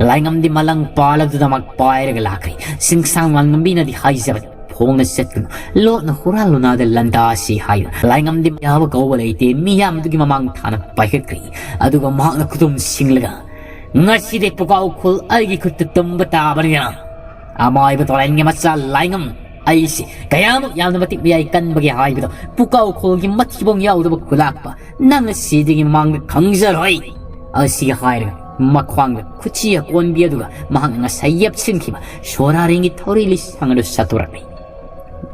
ꯂꯥꯏꯉꯝꯗꯤ ꯃꯂꯪ ꯄꯥꯜꯂꯗꯨꯅꯃꯛ ꯄꯥꯏꯔꯒ ꯂꯥꯛꯈ꯭ꯔꯦ꯫ ꯁꯤꯡꯁꯥꯡ ꯂꯥꯡꯉꯝꯕꯤꯅꯗꯤ ꯍꯥꯏꯖꯕꯅꯤ꯫ ꯐꯣꯡꯅ ꯆꯠꯀꯅꯨ, ꯂꯣꯠꯅ ꯍꯨꯔꯥꯜꯂꯨꯅꯥꯗ ꯂꯟꯗꯥꯁꯤ ꯍꯥꯏꯗꯨꯅ ꯂꯥꯏꯉꯝꯗꯤ ꯌꯥꯕ ꯀꯧꯕ ꯂꯩꯇꯦ꯫ ꯃꯤꯌꯥꯝꯗꯨꯒꯤ ꯃꯃꯥꯡ ꯊꯥꯅ ꯄꯥꯏꯈꯠꯈ꯭ꯔꯦ꯫ ꯑꯗꯨꯒ ꯃꯍꯥꯛꯅ ꯈꯨꯗꯨꯝ ꯁꯤꯡꯂꯒ, "ꯉꯁꯤꯗꯤ ꯄꯨꯀꯥꯎ ꯈꯨꯜ ꯑꯩꯒꯤ ꯈꯨꯠꯇ ꯇꯨꯝꯕ ꯇꯥꯕꯅꯤꯅ, ꯑꯃꯥꯏꯕ ꯇꯣꯔꯦꯟꯒꯤ ꯃꯆꯥ ꯂꯥꯏꯉꯝ, ꯑꯩꯁꯦ ꯀꯌꯥꯃꯨꯛ ꯌꯥꯝꯅ ꯃꯇꯤꯛ ꯃꯌꯥꯏ ꯀꯟꯕꯒꯦ ꯍꯥꯏꯕꯗꯣ ꯄꯨꯀꯥꯎ ꯈꯨꯜꯒꯤ ꯃꯊꯤꯕꯣꯡ ꯌꯥꯎꯗꯕ ꯈꯨꯂꯥꯛꯄ ꯅꯪ ꯑꯁꯤꯗꯒꯤ ꯃꯃꯥꯡꯗ ꯈꯪꯖꯔꯣꯏ" ꯑꯁꯤ ꯍꯥꯏꯔꯒ ꯃꯈ꯭ꯋꯥꯡꯗ ꯈꯨꯠꯁꯤ ꯑꯀꯣꯟꯕꯤ ꯑꯗꯨꯒ ꯃꯍꯥꯛꯅ ꯉꯁꯥꯏ ꯌꯦꯞꯁꯤꯟꯈꯤꯕ ꯁꯣꯔꯥꯔꯦꯡꯒꯤ ꯊꯧꯔꯤ ꯂꯤꯁꯥꯡ ꯑꯗꯨ ꯁꯠꯇꯣꯔꯛꯂꯤ꯫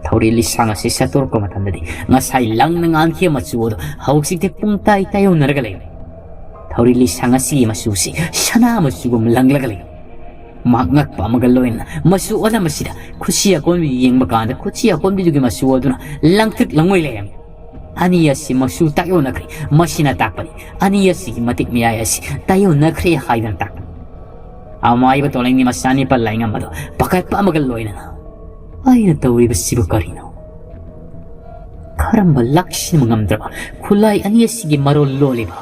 ꯊꯧꯔꯤ ꯂꯤꯁꯥꯡ ꯑꯁꯤ ꯁꯠꯇꯣꯔꯛꯄ ꯃꯇꯝꯗꯗꯤ ꯉꯁꯥꯏ ꯂꯪꯅ ꯉꯥꯟꯈꯤꯕ ꯃꯆꯨ ꯑꯗꯨ ꯍꯧꯖꯤꯛꯇꯤ ꯄꯨꯡꯇꯥꯏ ꯇꯥꯏꯌꯣꯟꯅꯔꯒ ꯂꯩꯔꯝꯃꯤ꯫ ꯊꯧꯔꯤ ꯂꯤꯁꯥꯡ ꯑꯁꯤꯒꯤ ꯃꯆꯨꯁꯤ ꯁꯅꯥ ꯃꯆꯨꯒꯨꯝ ꯂꯪꯂꯒ ꯂꯩꯔꯝꯃꯤ꯫ ꯃꯍꯥꯛ ꯉꯛꯄ ꯑꯃꯒ ꯂꯣꯏꯅꯅ ꯃꯆꯨ ꯑꯣꯜꯂꯝꯕꯁꯤꯗ ꯈꯨꯠꯁꯤ ꯑꯀꯣꯟꯕꯤ ꯌꯦꯡꯕ ꯀꯥꯟꯗ ꯈꯨꯠꯁꯤ ꯑꯀꯣꯟꯕꯤꯗꯨꯒꯤ ꯃꯆꯨ ꯑꯗꯨꯅ ꯂꯪꯇ꯭ꯔꯤꯛ ꯂꯪꯉꯣꯏ ꯂꯩꯔꯝꯃꯤ꯫ ꯑꯅꯤ ꯑꯁꯤ ꯃꯆꯨ ꯇꯥꯏꯌꯣꯟꯅꯈ꯭ꯔꯦ꯫ ꯃꯁꯤꯅ ꯇꯥꯛꯄꯗꯤ ꯑꯅꯤ ꯑꯁꯤꯒꯤ ꯃꯇꯤꯛ ꯃꯌꯥꯏ ꯑꯁꯤ ꯇꯥꯏꯌꯣꯟꯅꯈ꯭ꯔꯦ ꯍꯥꯏꯗꯅ ꯇꯥꯛꯄꯅꯤ꯫ ꯑꯃꯥꯏꯕ ꯇꯣꯂꯦꯡꯒꯤ ꯃꯆꯥꯅꯤꯄꯥ ꯂꯥꯏꯉꯝ ꯑꯗꯣ ꯄꯥꯈꯠꯄ ꯑꯃꯒ ꯂꯣꯏꯅꯅ, "ꯑꯩꯅ ꯇꯧꯔꯤꯕꯁꯤꯕꯨ ꯀꯔꯤꯅꯣ? ꯀꯔꯝꯕ ꯂꯥꯛꯁꯤꯟꯕ ꯉꯝꯗ꯭ꯔꯕ ꯈꯨꯠꯂꯥꯏ ꯑꯅꯤ ꯑꯁꯤꯒꯤ ꯃꯔꯣꯜ ꯂꯣꯜꯂꯤꯕ?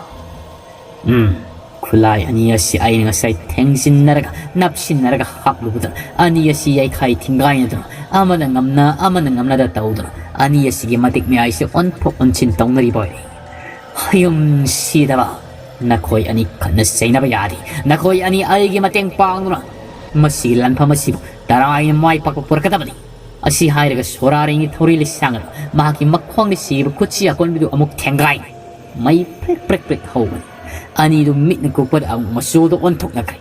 ꯎꯝ, ꯈꯨꯠꯂꯥꯏ ꯑꯅꯤ ꯑꯁꯤ ꯑꯩꯅ ꯉꯁꯥꯏ ꯊꯦꯡꯖꯤꯟꯅꯔꯒ, ꯅꯞꯁꯤꯟꯅꯔꯒ ꯍꯥꯞꯂꯨꯕꯗ ꯑꯅꯤ ꯑꯁꯤ ꯌꯩꯈꯥꯏ ꯊꯤꯡꯒꯥꯏꯅꯗꯨꯅ, ꯑꯃꯅ ꯉꯝꯅ, ꯑꯃꯅ ꯉꯝꯅꯗ ꯇꯧꯗꯨꯅ ꯑꯅꯤ ꯑꯁꯤꯒꯤ ꯃꯇꯤꯛ ꯃꯌꯥꯏꯁꯦ ꯑꯣꯟꯊꯣꯛ ꯑꯣꯟꯁꯤꯟ ꯇꯧꯅꯔꯤꯕ ꯑꯣꯏꯔꯦ꯫ ꯍꯌꯨꯝ ꯁꯤꯗꯕ! ꯅꯈꯣꯏ ꯑꯅꯤ ꯈꯠꯅ ꯆꯩꯅꯕ ꯌꯥꯗꯦ꯫ ꯅꯈꯣꯏ ꯑꯅꯤ ꯑꯩꯒꯤ ꯃꯇꯦꯡ ꯄꯥꯡꯗꯨꯅ ꯃꯁꯤꯒꯤ ꯂꯥꯟꯐꯝ ꯑꯁꯤꯕꯨ ꯇꯔꯥꯏꯅ ꯃꯥꯏ ꯄꯥꯛꯄ ꯄꯨꯔꯛꯀꯗꯕꯅꯤ"꯫ ꯑꯁꯤ ꯍꯥꯏꯔꯒ ꯁꯣꯔꯥꯔꯦꯡꯒꯤ ꯊꯧꯔꯤ ꯂꯩꯁꯥꯡ ꯑꯗꯨ ꯃꯍꯥꯛꯀꯤ ꯃꯈꯣꯡꯗ ꯁꯤꯔꯤꯕ ꯈꯨꯠꯁꯤ ꯑꯀꯣꯟꯕꯗꯨ ꯑꯃꯨꯛ ꯊꯦꯡꯒꯥꯏ꯫ ꯃꯩ ꯄ꯭ꯔꯦꯛ ꯄ꯭ꯔꯦꯛ ꯄ꯭ꯔꯦꯛ ꯍꯧꯕꯅꯤ꯫ ꯑꯅꯤꯗꯨ ꯃꯤꯠꯅ ꯀꯨꯞꯄꯗ ꯑꯃꯨꯛ ꯃꯆꯨꯗ ꯑꯣꯟꯊꯣꯛꯅꯈ꯭ꯔꯦ꯫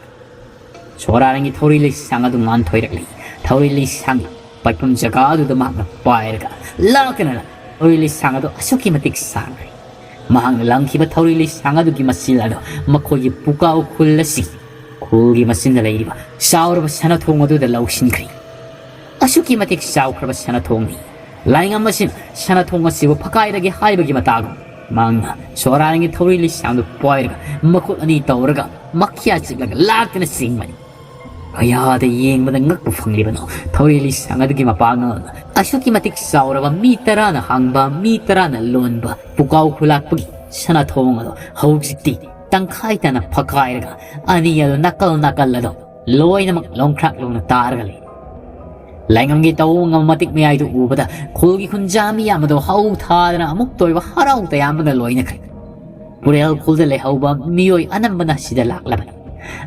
ꯁꯣꯔꯥꯔꯦꯡꯒꯤ ꯊꯧꯔꯤ ꯂꯩꯁꯥꯡ ꯑꯗꯨ ꯉꯥꯟꯊꯣꯏꯔꯛꯂꯤ꯫ ꯊꯧꯔꯤ ꯂꯩꯁꯥꯡꯒꯤ ꯄꯥꯏꯐꯝ ꯖꯒꯥ ꯑꯗꯨꯗ ꯃꯍꯥꯛꯅ ꯄꯥꯏꯔꯒ ꯂꯥꯛꯇꯅ ꯊꯧꯔꯤ ꯂꯩꯁꯥꯡ ꯑꯗꯨ ꯑꯁꯨꯛꯀꯤ ꯃꯇꯤꯛ ꯁꯥꯡꯈ꯭ꯔꯦ꯫ ꯃꯍꯥꯛꯅ ꯂꯪꯈꯤꯕ ꯊꯧꯔꯤ ꯂꯩꯁꯥꯡ ꯑꯗꯨꯒꯤ ꯃꯆꯤꯜ ꯑꯗꯨ ꯃꯈꯣꯏꯒꯤ ꯄꯨꯀꯥꯎ ꯈꯨꯜ ꯑꯁꯤ ꯈꯨꯜꯒꯤ ꯃꯆꯤꯟꯗ ꯂꯩꯔꯤꯕ ꯆꯥꯎꯔꯕ ꯁꯅꯥꯊꯣꯡ ꯑꯗꯨꯗ ꯂꯧꯁꯤꯟꯈ꯭ꯔꯦ꯫ ꯑꯁꯨꯛꯀꯤ ꯃꯇꯤꯛ ꯆꯥꯎꯈ꯭ꯔꯕ ꯁꯅꯥꯊꯣꯡꯅꯤ꯫ ꯂꯥꯏꯉꯝ ꯑꯁꯤꯅ ꯁꯅꯥꯊꯣꯡ ꯑꯁꯤꯕꯨ ꯐꯀꯥꯏꯔꯒꯦ ꯍꯥꯏꯕꯒꯤ ꯃꯇꯥꯒꯨꯝ ꯃꯍꯥꯛꯅ ꯁꯣꯔꯥꯔꯦꯡꯒꯤ ꯊꯧꯔꯤ ꯂꯩꯁꯥꯡꯗꯨ ꯄꯥꯏꯔꯒ ꯃꯈꯨꯠ ꯑꯅꯤ ꯇꯧꯔꯒ ꯃꯈ꯭ꯌꯥ ꯆꯤꯛꯂꯒ ꯂꯥꯛꯇꯅ ꯆꯤꯡꯕꯅꯤ꯫ ꯀꯌꯥꯗ ꯌꯦꯡꯕꯗ ꯉꯛꯄ ꯐꯪꯂꯤꯕꯅꯣ ꯊꯧꯔꯤ ꯂꯩꯁꯥꯡ ꯑꯗꯨꯒꯤ ꯃꯄꯥꯡꯒꯜ꯫ ꯑꯁꯨꯛꯀꯤ ꯃꯇꯤꯛ ꯆꯥꯎꯔꯕ, ꯃꯤ ꯇꯔꯥꯅ ꯍꯥꯡꯕ, ꯃꯤ ꯇꯔꯥꯅ ꯂꯣꯟꯕ ꯄꯨꯀꯥꯎ ꯈꯨꯂꯥꯛꯄꯒꯤ ꯁꯅꯥꯊꯣꯡ ꯑꯗꯣ ꯍꯧꯖꯤꯛꯇꯤ ꯇꯪꯈꯥꯏ ꯇꯥꯅ ꯐꯀꯥꯏꯔꯒ ꯑꯅꯤ ꯑꯗꯨ ꯅꯥꯀꯜ ꯅꯥꯀꯜ ꯑꯗꯣ ꯂꯣꯏꯅꯃꯛ ꯂꯣꯡꯈ꯭ꯔꯥꯛ ꯂꯣꯡꯅ ꯇꯥꯔꯒ ꯂꯩ꯫ ꯂꯥꯏꯉꯝꯒꯤ ꯇꯧꯕ ꯉꯝꯕ ꯃꯇꯤꯛ ꯃꯌꯥꯏꯗꯨ ꯎꯕꯗ ꯈꯨꯜꯒꯤ ꯈꯨꯟꯖꯥ ꯃꯤꯌꯥꯝ ꯑꯗꯨ ꯍꯧ ꯊꯥꯗꯅ ꯑꯃꯨꯛꯇ ꯑꯣꯏꯕ ꯍꯔꯥꯎ ꯇꯌꯥꯝꯕꯅ ꯂꯣꯏꯅꯈ꯭ꯔꯦ꯫ ꯄꯨꯔꯦꯜ ꯈꯨꯜꯗ ꯂꯩꯍꯧꯕ ꯃꯤꯑꯣꯏ ꯑꯅꯝꯕꯅ ꯁꯤꯗ ꯂꯥꯛꯂꯕꯅꯤ꯫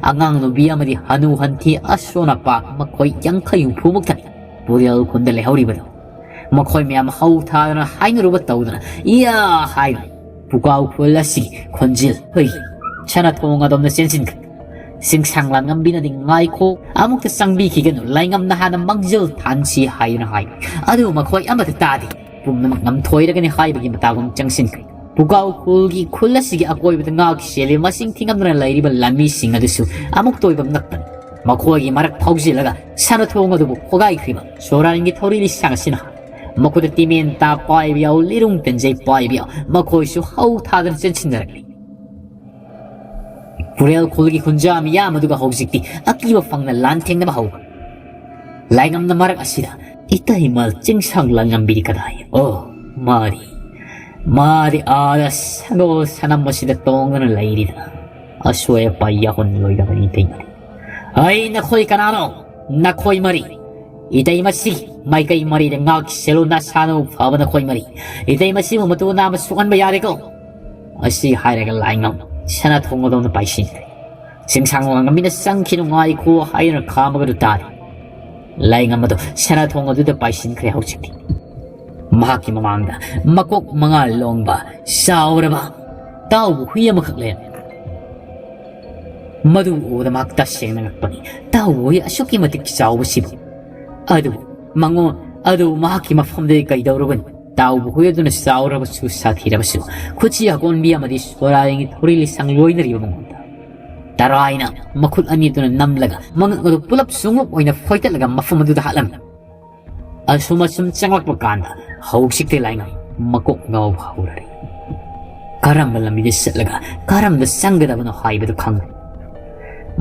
ꯑꯉꯥꯡ ꯅꯨꯄꯤ ꯑꯃꯗꯤ ꯍꯅꯨ ꯍꯟꯊꯤ ꯑꯁꯣꯟ ꯑꯄꯥ ꯃꯈꯣꯏ ꯌꯥꯡꯈꯩ ꯍꯨꯝꯐꯨꯃꯨꯛꯇꯅꯤ ꯄꯨꯔꯦꯜ ꯈꯨꯜꯗ ꯂꯩꯍꯧꯔꯤꯕꯗꯨ꯫ ꯃꯈꯣꯏ ꯃꯌꯥꯝ ꯍꯧ ꯊꯥꯗꯅ ꯍꯥꯏꯅꯔꯨꯕ ꯇꯧꯗꯅ ꯏꯌꯥ ꯍꯥꯏꯗꯨꯅ ꯄꯨꯀꯥꯎ ꯈꯨꯜ ꯑꯁꯤꯒꯤ ꯈꯣꯟꯖꯦꯜ ꯍꯨꯏ ꯁꯅꯥꯊꯣꯡ ꯑꯗꯣꯝꯗ ꯆꯦꯟꯁꯤꯟꯈ꯭ꯔꯦ꯫ ꯆꯤꯡꯁꯥꯡ ꯂꯥꯡꯉꯝꯕꯤꯅꯗꯤ ꯉꯥꯏꯈꯣ, ꯑꯃꯨꯛꯇ ꯆꯪꯕꯤꯈꯤꯒꯅꯨ, ꯂꯥꯏꯉꯝꯅ ꯍꯥꯟꯅ ꯃꯥꯡꯖꯤꯜ ꯊꯥꯟꯁꯤ ꯍꯥꯏꯗꯨꯅ ꯍꯥꯏ꯫ ꯑꯗꯨꯕꯨ ꯃꯈꯣꯏ ꯑꯃꯠꯇ ꯇꯥꯗꯦ꯫ ꯄꯨꯝꯅꯃꯛ ꯉꯝꯊꯣꯏꯔꯒꯅꯤ ꯍꯥꯏꯕꯒꯤ ꯃꯇꯥꯒꯨꯝ ꯆꯪꯁꯤꯟꯈ꯭ꯔꯦ꯫ ꯄꯨꯀꯥꯎ ꯈꯨꯜꯒꯤ ꯈꯨꯜ ꯑꯁꯤꯒꯤ ꯑꯀꯣꯏꯕꯗ ꯉꯥꯛ ꯁꯦꯜꯂꯤ ꯃꯁꯤꯡ ꯊꯤꯉꯝꯗꯅ ꯂꯩꯔꯤꯕ ꯂꯥꯟꯃꯤꯁꯤꯡ ꯑꯗꯨꯁꯨ ꯑꯃꯨꯛꯇ ꯑꯣꯏꯕ ꯉꯛꯄꯅꯤ꯫ ꯃꯈꯣꯏꯒꯤ ꯃꯔꯛ ꯐꯥꯎꯖꯤꯜꯂꯒ ꯁꯅꯥꯊꯣꯡ ꯑꯗꯨꯕꯨ ꯈꯣꯒꯥꯏꯈ꯭ꯔꯤꯕ ꯁꯣꯔꯥꯔꯦꯡꯒꯤ ꯊꯧꯔꯤ ꯂꯩꯁꯥꯡ ꯑꯁꯤꯅ ꯃꯈꯨꯠꯇ ꯇꯤꯃꯦꯟ ꯇꯥ ꯄꯥꯏꯕ ꯌꯥꯎ, ꯂꯤꯔꯨꯡ ꯇꯦꯟꯖꯩ ꯄꯥꯏꯕ ꯌꯥꯎ, ꯃꯈꯣꯏꯁꯨ ꯍꯧ ꯊꯥꯗꯅ ꯆꯦꯟꯁꯤꯟꯅꯔꯛꯂꯤ꯫ ꯄꯨꯔꯦꯜ ꯈꯨꯜꯒꯤ ꯈꯨꯟꯖꯥ ꯃꯤꯌꯥꯝ ꯑꯗꯨꯒ ꯍꯧꯖꯤꯛꯇꯤ ꯑꯀꯤꯕ ꯐꯪꯅ ꯂꯥꯟꯊꯦꯡꯅꯕ ꯍꯧꯈ꯭ꯔꯦ꯫ ꯂꯥꯏꯉꯝꯅ ꯃꯔꯛ ꯑꯁꯤꯗ ꯏꯇꯩꯃ ꯆꯤꯡꯁꯥꯡ ꯂꯥꯡꯉꯝꯕꯤꯗꯤ ꯀꯗꯥꯏ? ꯑꯣ, ꯃꯥꯗꯤ, ꯃꯥꯗꯤ ꯑꯥꯗ ꯁꯒꯣꯜ ꯁꯅꯝ ꯑꯁꯤꯗ ꯇꯣꯡꯗꯨꯅ ꯂꯩꯔꯤꯗꯅ꯫ ꯑꯁꯣꯏ ꯑꯄꯥ ꯌꯥꯎꯍꯜꯂꯣꯏꯗꯕꯅꯤ ꯏꯇꯩꯃꯗꯤ꯫ ꯑꯩ ꯅꯈꯣꯏ ꯀꯅꯥꯅꯣ? ꯅꯈꯣꯏ ꯃꯔꯤ꯫ ꯏꯇꯩꯃꯁꯤ ꯃꯥꯏꯀꯩ ꯃꯔꯤꯗ ꯉꯥꯛ ꯁꯦꯜꯂꯨ, ꯅꯁꯥꯅ ꯐꯕ ꯅꯈꯣꯏ ꯃꯔꯤ꯫ ꯏꯇꯩꯃꯁꯤꯕꯨ ꯃꯇꯨ ꯅꯥꯝꯃ ꯁꯣꯛꯍꯟꯕ ꯌꯥꯗꯦꯀꯣ꯫ ꯑꯁꯤ ꯍꯥꯏꯔꯒ ꯂꯥꯏꯉꯝ ꯁꯅꯥꯊꯣꯡ ꯑꯗꯣꯝꯗ ꯄꯥꯏꯁꯤꯟꯈ꯭ꯔꯦ꯫ ꯆꯤꯡꯁꯥꯡ ꯂꯥꯡꯉꯝꯕꯤꯅ ꯆꯪꯈꯤꯅꯨ ꯉꯥꯏꯈꯣ ꯍꯥꯏꯗꯨꯅ ꯈꯥꯝꯃꯒꯗꯨ ꯇꯥꯔꯤ꯫ ꯂꯥꯏꯉꯝ ꯑꯗꯨ ꯁꯅꯥꯊꯣꯡ ꯑꯗꯨꯗ ꯄꯥꯏꯁꯤꯟꯈ꯭ꯔꯦ ꯍꯧꯖꯤꯛꯇꯤ꯫ ꯃꯍꯥꯛꯀꯤ ꯃꯃꯥꯡꯗ ꯃꯀꯣꯛ ꯃꯉꯥ ꯂꯣꯡꯕ ꯆꯥꯎꯔꯕ ꯇꯥꯎꯕ ꯍꯨꯏ ꯑꯃꯈꯛ ꯂꯩꯔꯝꯃꯤ꯫ ꯃꯗꯨ ꯎꯕꯗ ꯃꯍꯥꯛ ꯇꯁꯦꯡꯅ ꯉꯛꯄꯅꯤ꯫ ꯇꯥꯎꯕ ꯍꯨꯏ ꯑꯁꯨꯛꯀꯤ ꯃꯇꯤꯛ ꯆꯥꯎꯕꯁꯤꯕꯨ꯫ ꯑꯗꯨꯕꯨ ꯃꯉꯣꯟ ꯑꯗꯨ ꯃꯍꯥꯛꯀꯤ ꯃꯐꯝꯗꯒꯤ ꯀꯩꯗꯧꯔꯨꯒꯅꯤ? ꯇꯥꯎꯕ ꯍꯨꯏ ꯑꯗꯨꯅ ꯆꯥꯎꯔꯕꯁꯨ ꯁꯥꯊꯤꯔꯕꯁꯨ ꯈꯨꯠꯁꯤ ꯑꯀꯣꯟꯕꯤ ꯑꯃꯗꯤ ꯁꯣꯔꯥꯔꯦꯡꯒꯤ ꯊꯧꯔꯤ ꯂꯤꯁꯥꯡ ꯂꯣꯏꯅꯔꯤꯕ ꯃꯉꯣꯟꯗ ꯇꯔꯥꯏꯅ ꯃꯈꯨꯠ ꯑꯅꯤ ꯑꯗꯨꯅ ꯅꯝꯂꯒ ꯃꯉꯛ ꯑꯗꯨ ꯄꯨꯂꯞ ꯁꯨꯡꯂꯨꯞ ꯑꯣꯏꯅ ꯐꯣꯏꯇꯠꯂꯒ ꯃꯐꯝ ꯑꯗꯨꯗ ꯍꯥꯠꯂꯝꯃꯤ꯫ ꯑꯁꯨꯝ ꯑꯁꯨꯝ ꯆꯪꯂꯛꯄ ꯀꯥꯟꯗ ꯍꯧꯖꯤꯛꯇꯤ ꯂꯥꯏꯉꯝ ꯃꯀꯣꯛ ꯉꯥꯎꯕ ꯍꯧꯔꯔꯦ꯫ ꯀꯔꯝꯕ ꯂꯝꯕꯤꯗ ꯆꯠꯂꯒ ꯀꯔꯝꯗ ꯆꯪꯒꯗꯕꯅꯣ ꯍꯥꯏꯕꯗꯨ ꯈꯪꯗ꯭ꯔꯦ꯫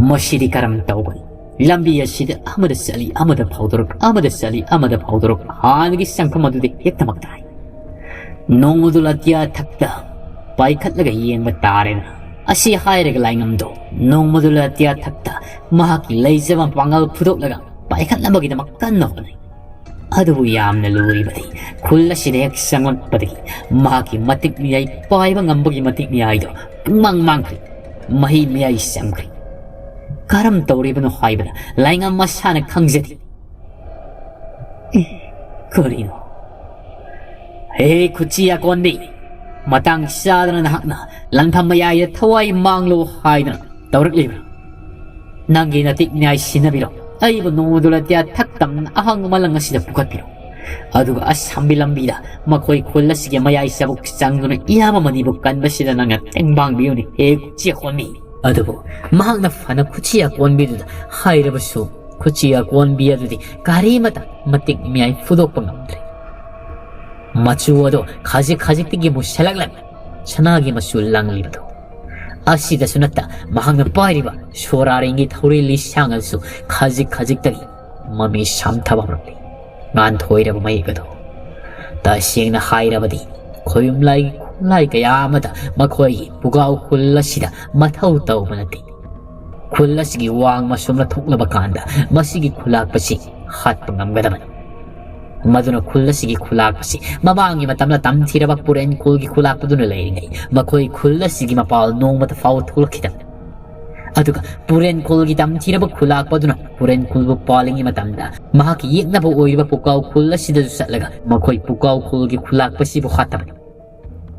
ꯃꯁꯤꯗꯤ ꯀꯔꯝ ꯇꯧꯒꯅꯤ? ꯂꯝꯕꯤ ꯑꯁꯤꯗ ꯑꯃꯗ ꯆꯠꯂꯤ, ꯑꯃꯗ ꯐꯥꯎꯗꯣꯔꯛ, ꯑꯃꯗ ꯆꯠꯂꯤ, ꯑꯃꯗ ꯐꯥꯎꯗꯣꯔꯛ, ꯍꯥꯟꯅꯒꯤ ꯆꯪꯐꯝ ꯑꯗꯨꯗ ꯍꯦꯛꯇꯃꯛ ꯇꯥꯏ꯫ ꯅꯣꯡꯃꯗꯨ ꯑꯇꯤꯌꯥ ꯊꯛꯇ ꯄꯥꯏꯈꯠꯂꯒ ꯌꯦꯡꯕ ꯇꯥꯔꯦꯅ꯫ ꯑꯁꯤ ꯍꯥꯏꯔꯒ ꯂꯥꯏꯉꯝꯗꯣ ꯅꯣꯡꯃꯗꯨ ꯑꯇꯤꯌꯥ ꯊꯛꯇ ꯃꯍꯥꯛꯀꯤ ꯂꯩꯖꯕ ꯄꯥꯡꯒꯜ ꯐꯨꯗꯣꯛꯂꯒ ꯄꯥꯏꯈꯠꯅꯕꯒꯤꯗꯃꯛ ꯀꯟꯅ ꯍꯣꯠꯅꯩ꯫ ꯑꯗꯨꯕꯨ ꯌꯥꯝꯅ ꯂꯨꯔꯤꯕꯗꯤ ꯈꯨꯜ ꯑꯁꯤꯗ ꯍꯦꯛ ꯆꯪꯂꯛꯄꯗꯒꯤ ꯃꯍꯥꯛꯀꯤ ꯃꯇꯤꯛ ꯃꯤꯌꯥꯏ ꯄꯥꯏꯕ ꯉꯝꯕꯒꯤ ꯃꯇꯤꯛ ꯃꯤꯌꯥꯏꯗꯣ ꯄꯨꯡꯃꯥꯡ ꯃꯥꯡꯈ꯭ꯔꯦ꯫ ꯃꯍꯩ ꯃꯌꯥꯏ ꯆꯪꯈ꯭ꯔꯦ꯫ ꯀꯔꯝ ꯇꯧꯔꯤꯕꯅꯣ ꯍꯥꯏꯕꯗ ꯂꯥꯏꯉꯝ ꯃꯁꯥꯅ ꯈꯪꯖꯗꯦ꯫ ꯑꯦ, ꯀꯔꯤꯅꯣ? ꯍꯦ, ꯈꯨꯠꯁꯤ ꯑꯀꯣꯟꯕꯤ, ꯃꯇꯥꯡ ꯆꯥꯗꯅ ꯅꯍꯥꯛꯅ ꯂꯥꯟꯐꯝ ꯃꯌꯥꯏꯗ ꯊꯋꯥꯏ ꯃꯥꯡꯂꯣ ꯍꯥꯏꯗꯅ ꯇꯧꯔꯛꯂꯤꯕ꯭ꯔꯥ? ꯅꯪꯒꯤ ꯅꯇꯤꯛ ꯅꯤꯌꯥꯏ ꯁꯤꯟꯅꯕꯤꯔꯣ꯫ ꯑꯩꯕꯨ ꯅꯣꯡꯃꯗꯨ ꯑꯇꯤꯌꯥ ꯊꯛ ꯇꯝꯅ ꯑꯍꯥꯡꯕ ꯃꯥꯂꯪ ꯑꯁꯤꯗ ꯄꯨꯈꯠꯄꯤꯔꯣ꯫ ꯑꯗꯨꯒ ꯑꯁꯥꯝꯕꯤ ꯂꯝꯕꯤꯗ ꯃꯈꯣꯏ ꯈꯨꯜ ꯑꯁꯤꯒꯤ ꯃꯌꯥꯏ ꯆꯕꯨꯛ ꯆꯪꯗꯨꯅ ꯏꯌꯥꯝꯕ ꯑꯅꯤꯕꯨ ꯀꯟꯕꯁꯤꯗ ꯅꯪꯅ ꯇꯦꯡꯕꯥꯡꯕꯤꯌꯨꯅꯦ, ꯍꯦ ꯈꯨꯠꯁꯤ ꯑꯀꯣꯟꯕꯤ꯫ ꯑꯗꯨꯕꯨ ꯃꯍꯥꯛꯅ ꯐꯅ ꯈꯨꯠꯁꯤ ꯑꯀꯣꯟꯕꯤꯗꯨꯗ ꯍꯥꯏꯔꯕꯁꯨ, ꯈꯨꯠꯁꯤ ꯑꯀꯣꯟꯕꯤ ꯑꯗꯨꯗꯤ ꯀꯔꯤꯃꯇ ꯃꯇꯤꯛ ꯃꯤꯌꯥꯏ ꯐꯨꯗꯣꯛꯄ ꯉꯝꯗ꯭ꯔꯦ꯫ ꯃꯆꯨ ꯑꯗꯣ ꯈꯖꯤꯛ ꯈꯖꯤꯛꯇꯒꯤ ꯃꯨꯁꯜꯂꯛꯂꯝꯃꯤ, ꯁꯅꯥꯒꯤ ꯃꯆꯨ ꯂꯪꯂꯤꯕꯗꯣ꯫ ꯑꯁꯤꯗꯁꯨ ꯅꯠꯇ, ꯃꯍꯥꯛꯅ ꯄꯥꯏꯔꯤꯕ ꯁꯣꯔꯥꯔꯦꯡꯒꯤ ꯊꯧꯔꯤ ꯂꯤꯁꯥꯡ ꯑꯗꯨꯁꯨ ꯈꯖꯤꯛ ꯈꯖꯤꯛꯇꯒꯤ ꯃꯃꯤ ꯁꯥꯝꯊꯕ ꯍꯧꯔꯛꯂꯤ꯫ ꯉꯥꯟꯊꯣꯏꯔꯕ ꯃꯌꯦꯛ ꯑꯗꯣ꯫ ꯇꯁꯦꯡꯅ ꯍꯥꯏꯔꯕꯗꯤ, ꯈꯣꯌꯨꯝ ꯂꯥꯏꯒꯤ ꯈꯨꯠꯂꯥꯏ ꯀꯌꯥ ꯑꯃꯗ ꯃꯈꯣꯏꯒꯤ ꯄꯨꯒꯥꯎ ꯈꯨꯜ ꯑꯁꯤꯗ ꯃꯊꯧ ꯇꯧꯕ ꯅꯠꯇꯦ꯫ ꯈꯨꯜ ꯑꯁꯤꯒꯤ ꯋꯥꯡꯃ ꯁꯨꯝꯅ ꯊꯣꯛꯂꯕ ꯀꯥꯟꯗ ꯃꯁꯤꯒꯤ ꯈꯨꯂꯥꯛꯄꯁꯤ ꯍꯥꯠꯄ ꯉꯝꯒꯗꯕꯅꯤ꯫ ꯃꯗꯨꯅ ꯈꯨꯜ ꯑꯁꯤꯒꯤ ꯈꯨꯂꯥꯛꯄꯁꯤ ꯃꯃꯥꯡꯒꯤ ꯃꯇꯝꯗ ꯇꯝꯊꯤꯔꯕ ꯄꯨꯔꯦꯟ ꯈꯨꯜꯒꯤ ꯈꯨꯂꯥꯛꯄꯗꯨꯅ ꯂꯩꯔꯤꯉꯩ ꯃꯈꯣꯏ ꯈꯨꯜ ꯑꯁꯤꯒꯤ ꯃꯄꯥꯜ ꯅꯣꯡꯃꯇ ꯐꯥꯎꯕ ꯊꯣꯛꯂꯛꯈꯤꯗꯕꯅꯤ꯫ ꯑꯗꯨꯒ ꯄꯨꯔꯦꯟ ꯈꯨꯜꯒꯤ ꯇꯝꯊꯤꯔꯕ ꯈꯨꯂꯥꯛꯄ ꯑꯗꯨꯅ ꯄꯨꯔꯦꯟ ꯈꯨꯜꯕꯨ ꯄꯥꯜꯂꯤꯉꯩ ꯃꯇꯝꯗ ꯃꯍꯥꯛꯀꯤ ꯌꯦꯛꯅꯕ ꯑꯣꯏꯔꯤꯕ ꯄꯨꯀꯥꯎ ꯈꯨꯜ ꯑꯁꯤꯗꯁꯨ ꯆꯠꯂꯒ ꯃꯈꯣꯏ ꯄꯨꯀꯥꯎ ꯈꯨꯜꯒꯤ ꯈꯨꯂꯥꯛꯄꯁꯤꯕꯨ ꯍꯥꯠꯇꯕꯅꯤ꯫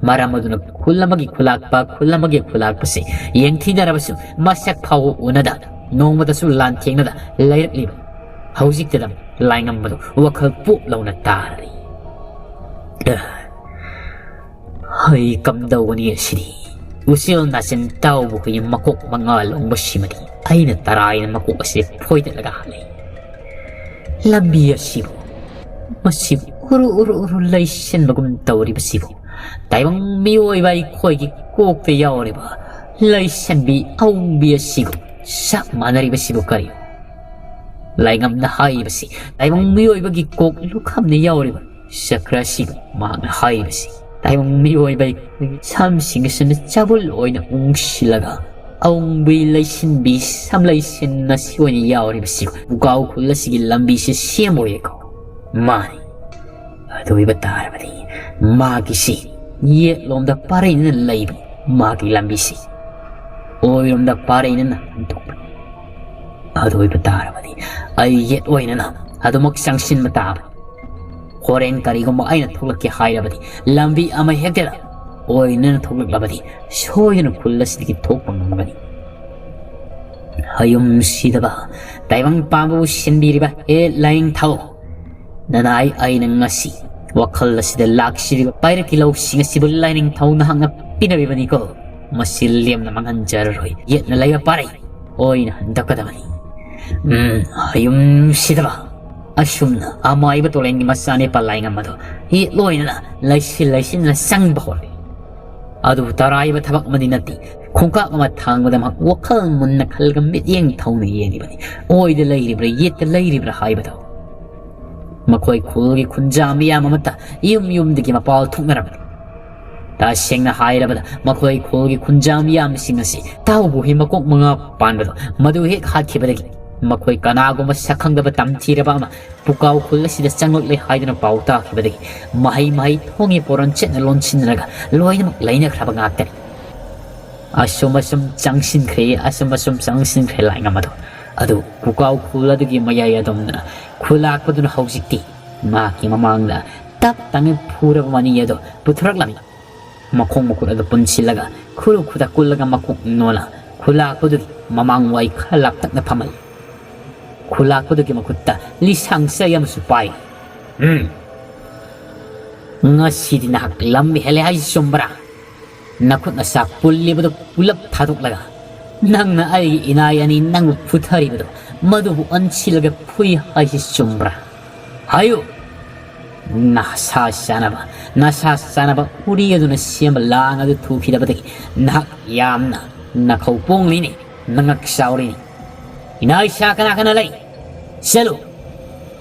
ꯃꯔꯝ ꯑꯗꯨꯅ ꯈꯨꯜ ꯑꯃꯒꯤ ꯈꯨꯂꯥꯛꯄ, ꯈꯨꯜ ꯑꯃꯒꯤ ꯈꯨꯂꯥꯛꯄꯁꯤ ꯌꯦꯡꯊꯤꯅꯔꯕꯁꯨ ꯃꯁꯛ ꯐꯥꯎꯕ ꯎꯅꯗ, ꯅꯣꯡꯃꯇꯁꯨ ꯂꯥꯟꯊꯦꯡꯅꯗ ꯂꯩꯔꯛꯂꯤꯕ ꯍꯧꯖꯤꯛꯇꯗ ꯂꯥꯏꯉꯝꯕꯗꯨ ꯋꯥꯈꯜ ꯄꯣꯞ ꯂꯥꯎꯅ ꯇꯥꯔꯔꯤ꯫ ꯑ, ꯑꯩ ꯀꯝꯗꯧꯒꯅꯤ ꯑꯁꯤꯗꯤ? ꯎꯆꯦꯜ ꯅꯥꯆꯤꯟ ꯇꯥꯎꯕ ꯍꯨꯏ ꯃꯀꯣꯛ ꯃꯉꯥ ꯂꯣꯡꯕꯁꯤꯃꯗꯤ ꯑꯩꯅ ꯇꯔꯥꯏꯅ ꯃꯀꯣꯛ ꯑꯁꯤ ꯐꯣꯏꯗꯠꯂꯒ ꯍꯥꯠꯂꯦ꯫ ꯂꯝꯕꯤ ꯑꯁꯤꯕꯨ, ꯃꯁꯤ ꯎꯔꯨ ꯎꯔꯨ ꯎꯔꯨ ꯂꯩꯁꯤꯟꯕꯒꯨꯝ ꯇꯧꯔꯤꯕꯁꯤꯕꯨ, ꯇꯥꯏꯕꯪ ꯃꯤꯑꯣꯏꯕ ꯑꯩꯈꯣꯏꯒꯤ ꯀꯣꯛꯇ ꯌꯥꯎꯔꯤꯕ ꯂꯩꯁꯟꯕꯤ ꯑꯎꯪꯕꯤ ꯑꯁꯤꯒ ꯆꯞ ꯃꯥꯟꯅꯔꯤꯕꯁꯤꯕꯨ ꯀꯔꯤꯅꯣ? ꯂꯥꯏꯉꯝꯅ ꯍꯥꯏꯔꯤꯕꯁꯤ ꯇꯥꯏꯕꯪ ꯃꯤꯑꯣꯏꯕꯒꯤ ꯀꯣꯛ ꯂꯨꯈꯝꯅ ꯌꯥꯎꯔꯤꯕ ꯆꯀ꯭ꯔ ꯑꯁꯤꯕꯨ ꯃꯍꯥꯛꯅ ꯍꯥꯏꯔꯤꯕꯁꯤ ꯇꯥꯏꯕꯪ ꯃꯤꯑꯣꯏꯕ ꯑꯩꯈꯣꯏꯒꯤ ꯁꯝꯁꯤꯡ ꯑꯁꯤꯅ ꯆꯥꯕꯨꯜ ꯑꯣꯏꯅ ꯎꯪꯁꯤꯜꯂꯒ ꯑꯎꯪꯕꯤ ꯂꯩꯁꯤꯟꯕꯤ ꯁꯝꯂꯩꯁꯤꯟ ꯑꯁꯤ ꯑꯣꯏꯅ ꯌꯥꯎꯔꯤꯕꯁꯤ ꯄꯨꯀꯥꯎ ꯈꯨꯜ ꯑꯁꯤꯒꯤ ꯂꯝꯕꯤꯁꯤ ꯁꯦꯝꯕ ꯑꯣꯏꯔꯦꯀꯣ꯫ ꯃꯥꯅꯤ꯫ ꯑꯗꯨ ꯑꯣꯏꯕ ꯇꯥꯔꯕꯗꯤ ꯃꯥꯒꯤꯁꯤ ꯌꯦꯠꯂꯣꯝꯗ ꯄꯥꯔꯩꯅꯅ ꯂꯩꯕꯅꯤ, ꯃꯥꯒꯤ ꯂꯝꯕꯤꯁꯤ ꯑꯣꯏꯔꯣꯝꯗ ꯄꯥꯔꯩꯅꯅ ꯍꯟꯗꯣꯛꯄꯅꯤ꯫ ꯑꯗꯨ ꯑꯣꯏꯕ ꯇꯥꯔꯕꯗꯤ ꯑꯩ ꯌꯦꯠ ꯑꯣꯏꯅꯅ ꯑꯗꯨꯃꯛ ꯆꯪꯁꯤꯟꯕ ꯇꯥꯕꯅꯤ꯫ ꯍꯣꯔꯦꯟ ꯀꯔꯤꯒꯨꯝꯕ ꯑꯩꯅ ꯊꯣꯛꯂꯛꯀꯦ ꯍꯥꯏꯔꯕꯗꯤ ꯂꯝꯕꯤ ꯑꯃ ꯍꯦꯛꯇꯗ ꯑꯣꯏꯅꯅ ꯊꯣꯛꯂꯛꯂꯕꯗꯤ ꯁꯣꯏꯗꯅ ꯈꯨꯜ ꯑꯁꯤꯗꯒꯤ ꯊꯣꯛꯄ ꯉꯝꯒꯅꯤ꯫ ꯍꯌꯨꯝ ꯁꯤꯗꯕ ꯇꯥꯏꯕꯪ ꯄꯥꯝꯕꯕꯨ ꯁꯤꯟꯕꯤꯔꯤꯕ ꯍꯦ ꯂꯥꯏꯅꯤꯡꯊꯧ, ꯅꯅꯥꯏ ꯑꯩꯅ ꯉꯁꯤ ꯋꯥꯈꯜ ꯑꯁꯤꯗ ꯂꯥꯛꯆꯔꯤꯕ ꯄꯥꯏꯔꯛꯀꯤ ꯂꯧꯁꯤꯡ ꯑꯁꯤꯕꯨ ꯂꯥꯏꯅꯤꯡꯊꯧ ꯅꯍꯥꯛꯅ ꯄꯤꯅꯕꯤꯕꯅꯤꯀꯣ꯫ ꯃꯁꯤ ꯂꯦꯝꯅ ꯃꯥꯡꯍꯟꯖꯔꯔꯣꯏ꯫ ꯌꯦꯠꯅ ꯂꯩꯕ ꯄꯥꯔꯩ ꯑꯣꯏꯅ ꯍꯟꯗꯛꯀꯗꯕꯅꯤ꯫ ꯎꯝ, ꯍꯌꯨꯝꯁꯤꯗꯕ ꯑꯁꯨꯝꯅ ꯑꯃꯥꯏꯕ ꯇꯣꯔꯦꯟꯒꯤ ꯃꯆꯥꯅꯨꯄꯥ ꯂꯥꯏꯉꯝ ꯑꯗꯨ ꯌꯦꯠꯂꯣꯏꯅꯅ ꯂꯩꯁꯤꯟ ꯂꯩꯁꯤꯟꯅ ꯆꯪꯕ ꯍꯧꯔꯛꯏ꯫ ꯑꯗꯨꯕꯨ ꯇꯔꯥꯏꯕ ꯊꯕꯛ ꯑꯃꯗꯤ ꯅꯠꯇꯦ꯫ ꯈꯣꯡꯀꯥꯞ ꯑꯃ ꯊꯥꯡꯕꯗ ꯃꯍꯥꯛ ꯋꯥꯈꯜ ꯃꯨꯟꯅ ꯈꯜꯂꯒ ꯃꯤꯠꯌꯦꯡ ꯊꯧꯅ ꯌꯦꯡꯂꯤꯕꯅꯤ꯫ ꯑꯣꯏꯗ ꯂꯩꯔꯤꯕ꯭ꯔꯥ, ꯌꯦꯠꯇ ꯂꯩꯔꯤꯕ꯭ꯔꯥ ꯍꯥꯏꯕꯗꯣ꯫ ꯃꯈꯣꯏ ꯈꯨꯜꯒꯤ ꯈꯨꯟꯖꯥ ꯃꯤꯌꯥꯝ ꯑꯃꯠꯇ ꯌꯨꯝ ꯌꯨꯝꯗꯒꯤ ꯃꯄꯥꯜ ꯊꯣꯛꯅꯔꯝꯃꯤ꯫ ꯇꯁꯦꯡꯅ ꯍꯥꯏꯔꯕꯗ, ꯃꯈꯣꯏ ꯈꯨꯜꯒꯤ ꯈꯨꯟꯖꯥ ꯃꯤꯌꯥꯝꯁꯤꯡ ꯑꯁꯤ ꯇꯥꯎꯕꯨꯍꯤ ꯃꯀꯣꯛ ꯃꯉꯥ ꯄꯥꯟꯕꯗꯣ, ꯃꯗꯨ ꯍꯦꯛ ꯍꯥꯠꯈꯤꯕꯗꯒꯤ ꯃꯈꯣꯏ ꯀꯅꯥꯒꯨꯝꯕ ꯁꯛꯈꯪꯗꯕ ꯇꯝꯊꯤꯔꯕ ꯑꯃ ꯄꯨꯀꯥꯎ ꯈꯨꯜ ꯑꯁꯤꯗ ꯆꯪꯂꯛꯂꯦ ꯍꯥꯏꯗꯨꯅ ꯄꯥꯎ ꯇꯥꯈꯤꯕꯗꯒꯤ ꯃꯍꯩ ꯃꯍꯩ ꯊꯣꯡꯒꯤ ꯄꯣꯔꯣꯟ ꯆꯠꯅ ꯂꯣꯟꯁꯤꯟꯅꯔꯒ ꯂꯣꯏꯅꯃꯛ ꯂꯩꯅꯈ꯭ꯔꯕ ꯉꯥꯛꯇꯅꯤ꯫ ꯑꯁꯨꯝ ꯑꯁꯨꯝ ꯆꯪꯁꯤꯟꯈ꯭ꯔꯦ, ꯑꯁꯨꯝ ꯑꯁꯨꯝ ꯆꯪꯁꯤꯟꯈ꯭ꯔꯦ ꯂꯥꯏꯉꯝ ꯑꯗꯣ꯫ ꯑꯗꯨ ꯄꯨꯀꯥꯎ ꯈꯨꯜ ꯑꯗꯨꯒꯤ ꯃꯌꯥꯏ ꯑꯗꯣꯝꯗꯅ ꯈꯨꯂꯥꯛꯄꯗꯨꯅ ꯍꯧꯖꯤꯛꯇꯤ ꯃꯍꯥꯛꯀꯤ ꯃꯃꯥꯡꯗ ꯇꯞ ꯇꯥꯡꯅ ꯐꯨꯔꯕ ꯃꯅꯤ ꯑꯗꯣ ꯄꯨꯊꯣꯔꯛꯂꯝꯃꯤ꯫ ꯃꯈꯣꯡ ꯃꯈꯨꯠ ꯑꯗꯨ ꯄꯨꯟꯁꯤꯜꯂꯒ ꯈꯨꯔꯨ ꯈꯨꯗ ꯀꯨꯜꯂꯒ ꯃꯀꯣꯛ ꯅꯣꯜꯂ ꯈꯨꯂꯥꯛꯄꯗꯨꯒꯤ ꯃꯃꯥꯡ ꯋꯥꯏ ꯈꯔ ꯂꯥꯞꯇꯛꯅ ꯐꯝꯍꯜꯂꯤ꯫ ꯈꯨꯂꯥꯛꯄꯗꯨꯒꯤ ꯃꯈꯨꯠꯇ ꯂꯤꯁꯥꯡ ꯆꯩ ꯑꯃꯁꯨ ꯄꯥꯏ꯫ ꯎꯝ, ꯉꯁꯤꯗꯤ ꯅꯍꯥꯛ ꯂꯝ ꯍꯦꯜꯂꯦ ꯍꯥꯏꯁꯤ ꯆꯨꯝꯕ꯭ꯔꯥ? ꯅꯈꯨꯠ ꯅꯁꯥ ꯄꯨꯜꯂꯤꯕꯗꯨ ꯄꯨꯂꯞ ꯊꯥꯗꯣꯛꯂꯒ ꯅꯪꯅ ꯑꯩꯒꯤ ꯏꯅꯥꯏ ꯑꯅꯤ ꯅꯪꯕꯨ ꯐꯨꯊꯔꯤꯕꯗꯣ ꯃꯗꯨꯕꯨ ꯑꯣꯟꯁꯤꯜꯂꯒ ꯐꯨꯏ ꯍꯥꯏꯁꯤ ꯆꯨꯝꯕ꯭ꯔꯥ? ꯍꯥꯏꯌꯨ꯫ ꯅꯁꯥ ꯆꯥꯅꯕ, ꯅꯁꯥ ꯆꯥꯅꯕ ꯎꯔꯤ ꯑꯗꯨꯅ ꯁꯦꯝꯕ ꯂꯥꯡ ꯑꯗꯨ ꯊꯨꯈꯤꯗꯕꯗꯒꯤ ꯅꯍꯥꯛ ꯌꯥꯝꯅ ꯅꯈꯧ ꯄꯣꯡꯂꯤꯅꯤ, ꯅꯉꯛ ꯆꯥꯎꯔꯤꯅꯤ꯫ ꯏꯅꯥ ꯏꯁꯥ ꯀꯅꯥ ꯀꯅꯥ ꯂꯩ? ꯆꯠꯂꯨ꯫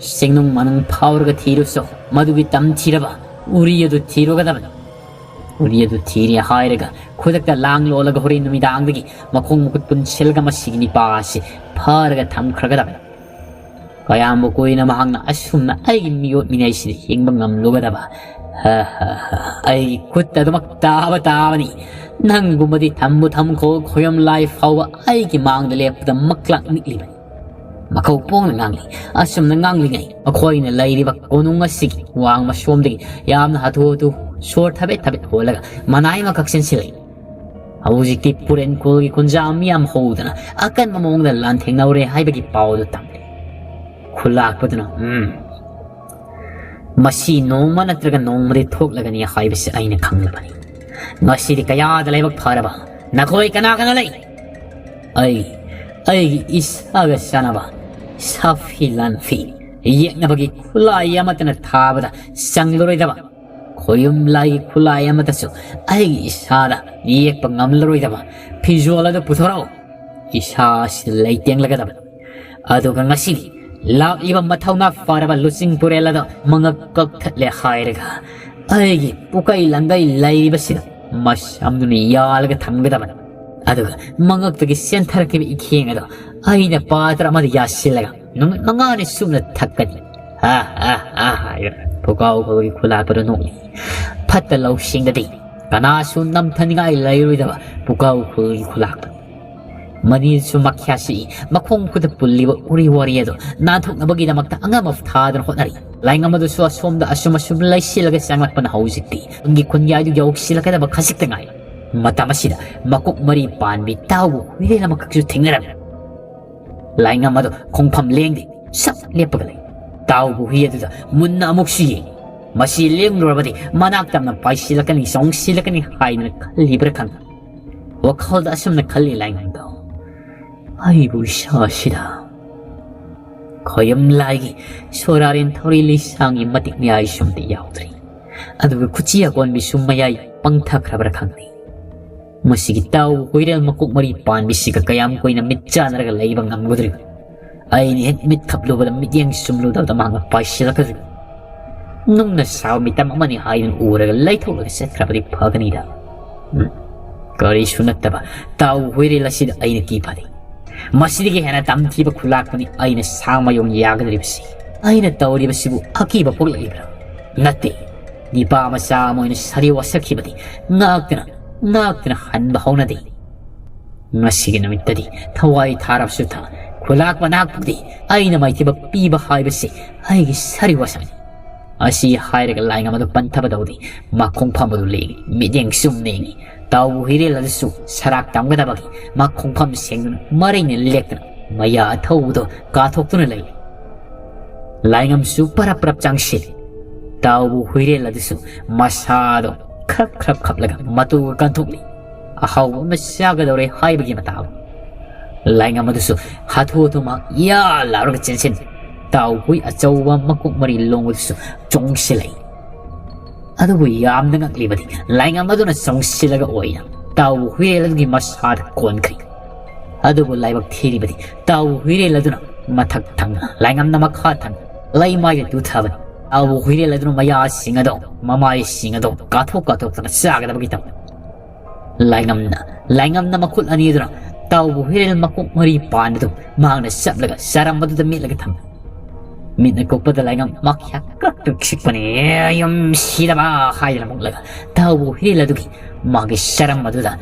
ꯆꯤꯡꯅꯨꯡ ꯃꯅꯨꯡ ꯐꯥꯎꯔꯒ ꯊꯤꯔꯨꯆꯣ꯫ ꯃꯗꯨꯒꯤ ꯇꯝꯊꯤꯔꯕ ꯎꯔꯤ ꯑꯗꯨ ꯊꯤꯔꯨꯒꯗꯕꯅꯤ꯫ ꯎꯔꯤ ꯑꯗꯨ ꯊꯤꯔꯦ ꯍꯥꯏꯔꯒ ꯈꯨꯗꯛꯇ ꯂꯥꯡ ꯂꯣꯜꯂꯒ ꯍꯣꯔꯦꯟ ꯅꯨꯃꯤꯗꯥꯡꯗꯒꯤ ꯃꯈꯣꯡ ꯃꯈꯨꯠ ꯄꯨꯟꯁꯤꯜꯂꯒ ꯃꯁꯤꯒꯤ ꯅꯤꯄꯥ ꯑꯁꯤ ꯐꯥꯔꯒ ꯊꯝꯈ꯭ꯔꯒꯗꯕꯅꯤ꯫ ꯀꯌꯥꯝꯕꯨ ꯀꯨꯏꯅ ꯃꯍꯥꯛꯅ ꯑꯁꯨꯝꯅ ꯑꯩꯒꯤ ꯃꯤꯑꯣꯠ ꯃꯤꯅꯩꯁꯤꯗ ꯍꯤꯡꯕ ꯉꯝꯂꯨꯒꯗꯕ? ꯍ, ꯍ, ꯍ, ꯑꯩꯒꯤ ꯈꯨꯠꯇ ꯑꯗꯨꯃꯛ ꯇꯥꯕ ꯇꯥꯕꯅꯤ꯫ ꯅꯪꯒꯨꯝꯕꯗꯤ ꯊꯝꯕꯨ ꯊꯝꯈꯣ, ꯈꯣꯌꯝ ꯂꯥꯏ ꯐꯥꯎꯕ ꯑꯩꯒꯤ ꯃꯥꯡꯗ ꯂꯦꯞꯄꯗ ꯃꯛꯂꯥꯛ ꯅꯤꯛꯂꯤꯕꯅꯤ꯫ ꯃꯈꯧ ꯄꯣꯡꯅ ꯉꯥꯡꯂꯤ꯫ ꯑꯁꯨꯝꯅ ꯉꯥꯡꯂꯤꯉꯩ ꯃꯈꯣꯏꯅ ꯂꯩꯔꯤꯕ ꯀꯣꯅꯨꯡ ꯑꯁꯤꯒꯤ ꯋꯥꯡꯃ ꯁꯣꯝꯗꯒꯤ ꯌꯥꯝꯅ ꯍꯥꯊꯨ ꯍꯥꯊꯨ ꯁꯣꯔ ꯊꯕꯦꯠ ꯊꯕꯦꯠ ꯍꯣꯜꯂꯒ ꯃꯅꯥꯏ ꯑꯃꯈꯛ ꯆꯦꯟꯁꯤꯜꯂꯛꯏ꯫ ꯍꯧꯖꯤꯛꯇꯤ ꯄꯨꯔꯦꯟ ꯈꯨꯜꯒꯤ ꯈꯨꯟꯖꯥ ꯃꯤꯌꯥꯝ ꯍꯧꯗꯅ ꯑꯀꯟꯕ ꯃꯑꯣꯡꯗ ꯂꯥꯟꯊꯦꯡꯅꯧꯔꯦ ꯍꯥꯏꯕꯒꯤ ꯄꯥꯎꯗꯨ ꯇꯝꯂꯦ꯫ ꯈꯨꯂꯥꯛꯄꯗꯨꯅ, "ꯎꯝ, ꯃꯁꯤ ꯅꯣꯡꯃ ꯅꯠꯇ꯭ꯔꯒ ꯅꯣꯡꯃꯗꯤ ꯊꯣꯛꯂꯒꯅꯤ ꯍꯥꯏꯕꯁꯤ ꯑꯩꯅ ꯈꯪꯂꯕꯅꯤ꯫ ꯉꯁꯤꯗꯤ ꯀꯌꯥꯗ ꯂꯥꯏꯕꯛ ꯐꯔꯕ꯫ ꯅꯈꯣꯏ ꯀꯅꯥ ꯀꯅꯥ ꯂꯩ?" "ꯑꯩ, ꯑꯩꯒꯤ ꯏꯁꯥꯒ ꯆꯥꯟꯅꯕ ꯁꯥꯐꯤ ꯂꯥꯟꯐꯤ ꯌꯦꯛꯅꯕꯒꯤ ꯈꯨꯠꯂꯥꯏ ꯑꯃꯠꯇꯅ ꯊꯥꯕꯗ ꯆꯪꯂꯔꯣꯏꯗꯕ ꯈꯣꯌꯨꯝ ꯂꯥꯏꯒꯤ ꯈꯨꯠꯂꯥꯏ ꯑꯃꯠꯇꯁꯨ ꯑꯩꯒꯤ ꯏꯁꯥꯗ ꯌꯦꯛꯄ ꯉꯝꯂꯔꯣꯏꯗꯕ ꯐꯤꯖꯣꯜ ꯑꯗꯨ ꯄꯨꯊꯣꯔꯛꯎ꯫ ꯏꯁꯥ ꯑꯁꯤꯗ ꯂꯩꯇꯦꯡꯂꯒꯗꯕꯅꯤ꯫ ꯑꯗꯨꯒ ꯉꯁꯤꯗꯤ ꯂꯥꯛꯂꯤꯕ ꯃꯊꯧꯅꯥ ꯐꯔꯕ ꯂꯨꯆꯤꯡ ꯄꯨꯔꯦꯜ ꯑꯗꯣ ꯃꯉꯛ ꯀꯛꯊꯠꯂꯦ ꯍꯥꯏꯔꯒ ꯑꯩꯒꯤ ꯄꯨꯀꯩ ꯂꯪꯒꯩ ꯂꯩꯔꯤꯕꯁꯤꯗ ꯃꯁꯝꯗꯨꯅ ꯌꯥꯜꯂꯒ ꯊꯝꯒꯗꯕꯅꯤ꯫ ꯑꯗꯨꯒ ꯃꯉꯛꯇꯒꯤ ꯆꯦꯟꯊꯔꯛꯈꯤꯕ ꯏꯈꯦꯡ ꯑꯗꯣ ꯑꯩꯅ ꯄꯥꯇ꯭ꯔ ꯑꯃꯗ ꯌꯥꯁꯤꯜꯂꯒ ꯅꯨꯃꯤꯠ ꯃꯉꯥꯅꯤ ꯆꯨꯞꯅ ꯊꯛꯀꯅꯤ꯫ ꯍꯥ, ꯍꯥ, ꯍꯥ," ꯍꯥꯏꯗꯨꯅ ꯄꯨꯀꯥꯎ ꯈꯨꯜꯒꯤ ꯈꯨꯂꯥꯛꯄꯗꯨ ꯅꯣꯛꯂꯤ꯫ ꯐꯠꯇ ꯂꯧꯁꯤꯡꯗꯗꯤ ꯀꯅꯥꯁꯨ ꯅꯝꯊꯅꯤꯡꯉꯥꯏ ꯂꯩꯔꯣꯏꯗꯕ ꯄꯨꯀꯥꯎ ꯈꯨꯜꯒꯤ ꯈꯨꯂꯥꯛꯄꯅꯤ꯫ ꯃꯅꯤꯁꯨ ꯃꯈ꯭ꯌꯥꯁꯤ ꯃꯈꯣꯡ ꯈꯨꯠꯇ ꯄꯨꯜꯂꯤꯕ ꯎꯔꯤ ꯋꯥꯔꯤ ꯑꯗꯨ ꯅꯥꯟꯊꯣꯛꯅꯕꯒꯤꯗꯃꯛꯇ ꯑꯉꯝꯕ ꯊꯥꯗꯅ ꯍꯣꯠꯅꯔꯤ꯫ ꯂꯥꯏꯉꯝ ꯑꯗꯨꯁꯨ ꯑꯁꯣꯝꯗ ꯑꯁꯨꯝ ꯑꯁꯨꯝ ꯂꯩꯁꯤꯜꯂꯒ ꯆꯪꯂꯛꯄꯅ ꯍꯧꯖꯤꯛꯇꯤ ꯇꯨꯡꯒꯤ ꯈꯨꯟꯌꯥꯏꯗꯨ ꯌꯧꯁꯤꯜꯂꯛꯀꯗꯕ ꯈꯖꯤꯛꯇ ꯉꯥꯏꯔꯦ꯫ ꯃꯇꯝ ꯑꯁꯤꯗ ꯃꯀꯣꯛ ꯃꯔꯤ ꯄꯥꯟꯕꯤ ꯇꯥꯎꯕ ꯍꯨꯏꯔꯦꯜ ꯑꯃꯈꯛꯁꯨ ꯊꯦꯡꯅꯔꯝꯃꯤ꯫ ꯂꯥꯏꯉꯝ ꯑꯗꯨ ꯈꯣꯡꯐꯝ ꯂꯦꯡꯗꯦ, ꯁꯞ ꯂꯦꯞꯄꯒ ꯂꯩ꯫ ꯇꯥꯎꯕ ꯍꯨꯏ ꯑꯗꯨꯗ ꯃꯨꯟꯅ ꯑꯃꯨꯛꯁꯨ ꯌꯦꯡꯉꯤ꯫ ꯃꯁꯤ ꯂꯦꯡꯂꯨꯔꯕꯗꯤ ꯃꯅꯥꯛ ꯇꯝꯅ ꯄꯥꯏꯁꯤꯜꯂꯛꯀꯅꯤ, ꯆꯣꯡꯁꯤꯜꯂꯛꯀꯅꯤ ꯍꯥꯏꯗꯅ ꯈꯜꯂꯤꯕ꯭ꯔꯥ ꯈꯪꯗꯦ꯫ ꯋꯥꯈꯜꯗ ꯑꯁꯨꯝꯅ ꯈꯜꯂꯤ ꯂꯥꯏꯉꯝꯗꯣ꯫ ꯑꯩꯕꯨ ꯏꯁꯥꯁꯤꯗ ꯈꯣꯌꯝ ꯂꯥꯏꯒꯤ ꯁꯣꯔꯥꯔꯦꯟ ꯊꯧꯔꯤ ꯂꯤꯁꯥꯡꯒꯤ ꯃꯇꯤꯛ ꯃꯌꯥꯏꯁꯨ ꯑꯝꯇ ꯌꯥꯎꯗ꯭ꯔꯤ꯫ ꯑꯗꯨꯒ ꯈꯨꯆꯤ ꯑꯀꯣꯟꯕꯤꯁꯨ ꯃꯌꯥꯏ ꯄꯪꯊꯈ꯭ꯔꯕ꯭ꯔꯥ ꯈꯪꯗꯦ꯫ ꯃꯁꯤꯒꯤ ꯇꯥꯎ ꯍꯨꯏꯔꯦꯜ ꯃꯀꯣꯛ ꯃꯔꯤ ꯄꯥꯟꯕꯤꯁꯤꯒ ꯀꯌꯥꯝ ꯀꯨꯏꯅ ꯃꯤꯠ ꯆꯥꯟꯅꯔꯒ ꯂꯩꯕ ꯉꯝꯒꯗ꯭ꯔꯤꯕꯅꯣ? ꯑꯩꯅ ꯍꯦꯛ ꯃꯤꯠ ꯈꯞꯂꯨꯕꯗ ꯃꯤꯠꯌꯦꯡ ꯆꯨꯝꯂꯨꯗꯕꯗ ꯃꯍꯥꯛꯅ ꯄꯥꯏꯁꯤꯜꯂꯛꯀꯗ꯭ꯔꯤꯕꯅꯤ꯫ ꯅꯨꯡꯅ ꯁꯥꯕ ꯃꯤꯇꯝ ꯑꯃꯅꯤ ꯍꯥꯏꯗꯨꯅ ꯎꯔꯒ ꯂꯩꯊꯣꯛꯂꯒ ꯆꯠꯈ꯭ꯔꯕꯗꯤ ꯐꯒꯅꯤꯗ꯫ ꯎꯝ, ꯀꯔꯤꯁꯨ ꯅꯠꯇꯕ ꯇꯥꯎ ꯍꯨꯏꯔꯦꯜ ꯑꯁꯤꯗ ꯑꯩꯅ ꯀꯤ ꯐꯥꯗꯦ꯫ ꯃꯁꯤꯗꯒꯤ ꯍꯦꯟꯅ ꯇꯝꯊꯤꯕ ꯈꯨꯂꯥꯛꯄꯅꯤ ꯑꯩꯅ ꯁꯥꯡ ꯃꯌꯣꯡ ꯌꯥꯒꯗꯧꯔꯤꯕꯁꯤ꯫ ꯑꯩꯅ ꯇꯧꯔꯤꯕꯁꯤꯕꯨ ꯑꯀꯤꯕ ꯄꯣꯛꯂꯛꯂꯤꯕ꯭ꯔꯥ? ꯅꯠꯇꯦ꯫ ꯅꯤꯄꯥ ꯃꯆꯥ ꯑꯃ ꯑꯣꯏꯅ ꯁꯥꯔꯤ ꯋꯥꯁꯛꯈꯤꯕꯗꯤ ꯉꯥꯛꯇꯅ, ꯉꯥꯛꯇꯅ ꯍꯟꯕ ꯍꯧꯅꯗꯦ꯫ ꯉꯁꯤꯒꯤ ꯅꯨꯃꯤꯠꯇꯗꯤ ꯊꯋꯥꯏ ꯊꯥꯔꯕꯁꯨ ꯊꯥ, ꯈꯨꯂꯥꯛꯄ ꯅꯍꯥꯛꯄꯨꯗꯤ ꯑꯩꯅ ꯃꯥꯏꯊꯤꯕ ꯄꯤꯕ ꯍꯥꯏꯕꯁꯤ ꯑꯩꯒꯤ ꯁꯥꯔꯤ ꯋꯥꯁꯛꯅꯤ꯫ ꯑꯁꯤ ꯍꯥꯏꯔꯒ ꯂꯥꯏꯉꯝ ꯑꯗꯨ ꯄꯟꯊꯕ ꯇꯧꯗꯦ꯫ ꯃꯈꯣꯡꯐꯝ ꯑꯗꯨ ꯂꯦꯡꯉꯤ, ꯃꯤꯠꯌꯦꯡ ꯆꯨꯝꯅ ꯌꯦꯡꯉꯤ꯫ ꯇꯥꯎꯕ ꯍꯨꯏꯔꯦꯜ ꯑꯗꯨꯁꯨ ꯁꯔꯥꯛ ꯇꯝꯒꯗꯕꯒꯤ ꯃꯈꯣꯡꯐꯝ ꯁꯦꯡꯗꯨꯅ ꯃꯔꯩꯅ ꯂꯦꯛꯇꯅ ꯃꯌꯥ ꯑꯊꯧꯕꯗꯣ ꯀꯥꯊꯣꯛꯇꯨꯅ ꯂꯩ꯫ ꯂꯥꯏꯉꯝꯁꯨ ꯄꯔꯞ ꯄꯔꯞ ꯆꯪꯁꯤꯜꯂꯤ꯫ ꯇꯥꯎꯕ ꯍꯨꯏꯔꯦꯜ ꯑꯗꯨꯁꯨ ꯃꯁꯥꯗꯣ ꯈ꯭ꯔꯞ ꯈ꯭ꯔꯞ ꯈꯞꯂꯒ ꯃꯇꯨꯒ ꯀꯟꯊꯣꯛꯂꯤ꯫ ꯑꯍꯥꯎꯕ ꯑꯃ ꯆꯥꯒꯗꯧꯔꯦ ꯍꯥꯏꯕꯒꯤ ꯃꯇꯥꯒꯨꯝ꯫ ꯂꯥꯏꯉꯝ ꯑꯗꯨꯁꯨ ꯍꯥꯊꯨ ꯍꯥꯊꯨ ꯃꯍꯥꯛ ꯌꯥ ꯂꯥꯎꯔꯒ ꯆꯦꯟꯁꯤꯟ꯫ ꯇꯥꯎ ꯍꯨꯏ ꯑꯆꯧꯕ ꯃꯀꯣꯛ ꯃꯔꯤ ꯂꯣꯡꯕꯗꯨꯁꯨ ꯆꯣꯡꯁꯤꯜꯂꯛꯏ꯫ ꯑꯗꯨꯕꯨ ꯌꯥꯝꯅ ꯉꯛꯂꯤꯕꯗꯤ ꯂꯥꯏꯉꯝ ꯑꯗꯨꯅ ꯆꯣꯡꯁꯤꯜꯂꯒ ꯑꯣꯏꯅ ꯇꯥꯎꯕ ꯍꯨꯏꯔꯦꯜ ꯑꯗꯨꯒꯤ ꯃꯁꯥꯗ ꯀꯣꯟꯈ꯭ꯔꯤ꯫ ꯑꯗꯨꯕꯨ ꯂꯥꯏꯕꯛ ꯊꯤꯔꯤꯕꯗꯤ ꯇꯥꯎꯕ ꯍꯨꯏꯔꯦꯜ ꯑꯗꯨꯅ ꯃꯊꯛ ꯊꯪꯅ, ꯂꯥꯏꯉꯝꯅ ꯃꯈꯥ ꯊꯪꯅ ꯂꯩꯃꯥꯏꯗ ꯇꯨꯊꯕꯅꯤ꯫ ꯇꯥꯎꯕ ꯍꯨꯏꯔꯦꯜ ꯑꯗꯨꯅ ꯃꯌꯥꯁꯤꯡ ꯑꯗꯣ, ꯃꯃꯥꯏꯁꯤꯡ ꯑꯗꯣ ꯀꯥꯊꯣꯛ ꯀꯥꯊꯣꯛꯇꯅ ꯆꯥꯒꯗꯕꯒꯤ ꯇꯧ꯫ ꯂꯥꯏꯉꯝꯅ, ꯂꯥꯏꯉꯝꯅ ꯃꯈꯨꯠ ꯑꯅꯤ ꯑꯗꯨꯅ ꯇꯥꯎꯕ ꯍꯨꯏꯔꯦꯜ ꯃꯀꯣꯛ ꯃꯔꯤ ꯄꯥꯟꯕꯗꯨ ꯃꯍꯥꯛꯅ ꯆꯞꯂꯒ ꯆꯥꯔꯝꯕꯗꯨꯗ ꯃꯦꯠꯂꯒ ꯊꯝꯃꯤ꯫ ꯃꯤꯠꯅ ꯀꯨꯞꯄꯗ ꯂꯥꯏꯉꯝ ꯃꯈ꯭ꯌꯥ ꯀ꯭ꯔꯛ ꯀ꯭ꯔꯛ ꯁꯤꯛꯄꯅꯤ꯫ "ꯌꯨꯝ ꯁꯤꯗꯕ!" ꯍꯥꯏꯗꯨꯅ ꯃꯨꯛꯂꯒ ꯇꯥꯎꯕ ꯍꯨꯏꯔꯦꯜ ꯑꯗꯨꯒꯤ ꯃꯥꯒꯤ ꯁꯔꯝ ꯑꯗꯨꯗ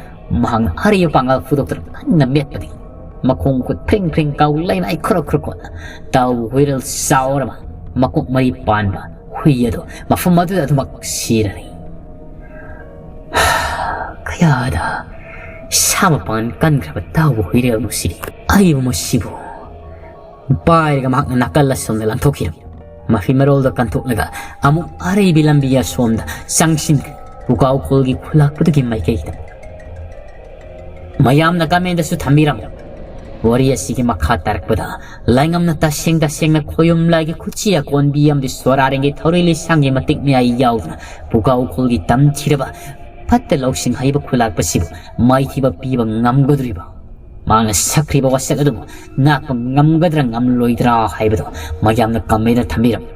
ꯃꯍꯥꯛꯅ ꯑꯔꯤꯕ ꯄꯥꯡꯒꯜ ꯐꯨꯗꯣꯛꯇꯨꯅ ꯀꯟꯅ ꯃꯦꯠꯄꯗꯒꯤ ꯃꯈꯣꯡ ꯃꯈꯨꯠ ꯐ꯭ꯔꯤꯡ ꯐ꯭ꯔꯤꯡ ꯀꯥꯎ ꯂꯩꯅꯥꯏ ꯈꯨꯔꯛ ꯈꯨꯔꯛ ꯀꯣꯟꯅ ꯇꯥꯎꯕ ꯍꯨꯏꯔꯦꯜ ꯆꯥꯎꯔꯕ ꯃꯀꯣꯛ ꯃꯔꯤ ꯄꯥꯟꯕ ꯍꯨꯏ ꯑꯗꯨ ꯃꯐꯝ ꯑꯗꯨꯗ ꯑꯗꯨꯃꯛ ꯁꯤꯔꯅꯤ꯫ ꯀꯌꯥꯗ ꯁꯥ ꯃꯄꯥꯟ ꯀꯟꯈ꯭ꯔꯕ ꯇꯥꯎꯕ ꯍꯨꯏꯔꯦꯜ ꯃꯁꯤꯗꯤ ꯑꯏꯕ ꯃꯁꯤꯕꯨ ꯄꯥꯏꯔꯒ ꯃꯍꯥꯛꯅ ꯅꯥꯀꯜ ꯑꯁꯣꯝꯗ ꯂꯥꯟꯊꯣꯛꯈꯤꯔꯝꯃꯤ꯫ ꯃꯐꯤ ꯃꯔꯣꯜꯗ ꯀꯟꯊꯣꯛꯂꯒ ꯑꯃꯨꯛ ꯑꯔꯩꯕꯤ ꯂꯝꯕꯤ ꯑꯁꯣꯝꯗ ꯆꯪꯁꯤꯟꯈ꯭ꯔꯦ꯫ ꯄꯨꯀꯥꯎ ꯈꯨꯜꯒꯤ ꯈꯨꯂꯥꯛꯄꯗꯨꯒꯤ ꯃꯥꯏꯀꯩꯗ꯫ ꯃꯌꯥꯝꯅ ꯀꯃꯦꯟꯗꯁꯨ ꯊꯝꯕꯤꯔꯝꯃꯨ꯫ ꯋꯥꯔꯤ ꯑꯁꯤꯒꯤ ꯃꯈꯥ ꯇꯥꯔꯛꯄꯗ ꯂꯥꯏꯉꯝꯅ ꯇꯁꯦꯡ ꯇꯁꯦꯡꯅ ꯈꯣꯌꯨꯝ ꯂꯥꯏꯒꯤ ꯈꯨꯠꯁꯤ ꯑꯀꯣꯟꯕꯤ ꯑꯃꯗꯤ ꯁꯣꯔꯥꯔꯦꯡꯒꯤ ꯊꯧꯔꯤ ꯂꯤꯁꯥꯡꯒꯤ ꯃꯇꯤꯛ ꯃꯌꯥꯏ ꯌꯥꯎꯗꯨꯅ ꯄꯨꯀꯥꯎ ꯈꯨꯜꯒꯤ ꯇꯝꯊꯤꯔꯕ ꯐꯠꯇ ꯂꯧꯁꯤꯡ ꯍꯩꯕ ꯈꯨꯂꯥꯛꯄꯁꯤꯕꯨ ꯃꯥꯏꯊꯤꯕ ꯄꯤꯕ ꯉꯝꯒꯗꯧꯔꯤꯕ? ꯃꯥꯅ ꯁꯛꯈ꯭ꯔꯤꯕ ꯋꯥꯁꯛ ꯑꯗꯨꯕꯨ ꯉꯥꯛꯄ ꯉꯝꯒꯗ꯭ꯔꯥ ꯉꯝꯂꯣꯏꯗ꯭ꯔꯥ ꯍꯥꯏꯕꯗꯨ ꯃꯌꯥꯝꯅ ꯀꯃꯦꯟꯗ ꯊꯝꯕꯤꯔꯝꯃꯨ꯫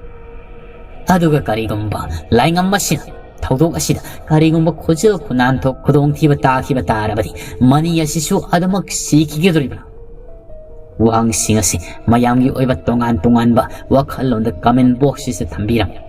ꯑꯗꯨꯒ ꯀꯔꯤꯒꯨꯝꯕ ꯂꯥꯏꯉꯝ ꯑꯁꯤꯅ ꯊꯧꯗꯣꯛ ꯑꯁꯤꯗ ꯀꯔꯤꯒꯨꯝꯕ ꯈꯨꯖꯤꯜ ꯈꯨꯅꯥꯟꯊꯣꯛ ꯈꯨꯗꯣꯡꯊꯤꯕ ꯇꯥꯈꯤꯕ ꯇꯥꯔꯕꯗꯤ ꯃꯅꯤ ꯑꯁꯤꯁꯨ ꯑꯗꯨꯃꯛ ꯁꯤꯈꯤꯒꯗꯧꯔꯤꯕ꯭ꯔꯥ? ꯋꯥꯍꯪꯁꯤꯡ ꯑꯁꯤ ꯃꯌꯥꯝꯒꯤ ꯑꯣꯏꯕ ꯇꯣꯉꯥꯟ ꯇꯣꯉꯥꯟꯕ ꯋꯥꯈꯜꯂꯣꯟꯗ comment box ꯑꯁꯤꯗ ꯊꯝꯕꯤꯔꯝꯃꯨ꯫